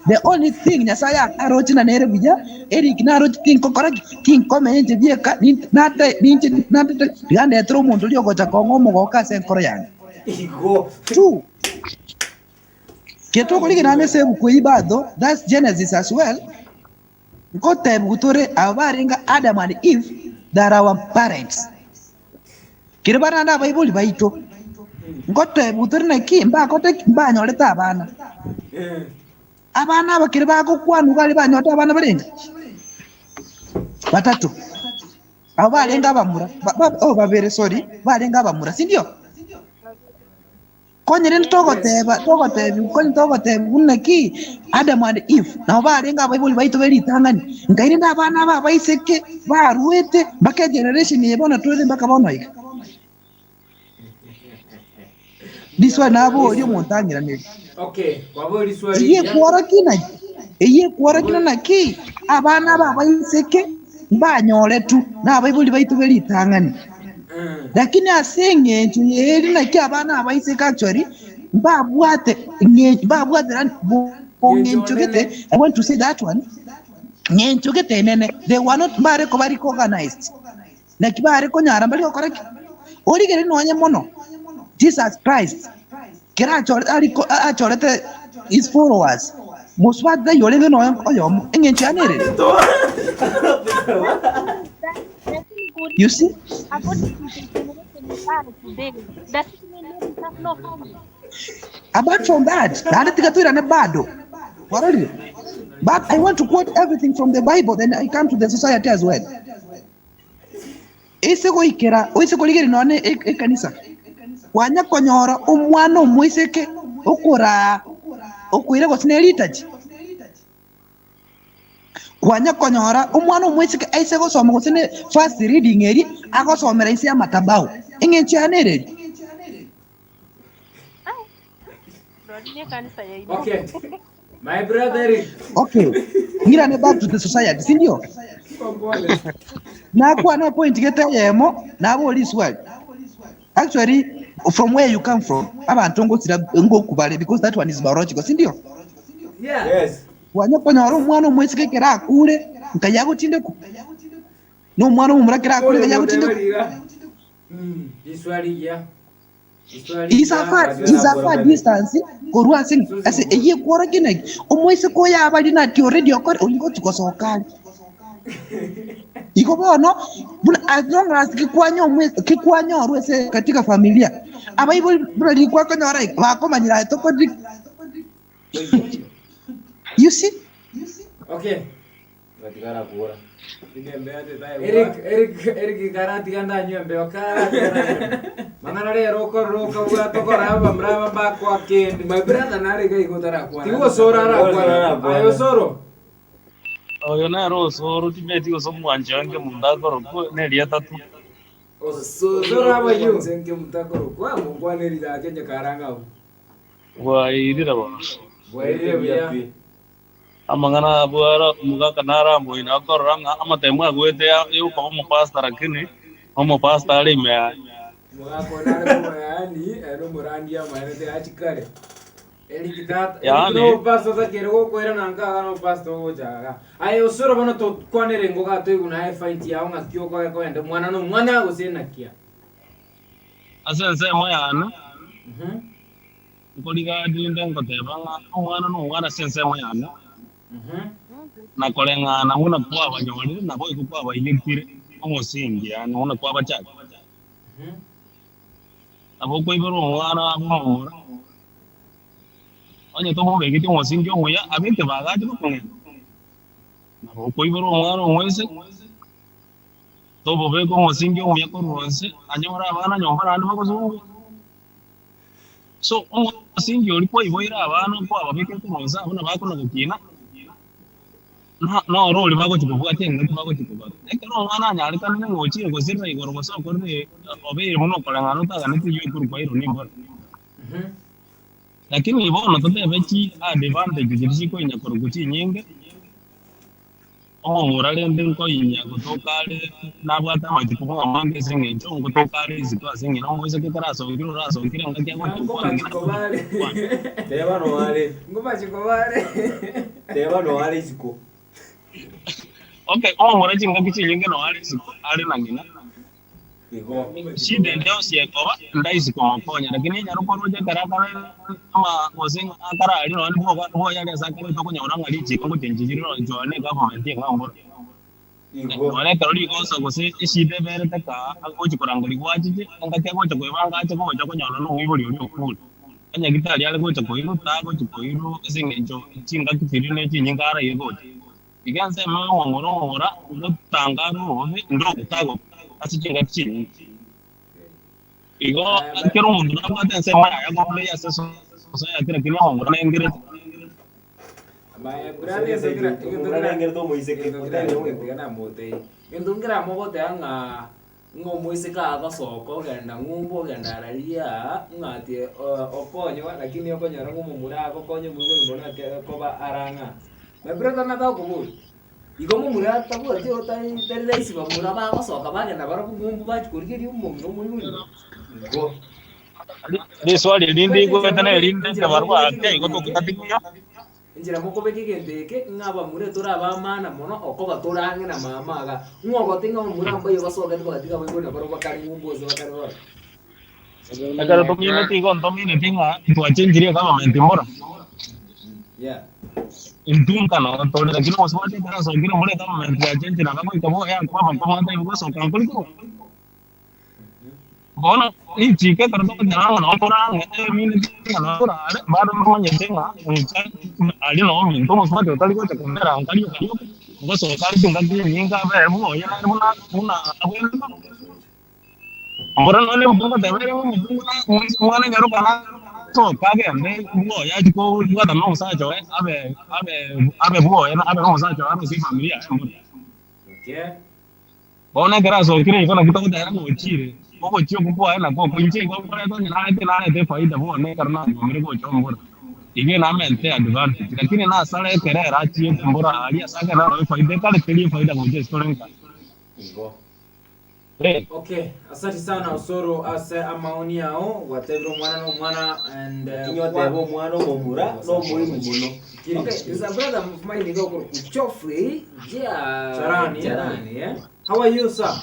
The only thing Nyasaye aroche na nere buya, eriki naroche tinkokora ki? Tinkomenya inche bieka, nin- nate ninche natete tiga ndetere omonto oria ogocha kong'a omogoka ase enkoro yane. Igo. Two, Ketokorigia naende ase ebuku eyio bado, that's Genesis as well, Nkotebiwa tore aba barenge Adam and Eve that are our parents. Kere bare naende abaibori baito. Nkotebiwa tore naki mbakote ki mbanyorete abana. Abana aba kere bagokwanwa bare banyorete abana barenge batato. Abo barenge abamura ba, ba, oh, babere sorry, barenge abamura, sindio? Konya rende togoteba, togotebiwa, konya togotebiwa buna ki Adamu and Eve nabo barenge abaibori baito be ritang'ani, nkai rende abana aba abaiseke baruete mpaka egeneration eye bono tore mpaka bono iga. Riswali naboria omonto ang'iranerie. Okay, kwabori riswali Eyio rigiya. ekworokia naki? Eyio ekworokia naki abana aba abaiseke mbanyoretwe nabaibori baito be ritang'ani. Lakini ase eng'encho y'eri naki abana abaiseke actually mbabwate ng'e- mbabwate yaani bong'encho gete, I want to say that one, ng'encho gete enene, they were not mbare koba recognized. Naki bare konyara mbari gokora ki? Origererie nonye mono Jesus Christ kera achore ariko achorete his followers mosubati taiyo orenge nonya oyomo eng'encho yane ere You see? According to the generation we are today, does it mean ladies have no family? Apart from that, naende tiga toirane bado. Kwarorire? But I want to quote everything from the Bible, then I come to the society as well. Ase goikera, oise korigereria nonya ne ekanisa, kwanya konyora omwana omoiseke okoraa okoira gose ne ritaji. Kwanya konyora omwana omoiseke aise gosoma gose ne first reading eria agosomera inse y'amatabau. Eng'encho yane ere eria. Rori ne kanisa yaino. Okay. My brother Eric. Okay, ng'irane back to the society, sindio? Nakwana point gete eyemo, nabori riswali. Actually, from where you come from, abanto ngosira ngokubare because that one is biological, sindio? Yeah. Yes. Kwanya konyora omwana omoiseke ekero akure, nkai agotindekwa? Na omwana omomura ekero akure, nkai agotindekwa? Riswali rigiya. Riswali Is a far, is a far distance korwa ase ase eyio ekworokia naki omoiseke oyo abari naki already okore oria gochi gosoka are. Igo bono buna as long as kikwanya omwe kikwanyorwa ase katika familia abaibori buna riria kwakonyora iga bakomanyera aye tokori you see Okay. Eric Eric Eric karatiga ndanywe embeo karatiga ndanywe. Mang'ana rero okorora okabwata okora abamura aba mbakoa kende. My brother nare iga igo otarakwana. Tiga osoro arakwana. Aye osoro. Oyo nere osoro timeti gose omwanchi oye nkemonto akorokwa nerieta tu. Osoro abayo. Nse nkemonto akorokwa mokwane rirake nyakaranga abwo. Bwairire bono. Bwairire buya. Amang'ana abwo ara omogaka nare amoino akorora ng'a amatemo agwete yokoba omopastor lakini omopastor are ime yaye. Omogaka one are komoyaani ere omorandia amaene tigachi kare. Eric tata, Eric Yaani no pastor otakeire gokoirana nka iga no pastor ogocha iga. Aye osoro bono tokwanere ngoga toigwe naye fight yao ng'aki okoe koenda omwana na omwana gose nakia. Ase ensemo yane, nkorigadi inde ngoteba ng'a omwana nomwana ase ensemo yane, na koreng'ana buna kwabanyorire naboigo kwabaigekire omosingi, yaani buna kwabachakire. Nabo okoiborwa omwana abe omomura, onye tomobegetie omosingi omuya, abe ekebago ache gokong'ena. Nabo okoiborwa omwana omoiseke, tobobeka omosingi omuya korwa inse, anyore abana nyomba naende bagosungwa. So omosingi oria kwaiboire abana kwababekire korwa inse abwo nabo akona gokina, no- noro oria bagochia kobwatia engaki bagochia kobara. Ekero omwana anyarekanire ng'a ochire gosirera igoro gose okorire obeire buna okoreng'ana otaganeti eywo ekorokwa iron embora. Lakini bono totebe chi advantage chiria chikoinya korokwa chinyinge, omomura rende nkoinya gotoka are nabwate amajukumu amange ase eng'encho ngotoka are isiko ase eng'ina omoiseke ekero asokire orasokire engaki agocha gokwana ng'ina Ngomachiko gokwana. Teba noare. Ngomachiko bare. Teba noare isiko. Okay, omomura chingaki chinyinge noare isiko are na ng'ina. Shida ende yonsi ekoba, ndaisi komokonya, lakini enyare koroche ekero akare ama gose akare aria nonye bwoga bwoye aria ase akarete okonyora ng'a richiko ngochenchia chire nonye chore na egovernment eng'ao mboro. Nonye ekero rigoso gose eshida eberete kaa agochi korangeria gwachiche, engaki agocha koebanga ache gocha okonyora na omoibori oria okure. Onye gitari are gocha koirwa, tagochi koirwa ase eng'encho chingaki chiria ne chinyinga araire gocha. Iga ensemo y'omomura omomura ngotanga are obobe, ndogotagwa ase chingaki chinyinge. Igo kera omonto nabwate ensemo yaye akorora ase society, lakini omomura nengerete. Egento nkeramogoteba ng'a ng'a omoiseke agosoka ogenda ng'umbu ogenda araria aa, ng'a ati okonywa lakini okonyora ng'a omomura agokonya omoibori mono ake koba arang'a. My brother nataka koboria, igo momura tabwati otari tari rahisi bamura bagosoka bagenda barobwo ng'umbu bachia korigeria omong'ina omoibori igo. Riswali eri ndigwete nerinde ekebarua ake igo tokotatigia. Enchera mokobeka egento eke, ng'a abamura tore ab'amaana mono okoba tore ang'e na mama iga, ng'a ogote ng'a abamura mbayo basogete bagatiga abaibori na barobwo bakare ng'umbu gose bakare bobe. Ekero tomineti igo ntomineti ng'a twachenchirie egovernment mbora. Yeah. Intwe nka noo tore lakini omosubati ekero asokire mbora egovernment yachenchire nabo agoika boye akwe amakong'u ataibo gosoka nkori korwa. Bono ninchike ekero togoteba ng'a noo tore ang'e, emineti ng'a noo tore are, bado mbamanyete ng'a inche aria noo ominto omosubati otari gocha kombera nka rioka rioka, ngosoka are chingaki chinyinge abe bwoye nere buna buna abwenerete. Mbora nonye omonto ngoteba ere ng'a omokungu na omwana enyaroka nasoke agende bwoye achie kobwatana na omosacha oye abe abe abe bwoye abe na omosacha oye arosie efamiri yaye mbora. Okay. Bono ekero asokire igo naki togoteba ng'a ochire, ogochia okwo kwaye nakwo okwo inche igo nkoreta onye narete narete efaida bono ekero nanyuomire gocha ombora, igo namente advantage. Lakini nasare ekero ere achiete mbora aria ase agende arore efaida ekare teri efaida gocha ase tore nka. Igo. Eh. Okay, asante sana Osoro ase amaoni ao, gwatebire omwana na omwana and Lakini otebe omwana omomura nomoimu mono. Okay, is a brother of mine iga okorokwa Geoffrey Gia- Charani. Charani, eh? How are you sir?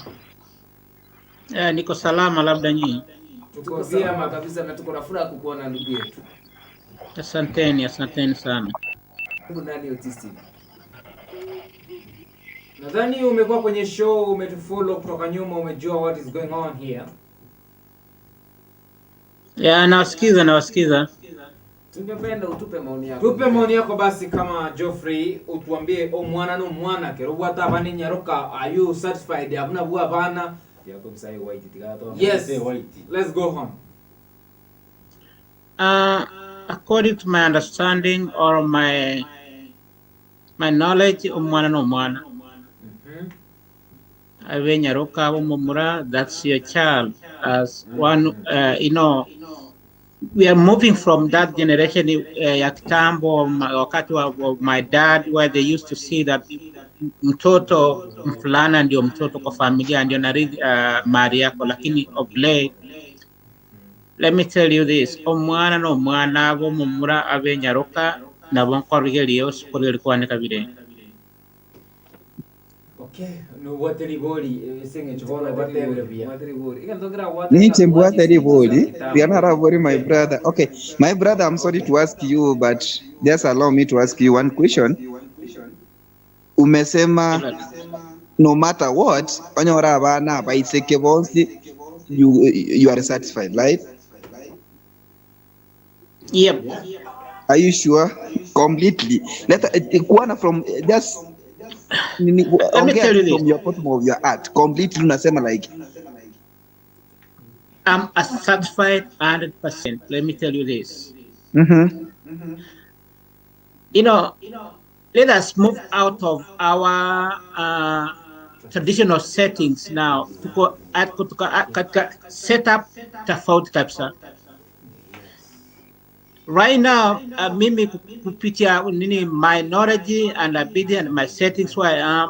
Eh, niko salama labda nyinyi. Tuko vyema kabisa na tuko na furaha kukuona ndugu yetu. Asanteni, asanteni sana. Karibu ndani ya Otis TV. Nadhani umekuwa kwenye show, umetufollow kutoka nyuma, umejua what is going on here. Ya, nawasikiza nawasikiza. Tungependa utupe maoni yako. Tupe maoni yako basi kama Geoffrey utuambie omwana no mwana kero obwate abana enyaroka are you satisfied abuna bwa abana Yes. Let's go home. According to my understanding or my my knowledge omwana no omwana abe nyaroka abe omomura that's your child as one you know we are moving from that generation ya kitambo wakati wa, wa my dad where they used to see that mtoto mfulana ndio mtoto kwa familia ndio narithi mali yako lakini of late let me tell you this omwana no omwana abe omomura abe nyaroka nabo nkorigeria ase korigeria kwane kabire Okay, nobwate ribori ase eng'encho bono batebire buya. Ninche mbwate ribori riria narabori my brother. Okay, my brother, I'm sorry to ask you, but just allow me to ask you one question. Umesema no matter what, onyore abana abaiseke bonsi, you are satisfied, right? Yep. Are you sure? Completely. Let kuona from just nini, Let me ongea tell you tu this. from your bottom of your heart. Completely unasema like. I'm a satisfied 100%. Let me tell you this. You know, let us move out of our uh, traditional settings now. Tuko at- tuko katika setup tofauti kabisa. Right now, uh, mimi kupitia nini my knowledge and ability and my settings where I am,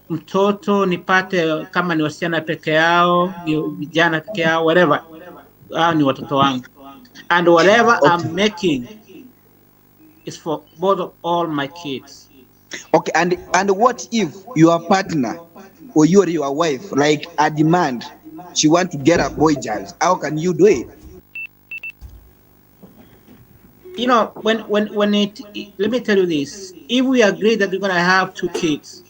mtoto nipate kama ni wasichana peke yao, ni vijana peke yao, whatever, hao ni watoto wangu. And whatever I'm making is for both of all my kids. Okay, and and what if your partner or you or your wife like a demand she want to get a boy child? How can you do it? You know, when when when it, let me tell you this: if we agree that we're gonna have two kids,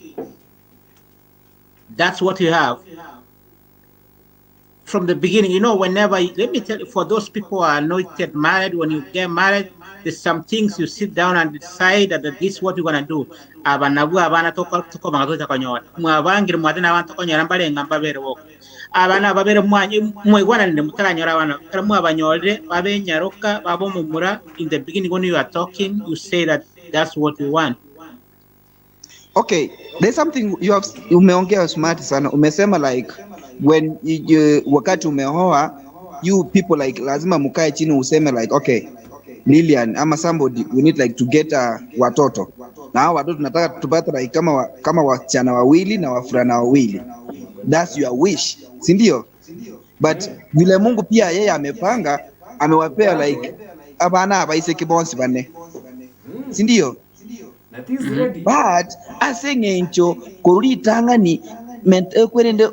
that's what you have from the beginning. You know, whenever let me tell you, for those people who are not yet married, when you get married, there's some things you sit down and decide that this is what you're gonna do. Aba nabwo abana tokobanga tochakonyora mwabangire mwatene abana tokonyora mbarenga mbabere boko abana babere mwanye mwaigwananire mutaranyora abana kara mwabanyorire babe nyaroka babe omomura in the beginning when you are talking you say that that's what we want. Okay, there's something you have umeongea smart sana. Umesema like when you, you, wakati umeoa you people like lazima mkae chini useme like okay Lilian ama somebody we need like to get uh, watoto na hao watoto tunataka tupate like kama wa, kama wasichana wawili na wavulana wawili. That's your wish, si ndio? But vile Mungu pia yeye amepanga amewapea like abana abaiseke bonsi bane, si ndio? But ase eng'encho korwa ritang'ani ekwerende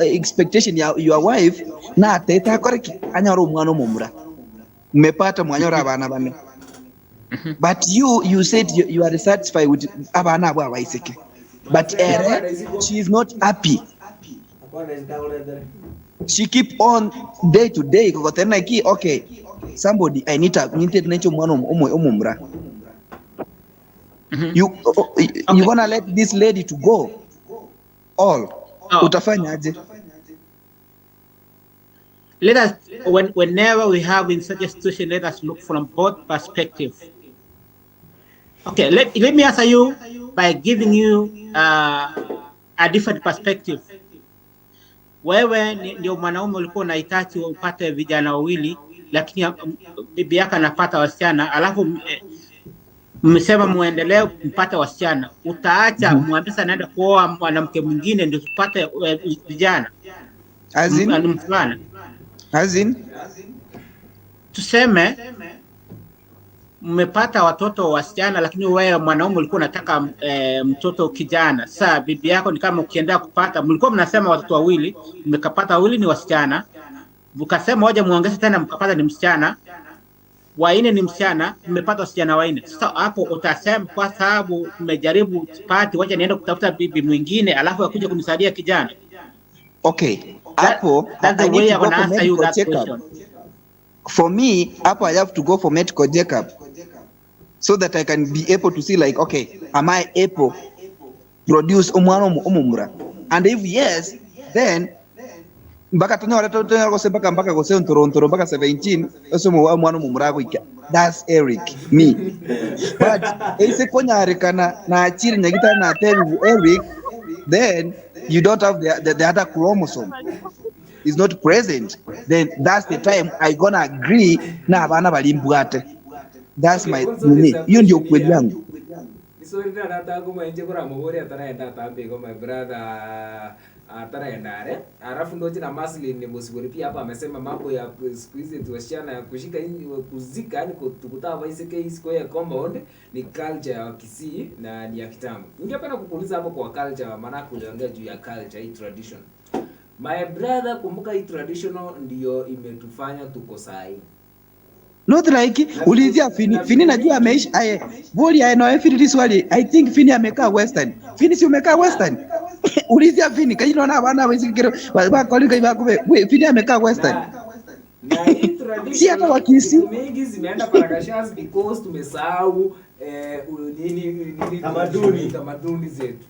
expectation ya your wife natete akore ki anyore omwana omomura mmepata mwanyora abana bane but you you said you, you are satisfied with abana abo abaiseke but ere she is not happy she keep on day to day kogotena ki okay somebody i need to need necho omwana omomura you you gonna let this lady to go all utafanyaje? Let us when whenever we have in such a situation, let us look from both perspectives. Okay, let, let me answer you by giving you a different perspective. Wewe ndio mwanaume ulikuwa unahitaji upate vijana wawili, lakini bibi yako anapata wasichana, alafu mmesema muendelee mpate wasichana, utaacha mwambie sasa naenda kuoa mwanamke mwingine ndio tupate vijana? As in? Mvulana. As in? Tuseme mmepata watoto wasichana, lakini wewe mwanaume ulikuwa unataka mtoto kijana. Sasa bibi yako ni kama ukienda kupata, mlikuwa mnasema watoto wawili, mmekapata wawili ni wasichana, mkasema moja muongeze tena, mkapata ni msichana, waine ni msichana, mmepata wasichana waine. Sasa hapo utasema kwa sababu mmejaribu pati, wacha niende kutafuta bibi mwingine alafu akuja kunisaidia kijana. Okay, hapo That's the I need way to I'm go gonna for answer you medical that checkup. question. For me, hapo I have to go for medical checkup so that I can be able to see like okay, am I able produce omwana omomura? And if yes, then mpaka tonyore tonyore gose mpaka mpaka gose ntoro mpaka 17 ose mwana omomura agoika. That's Eric me. But ese konyarekana na achiri nyagita na tell Eric, then you don't have the, the, the other chromosome is not present, then that's the time I gonna agree na abana balimbwate. That's my nini. Hiyo ndio kweli yangu. Isori na nataka kumainje kura mobori ataraenda atambiko my brother ataraenda are. Alafu ndo jina Maslin ni Musibori pia hapa amesema mambo ya siku hizi tuwasichana ya kushika kuzika yani kutukutaa waiseke hii siku ya compound ni culture ya Kisii na ni ya kitambo. Ningependa kukuuliza hapo kwa culture, maana uliongea juu ya culture hii tradition. My brother, kumbuka hii traditional ndiyo imetufanya tuko sahi. Not like ulizia Fini. Fini najua ameishi aye. Boli aye no Fini swali. I think Fini amekaa Western. Fini si umekaa Western? Ulizia Fini kaji naona abana hawezi kero ba koli kai ba kube. We Fini amekaa Western. Na hii Si hata wa Kisii. mingi zimeenda parakashas because tumesahau nini nini Tamaduni. tamaduni zetu.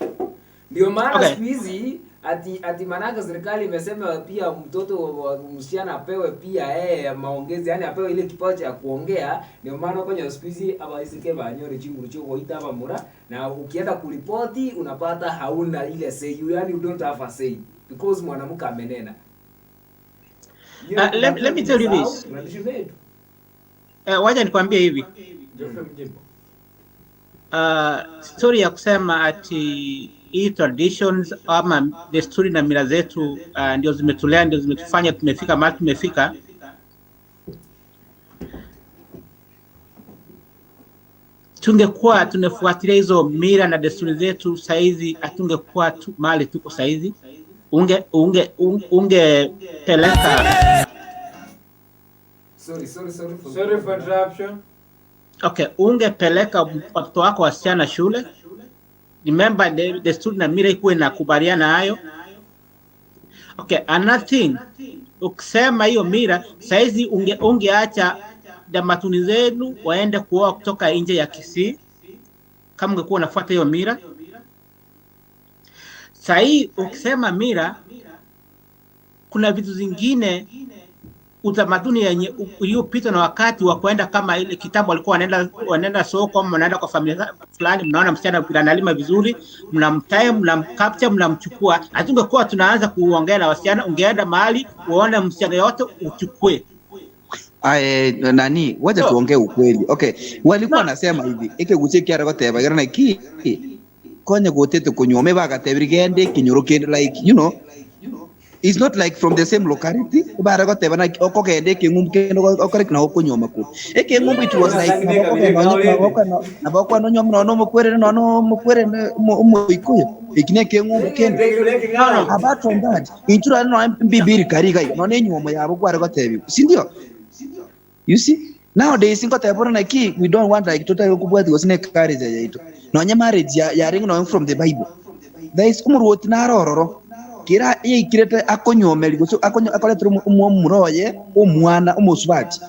Ndio maana Okay. siku hizi Ati ati manake serikali imesema pia mtoto wa msichana apewe pia yeye maongezi, yani apewe ile kipawa cha kuongea. Ndio maana kwenye siku hizi abaisike banyore chinguru chogoita abamura, na ukienda kuripoti unapata hauna ile say, yani you don't have a say because mwanamke amenena. Let me tell you this. Tradition yetu. Wacha nikwambie hivi. Geoffrey Mjimbo. Story ya kusema ati hii traditions ama desturi na mila zetu ndio zimetulea ndio zimetufanya tumefika mahali tumefika. Tungekuwa tunafuatilia hizo mila na desturi zetu saizi, hatungekuwa tu, mahali tuko saizi. Unge unge ungepeleka Sorry, sorry, sorry for Sorry for interruption. Okay, ungepeleka watoto wako wasichana shule. Remember the desturi na mila ikuwe inakubaliana hayo. Okay, another thing, ukisema hiyo mila saizi unge, ungeacha damatuni zenu waende kuoa kutoka nje ya Kisii kama ungekuwa unafuata hiyo mila. Sahii ukisema mila, kuna vitu zingine utamaduni yenye uliopitwa na wakati wa kuenda kama ile kitambo walikuwa wanaenda wanaenda soko ama wanaenda kwa familia fulani, mnaona msichana vile analima vizuri, mnamtime, mnamcapture, mnamchukua. Hatungekuwa tunaanza kuongea na wasichana, ungeenda mahali uone msichana yote uchukue. Aye, nani wacha tuongee ukweli okay walikuwa nasema hivi ike kiara goteba gera ki konye gotete kunyuome bagatebiri gende kinyoro kende like you know it's not like from the same locality bara goteba na okogende king'umbu kende okore na okunyoma ku eking'umbu it was like nabokwa no nyom no mukwerere no no mukwerere omoikuyu iki ne king'umbu kende apart from that intura no mbibiri kariga no ne nyuomo yabo kware gotebi sindio you see nowadays ngotebora na ki we don't want like total kubwati gosine marriage yaito nonye marriage ya yaring no from the bible there is umuruoti narororo kira yeikirete akonyomeri gose akoretera omwomura oye omwana omosubati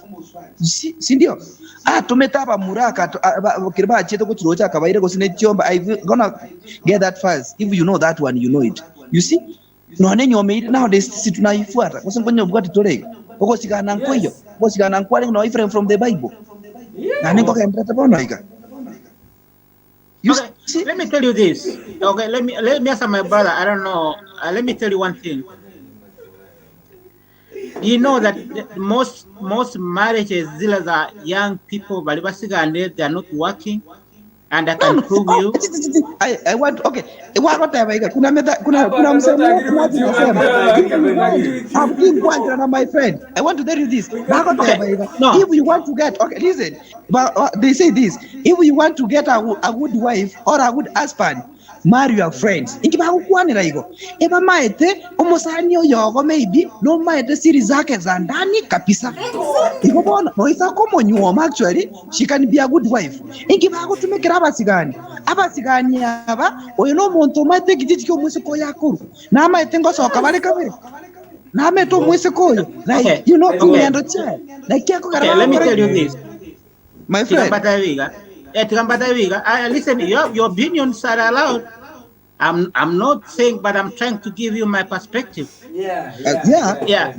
Si- sindio atumite abamura kira bachiete gochirocha akabaire gose ne chiomba i gonna get that first if you know that one you know it you see none nyomeire nowadays sisi tunaifuata gose nkonyobwati torega ogosigana nkoiyo ogosigana nkware no iframe from the bible na ningogenderete bono iga Okay, let me tell you this. Okay, let me let me ask my brother. I don't know. Let me tell you one thing. You know that the most most marriages zile za young people bali basigane they are not working and I can prove you. I, I want okay waroteba iga kuna metha, kuna kuna msemo kuna tunasema I'm na my friend I want to tell you this Bakoteba iga if you want to get okay listen but they say this if you want to get a, a good wife or a good husband marry your friends ingi bagukwanira igo eba maete omusani oyogo maybe no maete siri zake za ndani kabisa igo bono noisa komonyuoma actually she can be a good wife ingi bagutumikira abasigani abasigani aba oyo no omonto omaete ekijiji kia omwisiko yakuru namaete ngosoka bare kabere namete omwisiko oyo like Okay. you know Okay. king'endo chae like Okay, let me tell you this. My friend. Tikambata Wiga. Eh, Tikambata Wiga. I listen, your your opinions are allowed. I'm I'm not saying, but I'm trying to give you my perspective. Yeah, yeah. Yeah.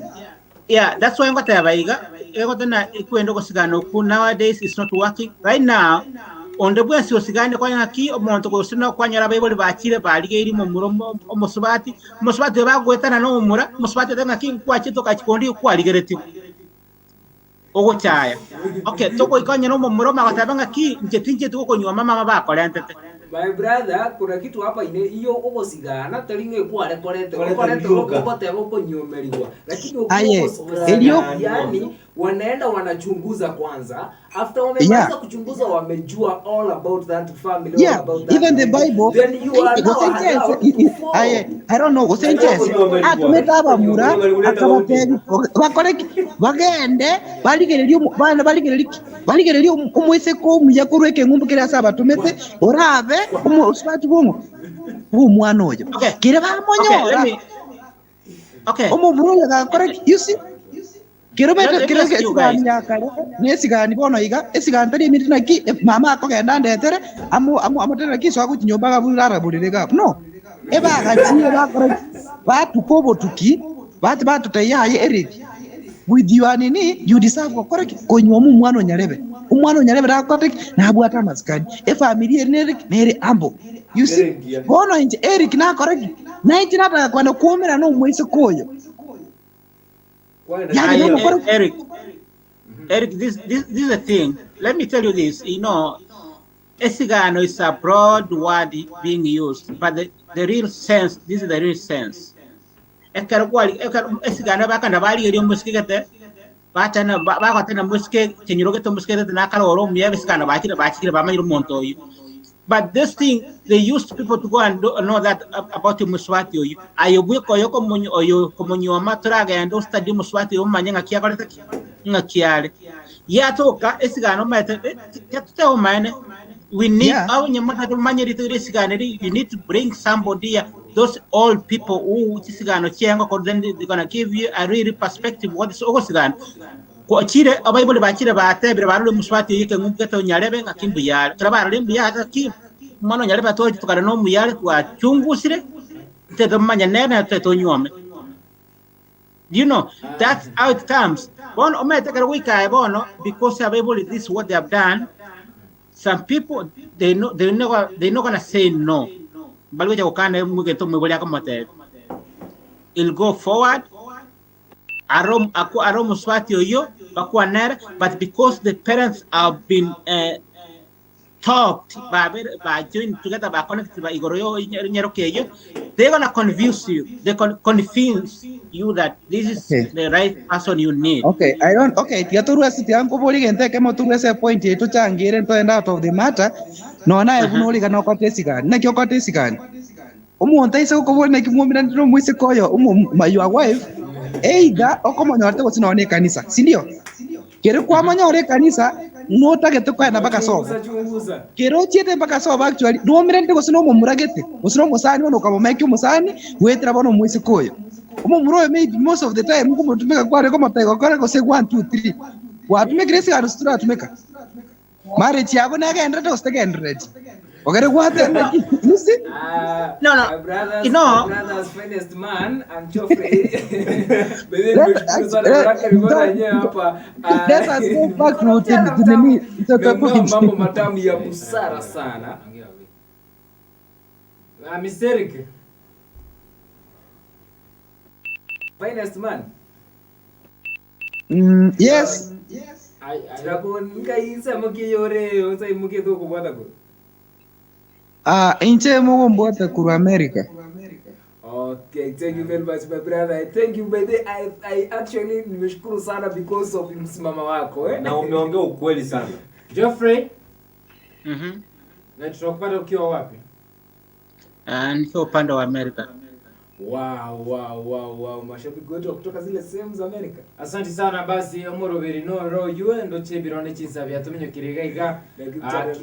Yeah, that's why ngoteba iga. Egotena ikwenda gosigana oku nowadays it's not working. Right now, onde bwensi osigane kwa ng'aki omonto gosina kwanyora abaibori bachire barigeiri momura omosubati omosubati bagwetana na omomura omosubati ate ng'aki nkwachete okachikondi kwarigeretie ogochaya okay togoikonyera omomura omagoteba ng'aki inche tincheti gokonywa mama bakorentete My brother, kuna kitu hapa ine iyo ogosigana tari ng'e kware korete Korete okorete rioka. ogoteba okonyomeriwa lakini Aye, ukiwa elio- yani wanaenda wanachunguza kwanza after wamemaliza Yeah. kuchunguza wamejua all about that family all yeah about that even the bible then you are now allowed to form I, I don't know gosenchese atumite abamura akabatebi bakore bagende barigererie bana barigererie barigererie omwisiko omuya korwa ekeng'umbu keria ase abatumete orabe osubati bwong'o bwa omwana oyo kere Okay, bamonyora let me Okay. omomura oyo gakora you see kero Let bete me kero ask you guys. esigani yakare nesigani bono iga esigani tari emiti naki mama akogenda andetere amu amu amutere naki so agochinyomba gabura araburire gabu no. Ebagachie bakora ki? Batuka obotuki, bati batotebia yaya Eric, with your nini, you deserve gokora ki? Konyuoma omwana o nyarebe. Omwana o nyarebe nakorete ki? Nabwate amasikani. Efamiri eri nere ki? Nere humble. You see? Bono inche Eric nakora ki? Nainche nataka kwenda kwomerana na omoiseke oyo. Yani Aye, nomokora Eric, Eric, this, this, this is the thing. Let me tell you this. You know, Esigano is a broad word being used, but the, the real sense, this is the real sense. Ekero kwari ekero esigano bakanda barigeria omosike gete batana bagotena mosike kenyoro gete omosike gete nakarora omuya ebisigano bachire bachikire bamanyire omonto oyo. But this thing, they used people to go and do, know that about omuswati oyo. Aye bweka oyo komonyo oyo komonyuoma toragenda ostudy omuswati oyo omanye ng'aki akorete ki ng'aki are. Yatoka esigano omanyete eh, tetuteba omaene we need Yeah. onye motagete momanye rituko ria esigano eri you need to bring somebody here those old people who chisigano chiengoko then they gonna give you a real perspective what is ogosigana Gwachire, abaibori bachire batebire barore omosubati oyio ekeng'umbu gete onyarebe ng'aki mbuya are. Ekero barorire mbuya are ng'aki omwana onyarebe atwachete tokare nomuya are twachungusire, tete tomanye nere nere tete tonyuome. You know, that's how it comes. Bono omanyete ekero goika aye bono because abaibori this is what they have done, some people they know they never they not gonna say no. Mbari gocha gokana egento omoibori akomotebia. It'll go forward Aro ako aro omosubati oyio bakwanere but because the parents have been uh, talked babere ba join together ba connect ba igoro yo nyeroke eyio they gonna confuse you they con convince you that this is Okay. the right person you need Okay, I don't okay, tiga torue ase tiga nkoborie egento ekemo torue ase epoint eye tochangere ntoende out of the matter, nonya naye buna ore iga nokote esigani. Naki okote esigani? Omonto aise gokoboria naki mwomeranete nomoiseke oyo, omo- my your wife, either okomonyorete gose nonya nekanisa, sindio? Kere kwamonyora ekanisa, notagete koenda mpaka sobo. Chunguza chunguza. Kere ochiete mpaka sobo actually, nwomeranete gose nomomura gete, gose nomosani bono okamomeki omosani, goetera bono omoiseke oyo. Omomura oyo maybe most of the time nkomotumeka kware komotebia gokora gose one, two, three. Gwatumekire esigani gose toratumeka? Marriage yabo negenderete gose tegenderereti? Ogere gwatenda ki? You see? No, no. My brothers, You know- my brothers finest man and Geoffrey. Bebe Let- nimeshukuru sana let- manake nimeona let- wenyewe hapa. ah, Let us go back to mkono the, mchana to the, mtamu. to the Nimeongea point. mambo matamu ya busara sana. Ah, Mr. Eric. Finest man. Yes. Nkaisa mukiyore osai muketho kubwata ko. Ah, inche mogombwata korwa America. Okay, thank you very much my brother. Thank you by the I, I actually nimeshukuru sana because of msimamo wako eh. Na umeongea ukweli sana. Geoffrey, Mhm. na tunakupata ukiwa wapi? Ah, nikiwa upande wa Amerika. Wow, wow, wow, wow. Mashabiki wetu wa kutoka zile sehemu za Amerika. Asante sana basi omoroberi noro yue ndoche birone chinsa byatumenyokire iga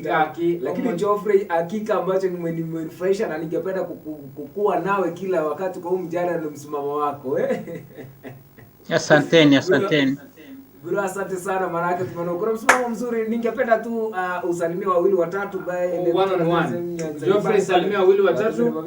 Lakini lakini Geoffrey, hakika ambacho nimenifurahisha na ningependa kukua nawe kila wakati kwa huu mjadala na msimamo wako eh. Asanteni, asanteni. Bro, asante sana maanake tumeona kuna msimamo mzuri. Ningependa tu usalimie wawili watatu bae One on one. Geoffrey salimia wawili watatu.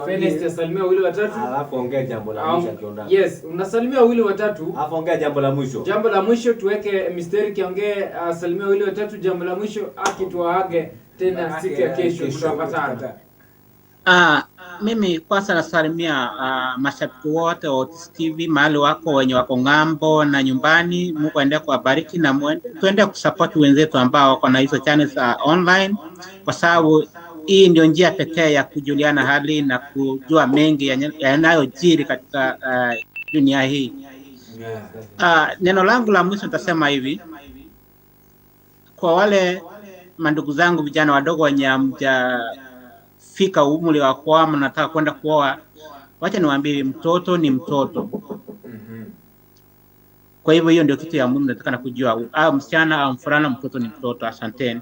Finest salimia wawili watatu. Alafu ongea jambo la mwisho akiondoka. Yes, unasalimia wawili watatu. Alafu ongea jambo la mwisho. Jambo la mwisho tuweke Mr. Kiongee asalimia wawili watatu. Jambo la mwisho akituaage tena siku ya kesho tutapatana. Ah, mimi kwanza nasalimia mashabiki wote wa Otis TV mahali wako wenye wako ng'ambo na nyumbani. Mungu aendelee kuwabariki na muende, tuende kusupport wenzetu ambao wako na hizo channels za online, kwa sababu hii ndio njia pekee ya kujuliana hali na kujua mengi yanayojiri katika dunia hii. Neno langu la mwisho nitasema hivi kwa wale mandugu zangu vijana wadogo wenye hamjafika umri wa kuoa, mnataka kwenda kuoa, wacha niwaambie, mtoto ni mtoto. Kwa hivyo hiyo ndio kitu ya muhimu natakana kujua, au msichana au mvulana, mtoto ni mtoto. Asanteni.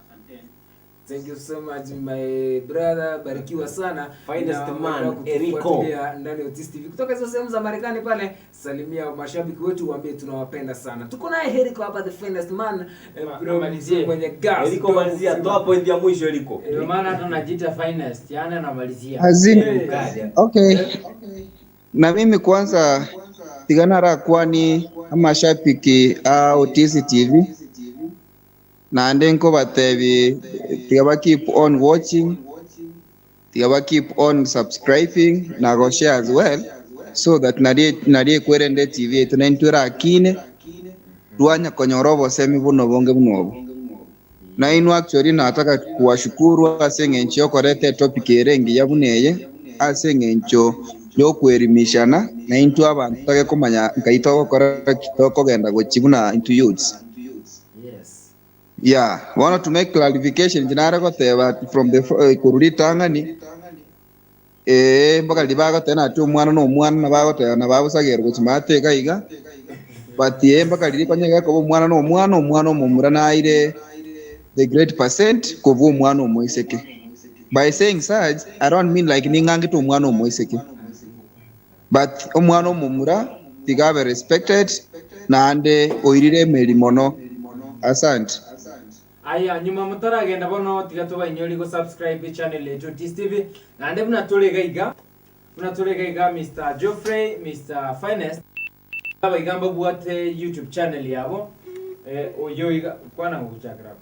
Thank you so much my brother, barikiwa sana. Finest Na man, endelea Eriko. kutufuatilia ndani ya Otis TV kutoka hizo sehemu za Marekani pale. Salimia mashabiki wetu, waambie tunawapenda sana. Tuko naye Eriko hapa, the finest man, bro, Malizie. mwenye gas. Eriko, malizia, toa point ya mwisho Eriko. Ndio maana hata najiita finest, yani anamalizia. As in, okay. Na mimi kwanza tiganara kwani amashabiki a Otisi TV nande nkobatebi tiga ba keep on watching, tiga ba keep on subscribing na go share as well so that nari nari kwerende TV yetu nentwera akine rwanya konyora obosemi buno bonge buno obo na inwe actually nataka kuwashukuru ase eng'encho yokoreta etopic ere engiya buna eye ase eng'encho yokwerimishana na intwe abanto togekomanya nkai togokora ki tokogenda gochi buna intwe youths. Yeah, bono to make clarification nare goteba from the korwa ritang'ani mpaka riria bagoteba nati omwana na omwana na bagoteba na bagosagerwa gochi maate iga iga but mpaka riria konya gekoba omwana na omwana omwana omomura naire the great percent kobua omwana omoiseke. By saying such, I don't mean like ning'angete omwana omoiseke, but omwana omomura tiga abe respected naende oirire emeri mono. Asante. Aya, nyuma mutaragenda bono tiga tobainyori go subscribe channel yetu Otis TV. Naende buna tore iga iga, buna tore iga iga Mr. Geoffrey, Mr. Finest abaiga mbabwate YouTube channel yabo. Oyo iga kwana ngochakira.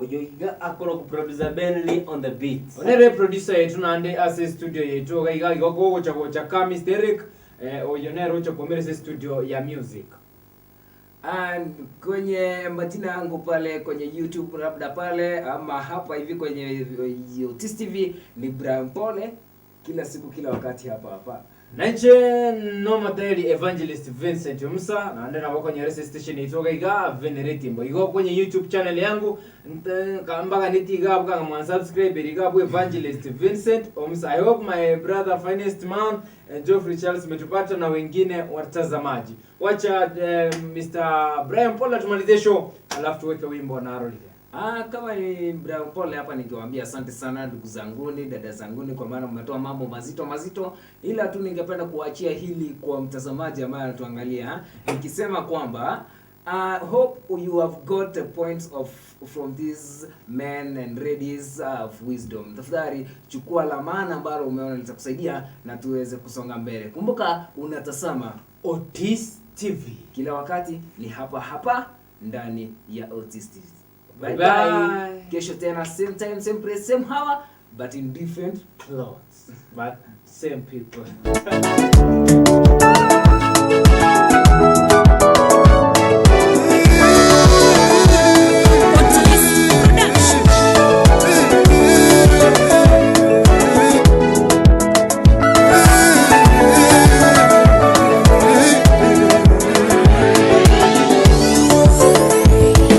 Oyo iga akoro ku producer Benly on the beat. Onere producer yetu nande ase studio yetu iga iga igo gogocha gocha ka Mr. Eric, oyo nere ocha komere ase studio ya music. And kwenye majina yangu pale kwenye YouTube labda pale ama hapa hivi kwenye Otis TV ni Brian Pole, kila siku kila wakati hapa hapa. Nanche no mateli Evangelist Vincent Musa naende nabo kwenye radio station itoka iga Venerate Mbo. Igo kwenye YouTube channel yangu mpaka nitiga abu kanga mwan subscribe iga abu Evangelist Vincent Musa. I hope my brother finest man Geoffrey Charles umetupata na wengine watazamaji. Wacha Mr. Brian Paul tumalizie show alafu tuweke wimbo na Arolike. Kama ni Brian Pole hapa ningewaambia asante sana ndugu zanguni, dada zanguni kwa maana mmetoa mambo mazito mazito, ila tu ningependa kuachia hili kwa mtazamaji ambaye anatuangalia nikisema kwamba I hope you have got the points of from these men and ladies of wisdom. Tafadhali chukua la maana ambalo umeona litakusaidia na tuweze kusonga mbele. Kumbuka unatazama Otis TV kila wakati, ni hapa hapa ndani ya Otis TV. Bye Bye bye. bye. Kesho tena same time same place same hour but in different clothes but same people.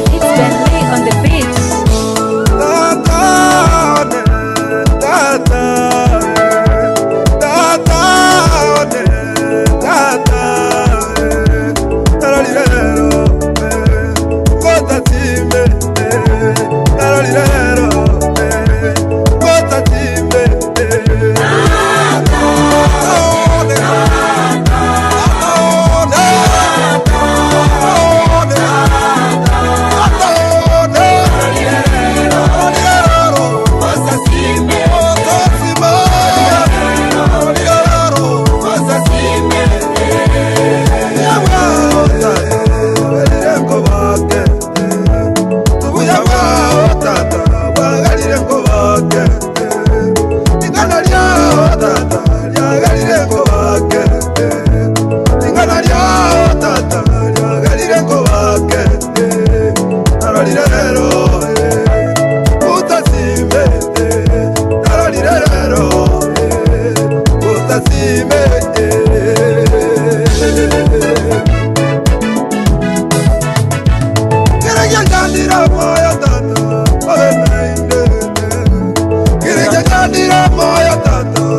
It's Bentley on the beat. Moyo tata,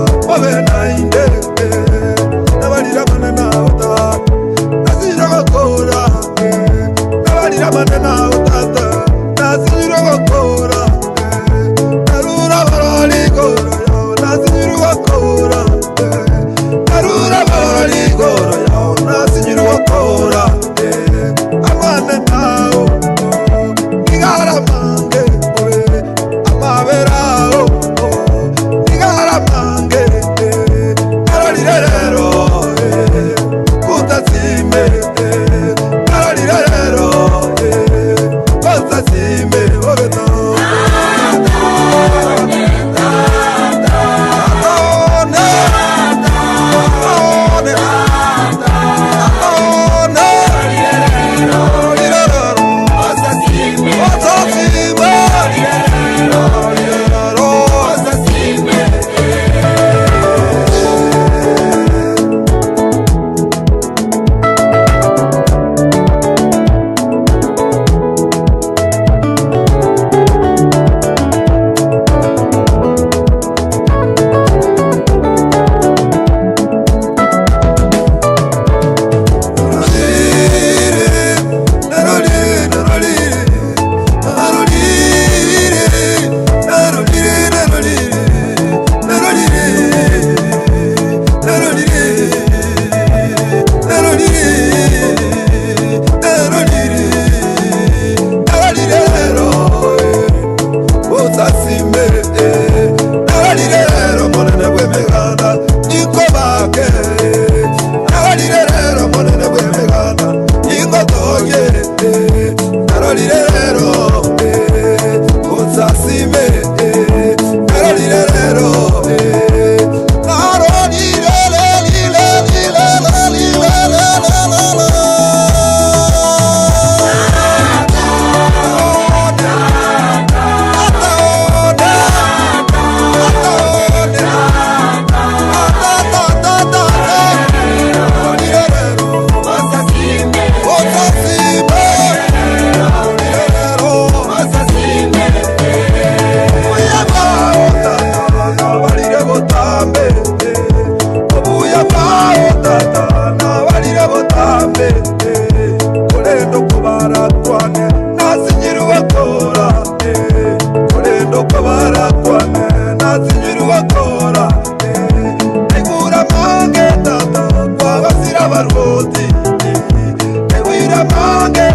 Abarwoti, Ewira mange.